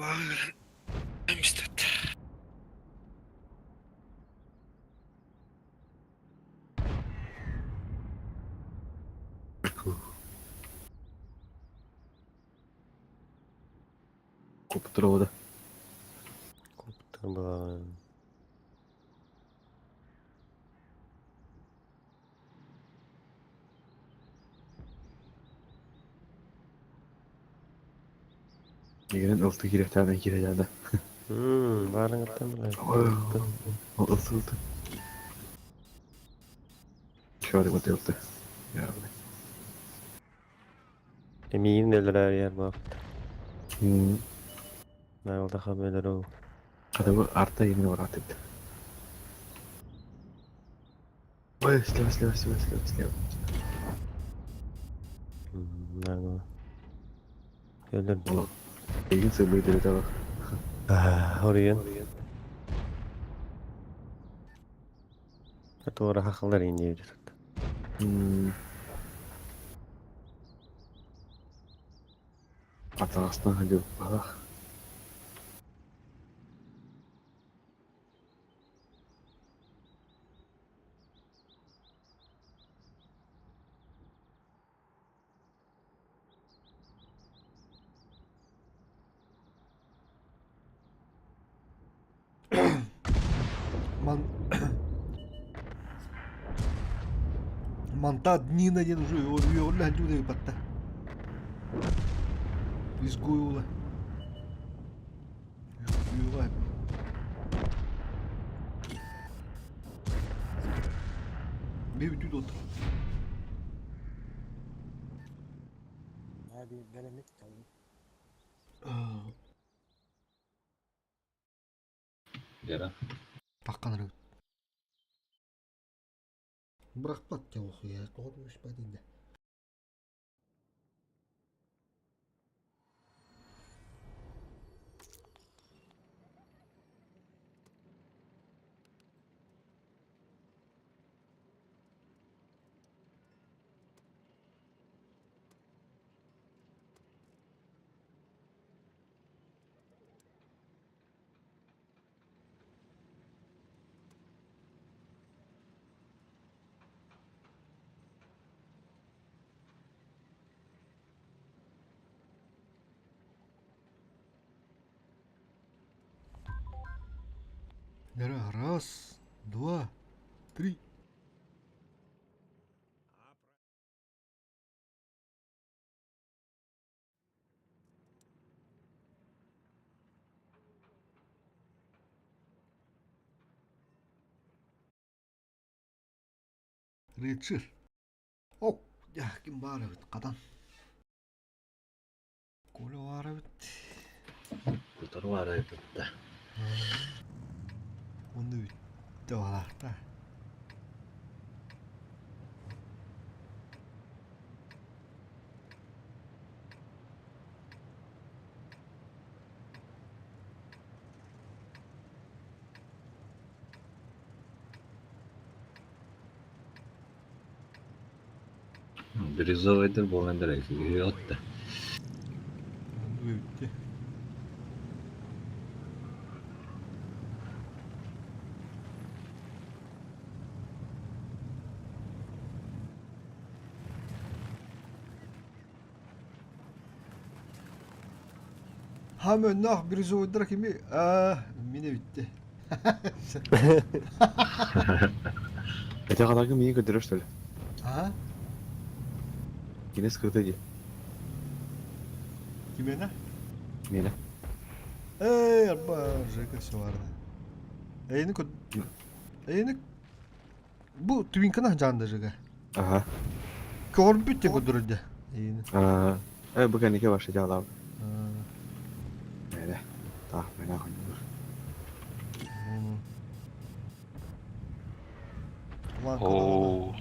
Табаҕы эмистет. Куптуруода. Куптар балаҕан. Игрен ылты кириэхтээн кириэхтээн. Баарыҥыттан бile. Ылты ылты. Şöyle bu ылты. Ya. Эмиин өлөрөр яр баапт. Hmm. Наалдаха өлөрөө. Hadi bu artta yemin var artık. Ой, слева, слева, слева, слева, слева. Наал. Өлөр. Oğlum. Egin sığmayı deli bak. Хоруйун. Туора хахалар инде тут. Hmm. Атағастан hadi bak. Ман... Манта Нина диэн уже үөҕүллэ сылдьыбыт батта. Изгой ула. Үөҕэ. Би бүтү отыр. Hadi denemek kaldı. Дера. Баққан Бырақпат те оқия, тоғыз үш бәдінде. Раз, два, три. Речир. О, я ким бар эбит, кадан. Коля бар эбит. Кутар бар эбит. Оны бүттө балахта. Бирюзовыйдыр болан дерек. Отты. Оны бүттө. Хамөннах бирюзовыйдыр кими? А, мине бүттө. Это kadar миин көтөрөр что ли? А? Кинес кырды ди. Кимена? Мені. Эй, арба, Жека все барды. Эйни код. Эйни бу түбинкана жанды Жека. Ага. Көрбүт те көдүрдө. Эйни. А, э, бу кэннике башы жалап. Мene. Тах, мene хоннур. Оо.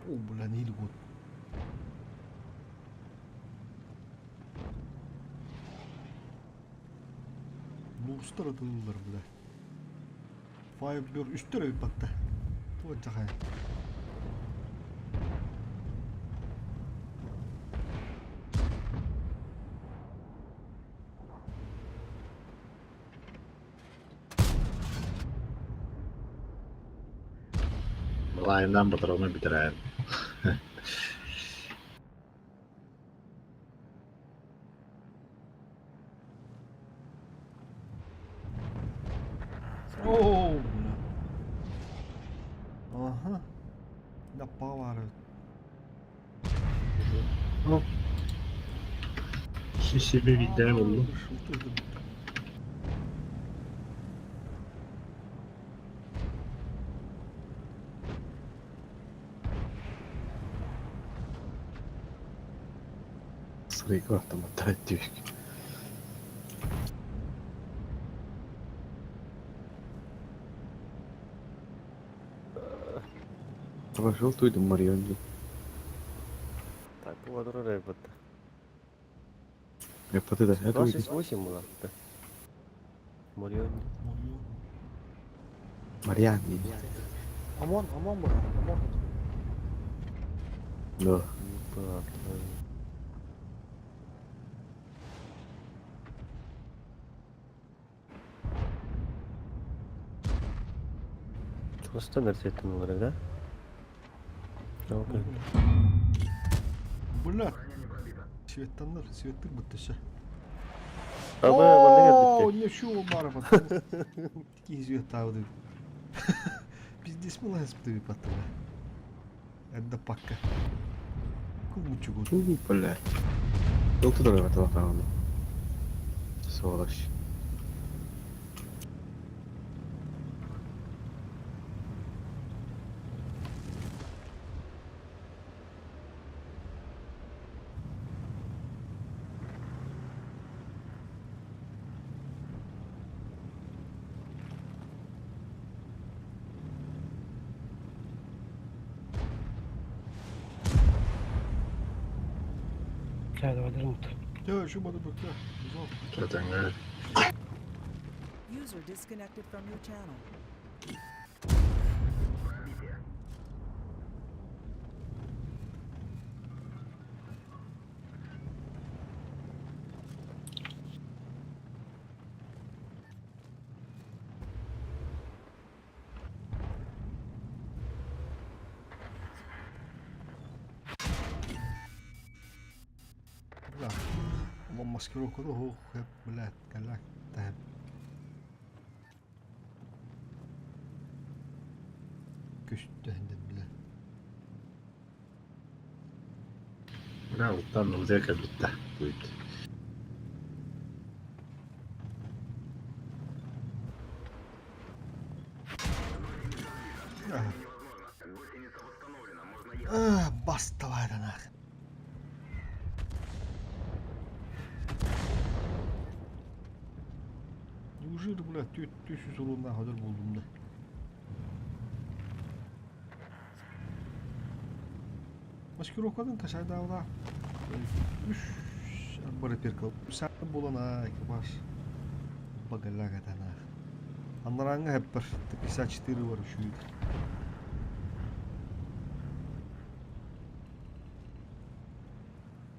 О, бля, не год. Мустар атылылар, бля. Five bir үстер өйіп батта. Туа жахай. Балайынан батароны бүтэрэн. Оу, бля. Ага. Да павары. Себе видео булду. Сырыйга автоматтар эттибик. Пошел туйдум Марион. Так, вот рэпот. РПТ да. Это 268 была. Морион. Мариан. ОМОН, ОМОН был, ОМОН. Да. Просто нәрсеттен олар, да? Бля. Светтаннар, светтик бітті Аба, манна О, не чув Марфа. Такие света Пиздец, мылась ты потом. Это пока. Кумучугу. Бля. Жолту да бата Сволочь. Я еще буду пока. User disconnected from your channel. Бля. Ома маскировка да хох, блядь, каляк, тәп. Көстәндә, бля. Бля, уттан узека битте. Будет. А, басталай да нах. Неужели, бля, түйсіз урунна хадыр болдум да. Маскировкадан кашайда Үш бары перкал. Сән болана экипаж. Багаляга танах. Аннаранга хеппер Т-54 бар үшүйд.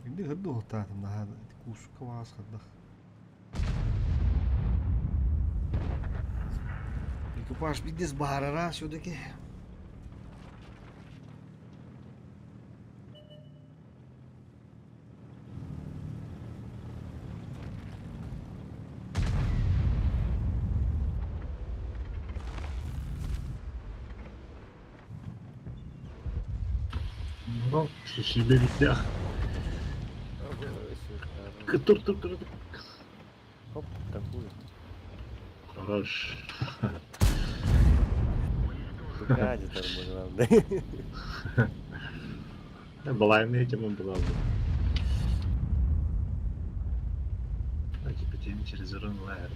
Инде хырды хотатым да куска вас хаддах. Экипаж пиздец барара все-таки. Ну, себе видео. Тур, тур, тур, тур. Хоп, такую. Хорош. Гадит главное. Балайны этим была бы. А теперь через рун лагерь.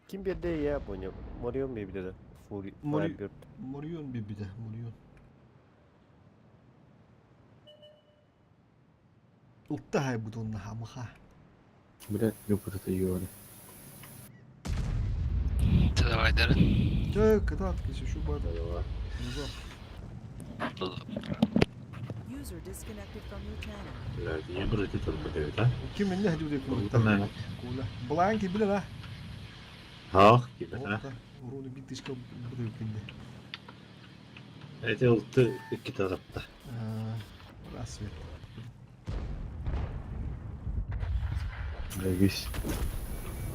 Ким берде я понял. Морион бибиде да. Фури. Мори- Морион бибиде, Морион. Ултахай будун хамаха. Бля, люблю это ёбаный. Давай, Дәрін. Так, кататки, еще бада. User disconnected from your channel. Блядь, я брать это да? Ким меня ходил Наверное. Кула. Бланки, бля, да. Ах, кибета. Уруну bir тышка бұрылкынды. Эти ылты икки тарапта. Рассвет. Легись.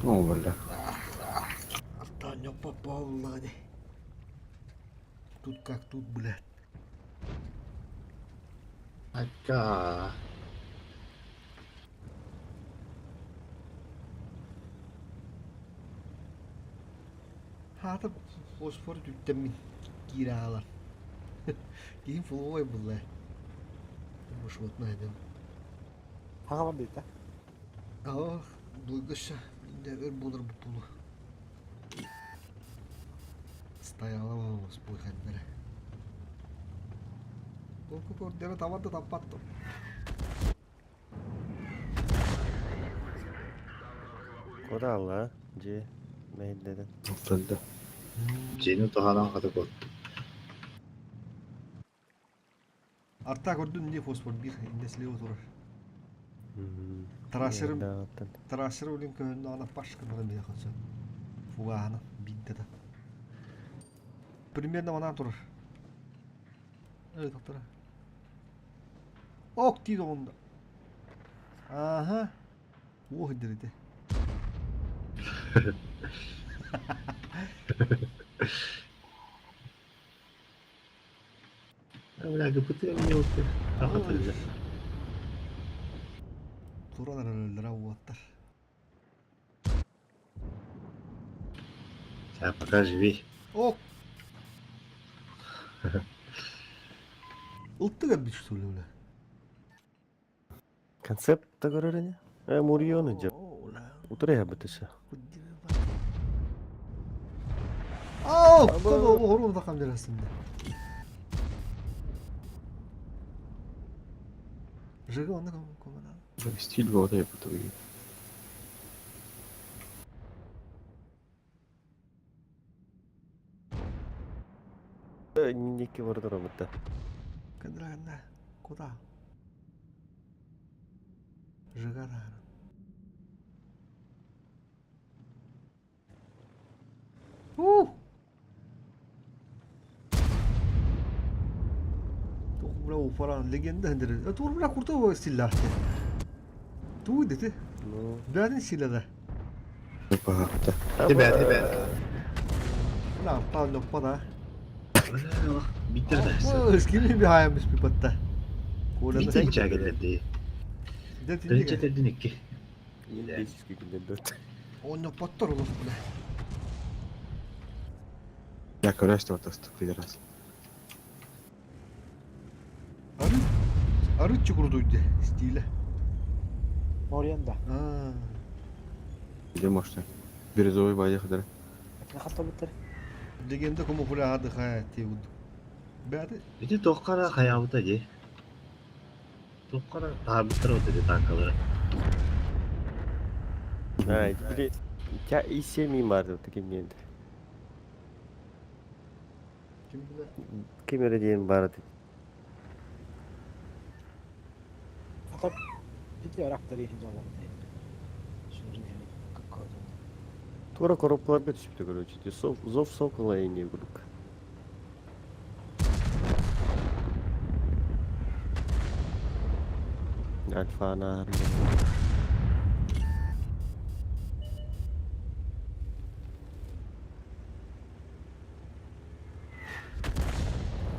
Ну, бля. Артаньо попал, лади. Тут как тут, блядь. Ака. Хата фосфор түттеммин киирэ Киһим фуловой булла. Бушвотна эдем. Хаға бар дейді. Ах, благоша, да өр болар бу пулу. Стояла вам спойхандера. Толку кордера таварда таппатты. Куда алла, же, мейдеден. Алтында. Жени туханан хаты кот. Арта көрдүн не фосфор бир инде слева турар. Трассер трассер улин көһүн ана пашканара бия хаса. Фугана бидде да. Примерно ана турар. Эй, доктора. Ок тиде онда. Ага. Ох, дирде. Бля, ГПТ мне вот. Ахат Туран өлөлөр уаттар. Сейчас пока живи. Ок. Ылттыгар бич что ли, бля? Концепт көрөрүнө? Э, Мурионы деп. Утура бытышы. Ау, кого хорун такам жерасында. Жига онда команда. Стиль вот я буду. Неке бардыр бытта. Кандра канда. Куда? Жига да. Ух! Бля, уфаран легенда хендер. Тур бля курта стилля. Ту дети. Бәрін силада. Пахта. Тебе, тебе. Бля, артан ноппа Биттер да. Скими бихаямыз пипатта. Биттер чагедерди. Тынча тердин икки. Онно паттар олох бля. Я көрөстө отостук пидорас. Ары ары чукурдуйды стиле. Мориан да. А. Где можно? Бирюзовый байя хадыр. Хатта буттар. Легенда кому хуля адыхая тегуд. Бәді. Ити тоққара хаябыта ди. Тоққара табыттар оты ди танкалары. А, били тя и семьи марды таким менде. Ким биле? Кемере дейін барды. Хатта бити арактар ихин жолон. Тура коробкалар түшүптү, короче. Зов сокола эне курдук. Альфа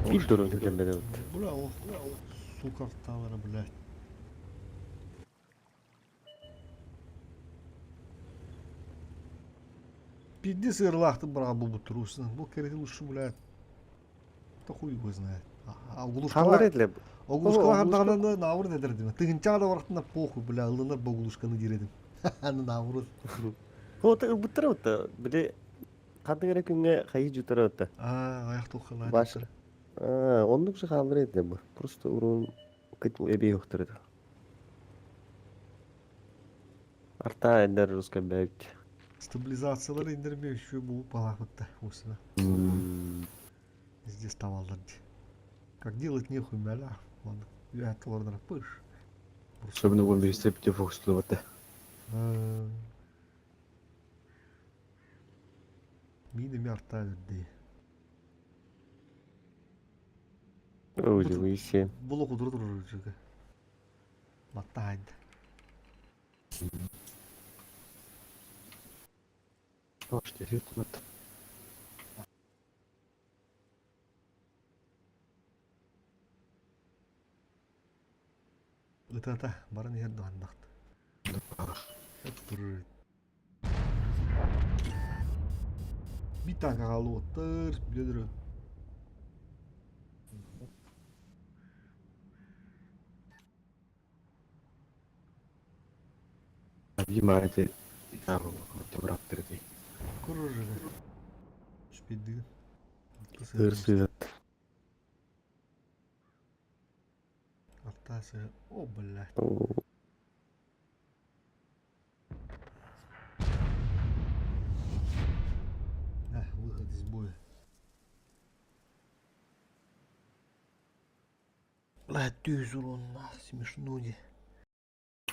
Бир дөрөн келбеди. Бля, ох, сука вталара, блядь. Пизди сырлахты бра бу бутурусна. Бу керети лучше, блядь. Да хуй его знает. А Халар эдле. Оглушкалар хардаганда наоборот эдердим. Тыгынча да барактында похуй, бля, ылынар бу оглушканы диредим. Аны наоборот. Вот буттара вот. Биле кандык эле күнгө кайы жутара вот. А, аяк тохалар. Баш. А, оннук же халар эдле бу. Просто урун кыт эбей yoктур эди. Арта эндер русска бәк. Стабилизациялар индирмей еще бу палахытта осына. Здесь тавалдар. Как делать нехуй мяля. Ладно, я толардар пыш. Особенно вон весь цепь фокус туда. Мин эми артаан үрдэй. Ой, все. Булу кудуру турur жыгы. Батта хайда. Ытата баран иһэр дуһандахт. Турur. Bir tane хаалуоттар, биле Видимо, это бырахтыр дии. Көрөр жыгы. Шпиддигин. Ырсыат. Артасы. О, блядь. Да, выход из боя. Блядь, ты урон, нах, смешно не.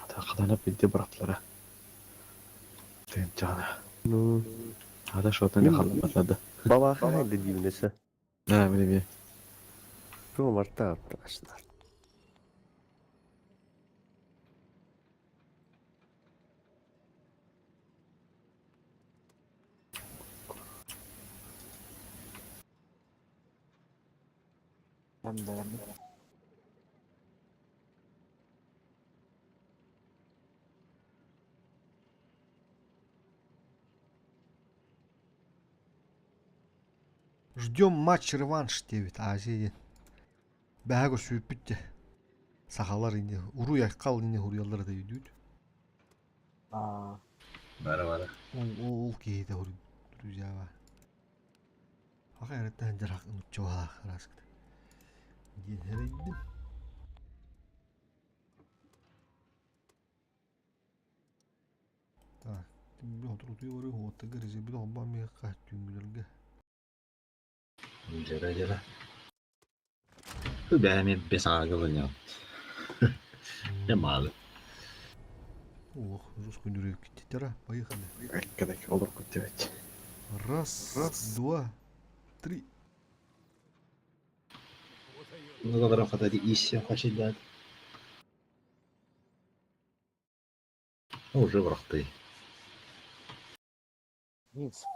Хатана бидде бырахтылара. Тыынчаана. Ну. Ада шотаны халламатлады. Бабаха хайда дивнесе. Да, биле. Ту марта аштар. Ждем матч реванш диэбит Азия диэн. Бэһэ көрсүбүппүт дьэ. Сахалар ини уруй айхал ини хуруйаллар да өйдүүт. Бара бара. Ол ол киһитэ хуруй друзьява. Аха эреттэн жарах нуччалаах араскыта. Диэн эрэйдим. Так, отурутуй барыы хуоттага резервин холбоон миэхэ түүҥҥүлэргэ. Жара жара. Бэми бес ага гылыня. Не малы. Ох, жестко нүрэ Поехали. Эккедек олор күттебет. Раз, два, три. Ну, говорю, хотя иссе хочет дать. Уже врахты. Минск.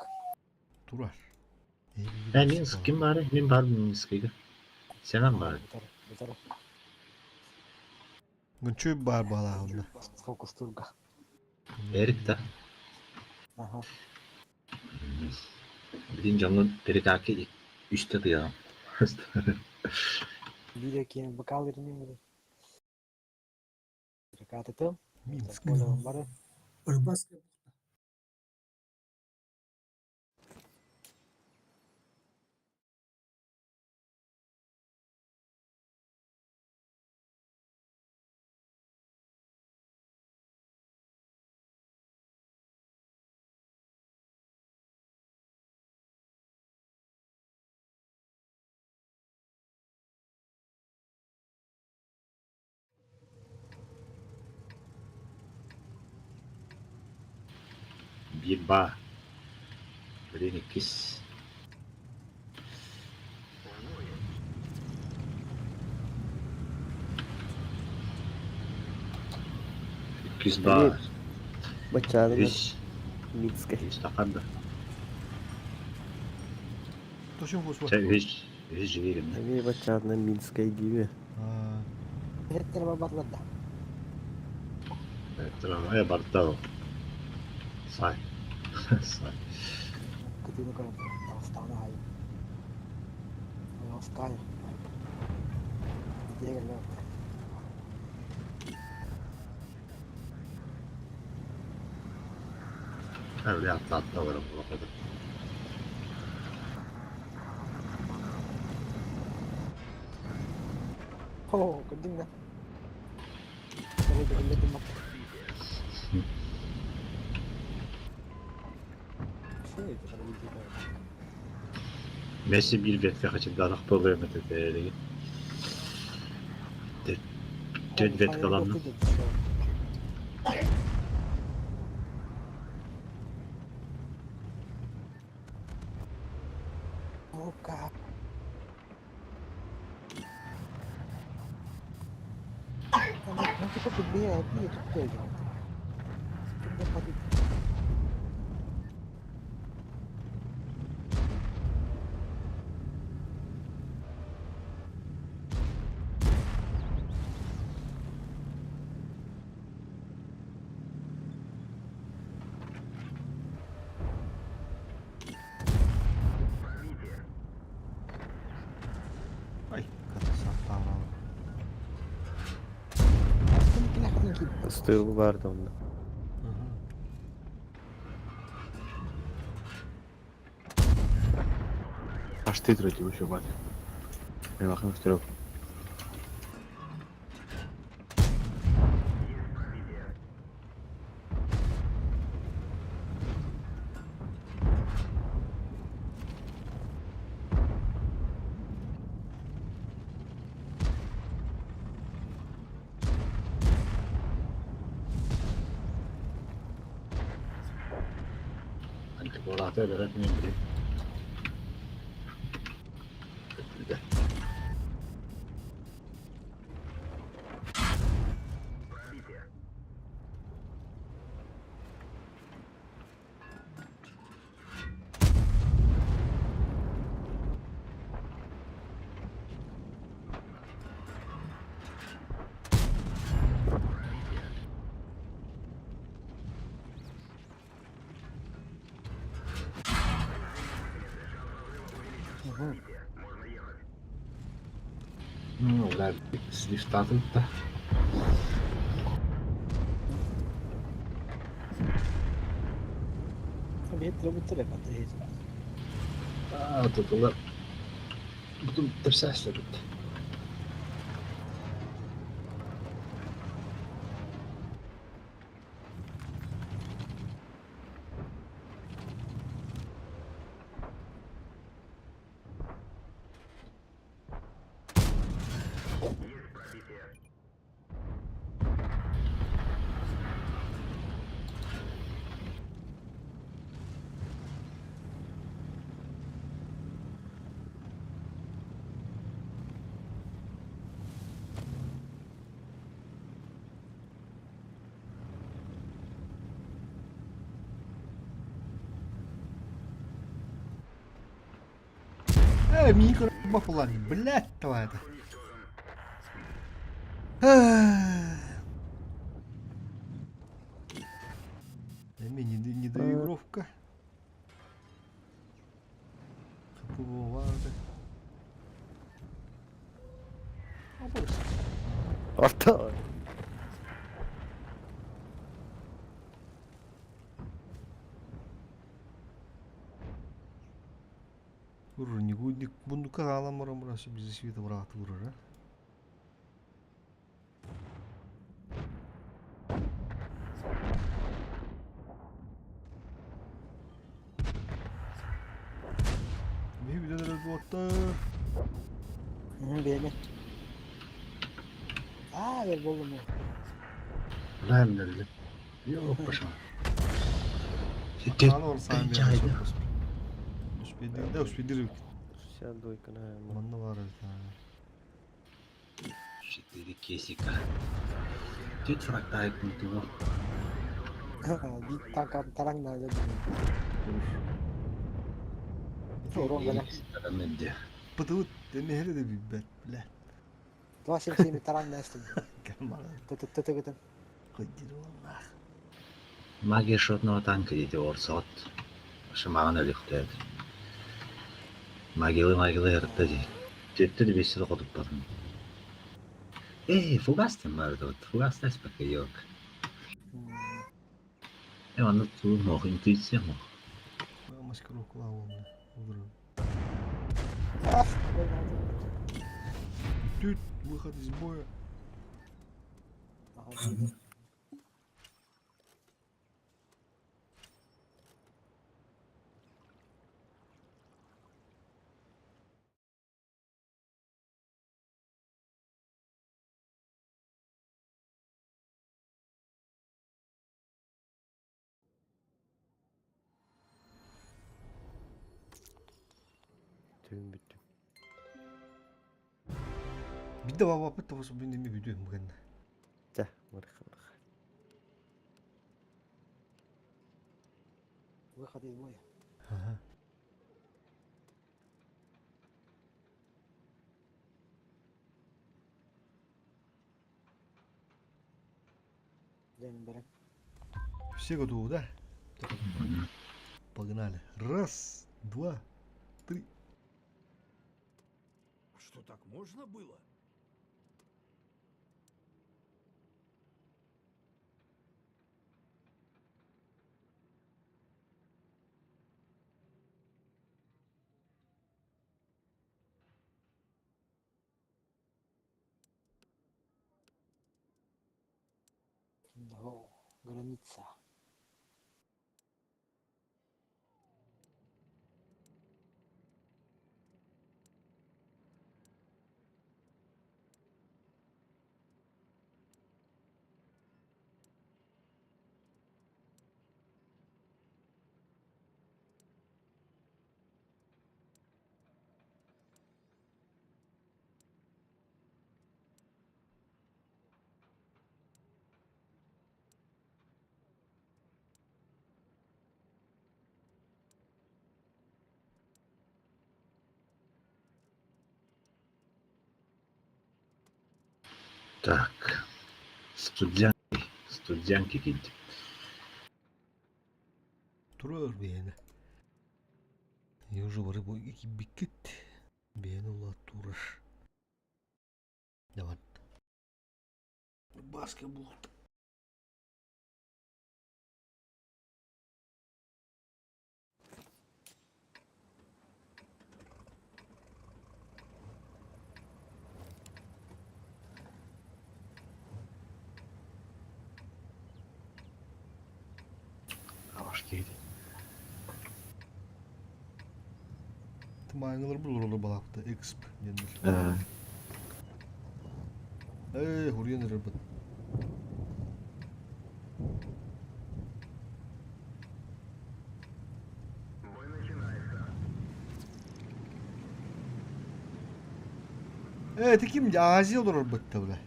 Турар. Ә, Минск ким бар? Мин бар Минскиге. Сенен бар. Битер. Гүнчү бар балаҕында. Фокус турга. Эрик та. Ага. Билин жоңун перекаки үстө тыягам. Видео кейін бакал ирнем. Рекатытым. Минск. Бары. Рыбацкая Бир ба. Билин иккис. Иккис ба. Бачадына Үс. Минская. Үс тақанды. Тошин хосуа. Ча үс. Үс жигерим. Эми бачадына Минская диби. Эрттер бабатларда. Ая барта. Сай. Сай. Күтүнү көрөм. Дагыстаны ай. Оскай. Дегелер. Öyle atla atla var bu kadar. Хо, көрдүң да. Көрдүм дем. Messi bir ветка хачырдаах проблема тетелиги. Тет веткаланны. Бие бие түптэ ген. Кимде патит. Ай, красота. Ыстыыл баар да онно. Аж ты тратил еще, бать. Милахын стрел. Антиквариаты берет не били. Ну, да, свистаты-то. Бие требует патит. А, тут ула. Потом тепсәсле бит. Э, микро бафлани, блядь, твоя это. Эми не доигровка. Хапуварды. Орто. Vurur, не бундука аламара мурасы бизи света брат vurur ha. Ne bilirler bu Беме. А, бер болдум. Lan öldü. Yok başım. Аны орсан Чайды. Успеди, да, успеди. Сейчас дойка на. Манна бар это. Четыре кесика. Тут фрактайк мутуго. Би танка таранг на деді. Урон гана. Пытылыт, эмеһери де билбет, бля. 277 таранг на эстим. Кемара. Т-т-т-т. Кыдыр нах. Магия шотного танка дети орсот. Шаман өлүктөд. Магилы магилы ярытты ди. Төттү де бесил кодуп бардым. Эй, фугастын бар дот. Фугас таспака yok. Э, аны туу мох, интуиция мох. Маскировка лавомна. Удру. Тут выход из боя. Tüm bitti. Bir de baba pıt tavası ben de mi biliyorum bu. Чэ, Выход из боя. Ага. Все готовы, да? Погнали. Раз, два, три. Что, так можно было? О, граница. Так. Студянки. Студянки кийдим. Турар бэйэни. Я уже бары бу биккит. Бэйэни ула турар. Давай. Баскетбол. Аваш киһи. Тымааңылар бұл олар балапты. Эксп денdir. Э, Эй, хурьен рыбыт. Э, ты ким? Азия олар бытты бля.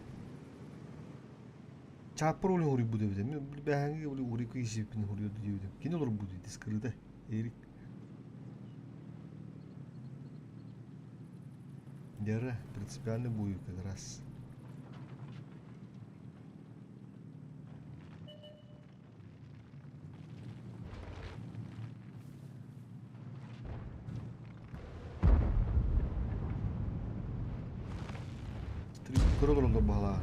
Чапыр олин хури буду бите. Мен бәһәңге олин хури кисипин хури диюдüm. Кин олар буду дискырыда. Эрик. Дера принципиально будет как раз. Три кролла бала.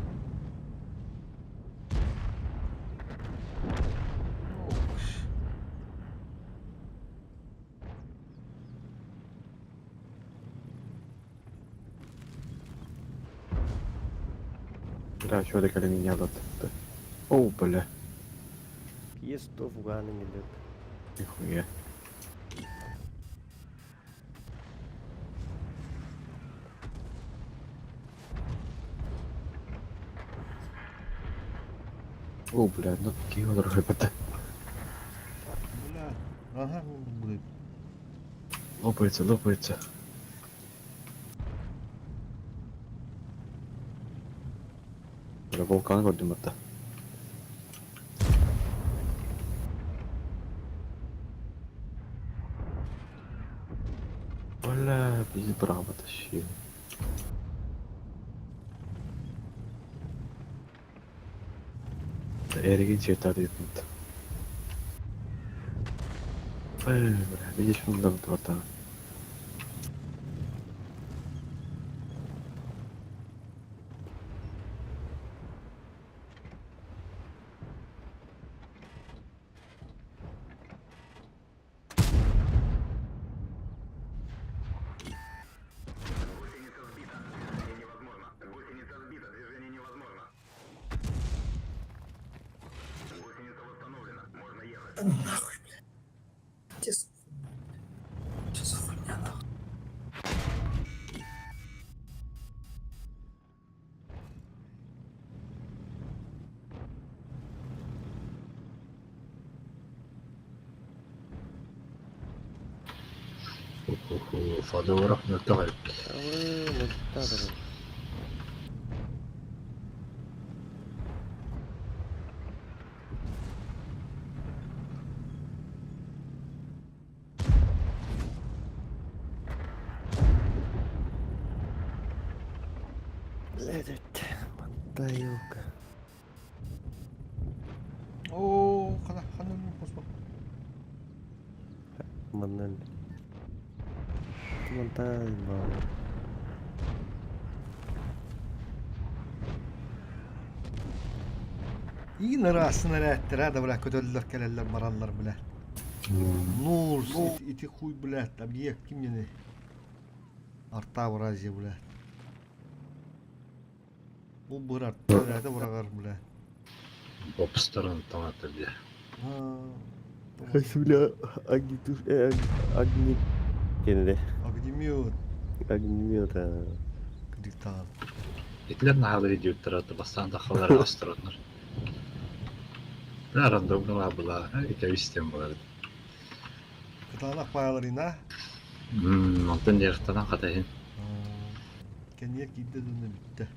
Бля, чего ты колени не отдат? О, бля. Пьес-то фуганың келеді. Нихуя. О, бля, ну какие он рыба-то. Бля. Ага, ну, будет. Лопается, лопается. Бля, вулкан көрдүм атта. Бля, без браво тащил. Эригин чета дейт. Бля, видишь, он там тварта. Нахуй, блядь. Где за Что за хуйня, нахуй? Фадоворов мөлтөх эбит. Авы, мөлтөх. Блядь, Монтаюка. Оо, хана, хана поспо. Манан. Монтайма. Иин ыраастын эрээттэрэ да бля көтөллөр кэлэллэр бараллар бля. Нурс ити хуй блядь объект ким диэни Арта Евразия бля. Бу быр арта эрээте быраҕар бля. Бопстарын таҥата бля. Бля, огнетуш, огни... Кенде. Огнемет. Огнемет, а. Диктант. Итилэр наһаалар идиоттара бастаан тахалар астроннар. Рандомно была, иккэ буолар. Кытаанах пааларина. Онтон дьарыктанан хатайын. Кэнниэр киирдэ донно бүттэ.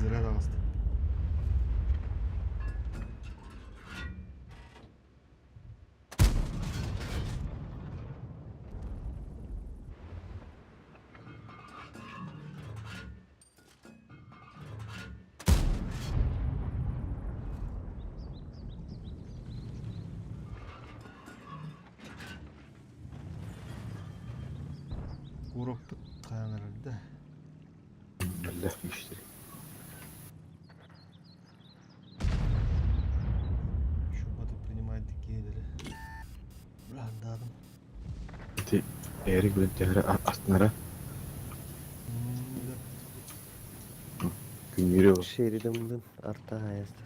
Зря таҕыста. Курокпут хаанарарда. Эллэх мüşтeri. Шубаты принимает дикиэлэри. Браандадым. Ити Эрик билэн төһөрө астынара күннүүрү ол. Шеридамдын арта hayastат.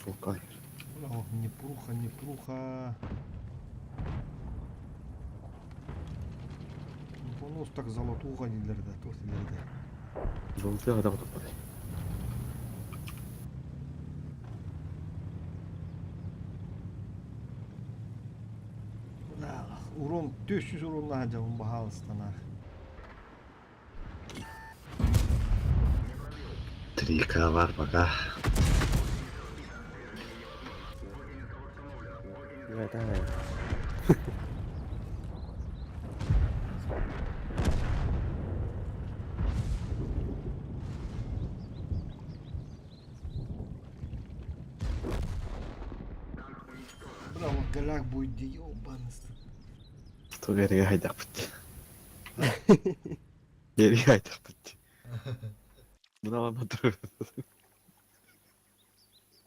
Толкай. Ох, непруха, непруха. Понос так золотуха дииллэр да, туох дииллэр да. Золотыга да топпатай. Урон 400 урон дьабын баһаалыстана. 3К бар пока. Это Браво, голяк будет ёбаный. Туг эригэ хайдахпыт. Эригэ хайдахпыт. Мына матыр.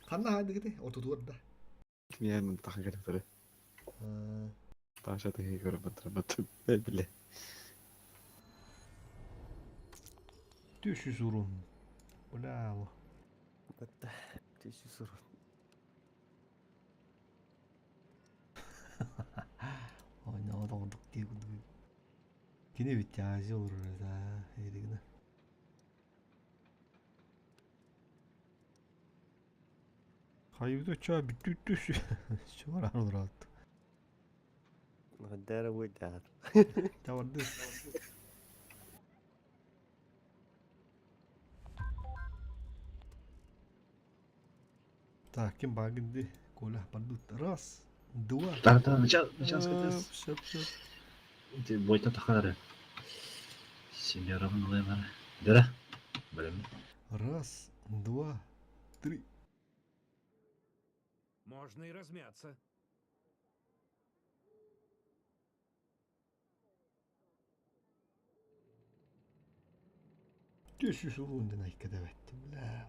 Ханна хайдыгыты? Ортотугар да. Мен тахан келип Паша тыгы көрүп батыр батыр. Биле. 400 урон. Бля. 400 урон. Ойноодоҕурдук дии курдук. Кини битязи олорор этэ эригинэ. Хайыбыт оччоҕо бүттүүттүү чугараан олороот. Дара буйдар. Табарды. Так, ким багынды? Коля бардыт. Раз, два. Да, да, начал, начал сказать. Все, все. Ти бойта тахары. Семером нулемара. Дера. Блин. Раз, два, три. Можно и размяться. Түс урундun айкада бетти. Бля.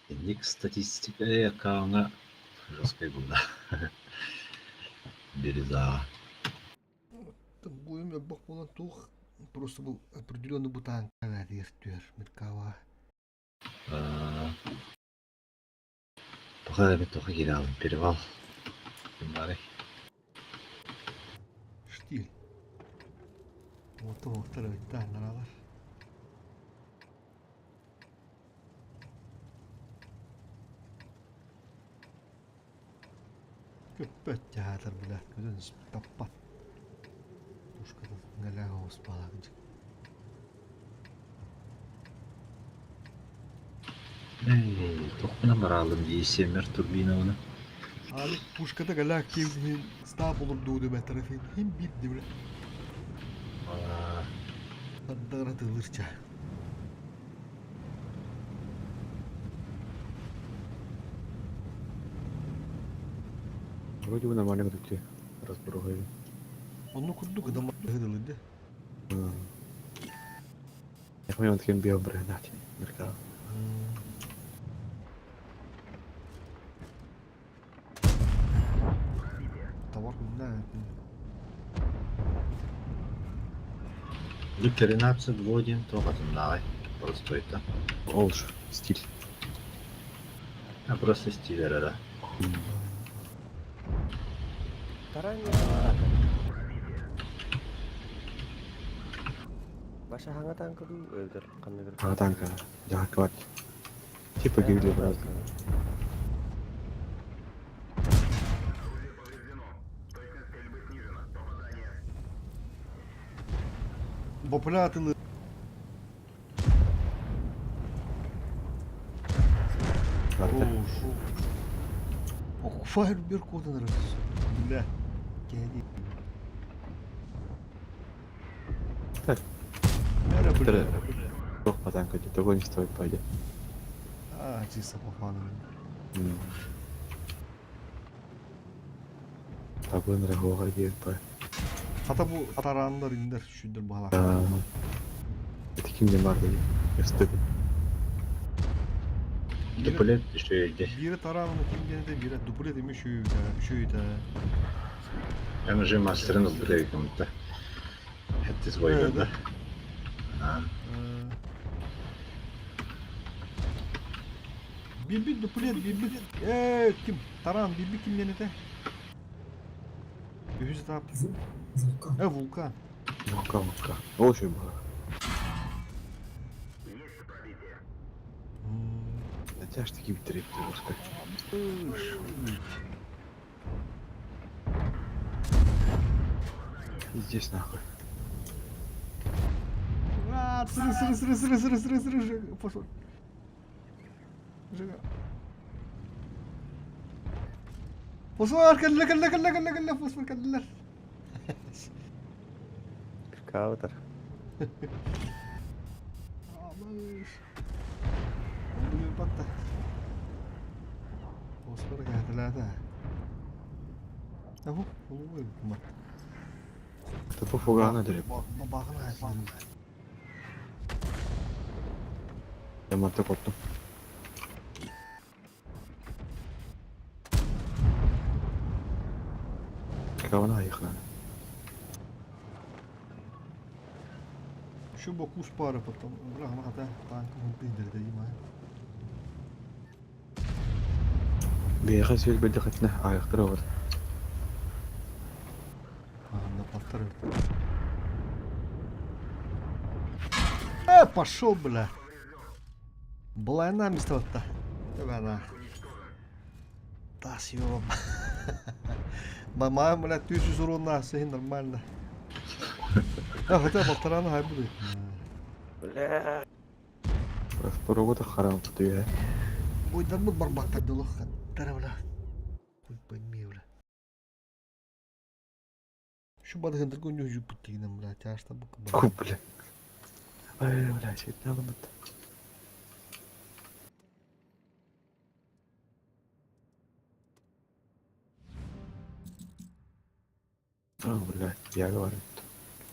Ник статистика аккаунга жесткой было. Бирюза. Буйум бах болан тух. Просто был определенный бутан түөр Меркава. Тоха эбит тоха киирэ перевал. Бары. Штиль. Вот оттар эбит наралар. Көппөт театр бля. Көтөн таппат. Пушкада галяга успалак. Эй, тохпуна баралым дии семер турбина оны. Али пушкада галяг кевдин стап olur doğdu be tarafın. Hem bir de bile. Аддара тылырча. Вроде бы нормально тут разбор. Onu kurduk adam hıdılıydı. Я понимаю, таким биобрыгнать. Меркал. Товар күндә. Ду 13 2-1 тоқатым давай. Просто это. Олж, стиль. А просто стиль да. Таран Баша хаңа танка ду өлдер қандайдыр. А, танка. Да, кварт. Типа гибли брат. Популятылы. Ох, фаер беркотын раз. Бля. Кеди. Так. Бля. Ох, по танку, того не стоит, пойди. А, чисто по фану. Табын рагога диэн па. Хата бу тарандар индер шүдер бала. Это ким не бар деген. Өстөк. Дуплет үшөйдө. Бири таранын ким генде бири дуплет эми шүйдө, шүйдө. Мен уже мастерын ылдыры экенмин. Хеттис бойганда. Биби дуплет, биби. Э, ким? Таран, биби ким генде? Үһүз тап. Вулкан. Э, вулкан. Вулкан, вулкан. Ол үшөй була. Тяж таки битирип русска. Здесь нахуй. А, сыры, сыры, сыры, сыры, сыры, сыры, сыры, Жега, пошел. Жега. Фосфор, кэллэ, кэллэ, кэллэ, кэллэ, кэллэ, фосфор, кэллэ. Каутер. Амыш. Онду батта. Фосфор кэллэ. Аху, олу кума. Это по фугана дереп. Багына. Я манта коттум. Кавана айыхнана. Şu боку спары потом. Бра, танк он пиндер да има. Бейха сел бедихатна айыхтыр бар. На полторы. Э, пошел, бля. Была она место-то. Давай она. Да, съем. Мама, бля, тысячу урона, все нормально. А, хотя полтора нога будет. Бля. Порогота харам тут я. Ой, да ну барбак так долго. Бля. Хуй пойми, бля. Şu бадыгын другой не жупут бля, тяжко бука. Ку, бля. Ай, бля, чуть надо будет. А, бля, я говорю.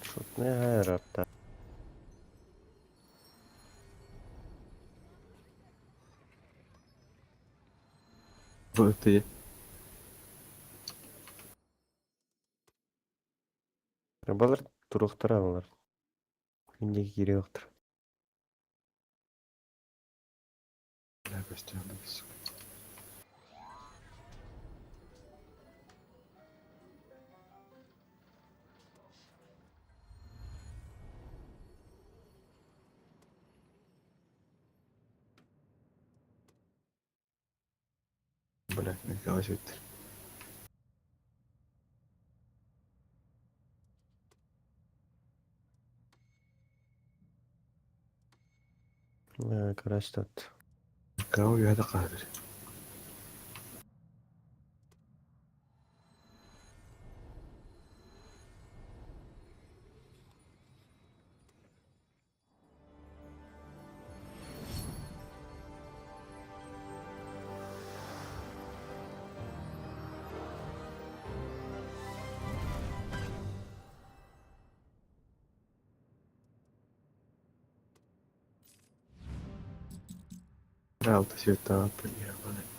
Шутная аэропта. Вот ты. Балар туруктар алар. Минде кире yoктур. Бля, костян, сука. Бля, никого сүттэр. Краш тот. Кого я кадр. Алта света, поехали.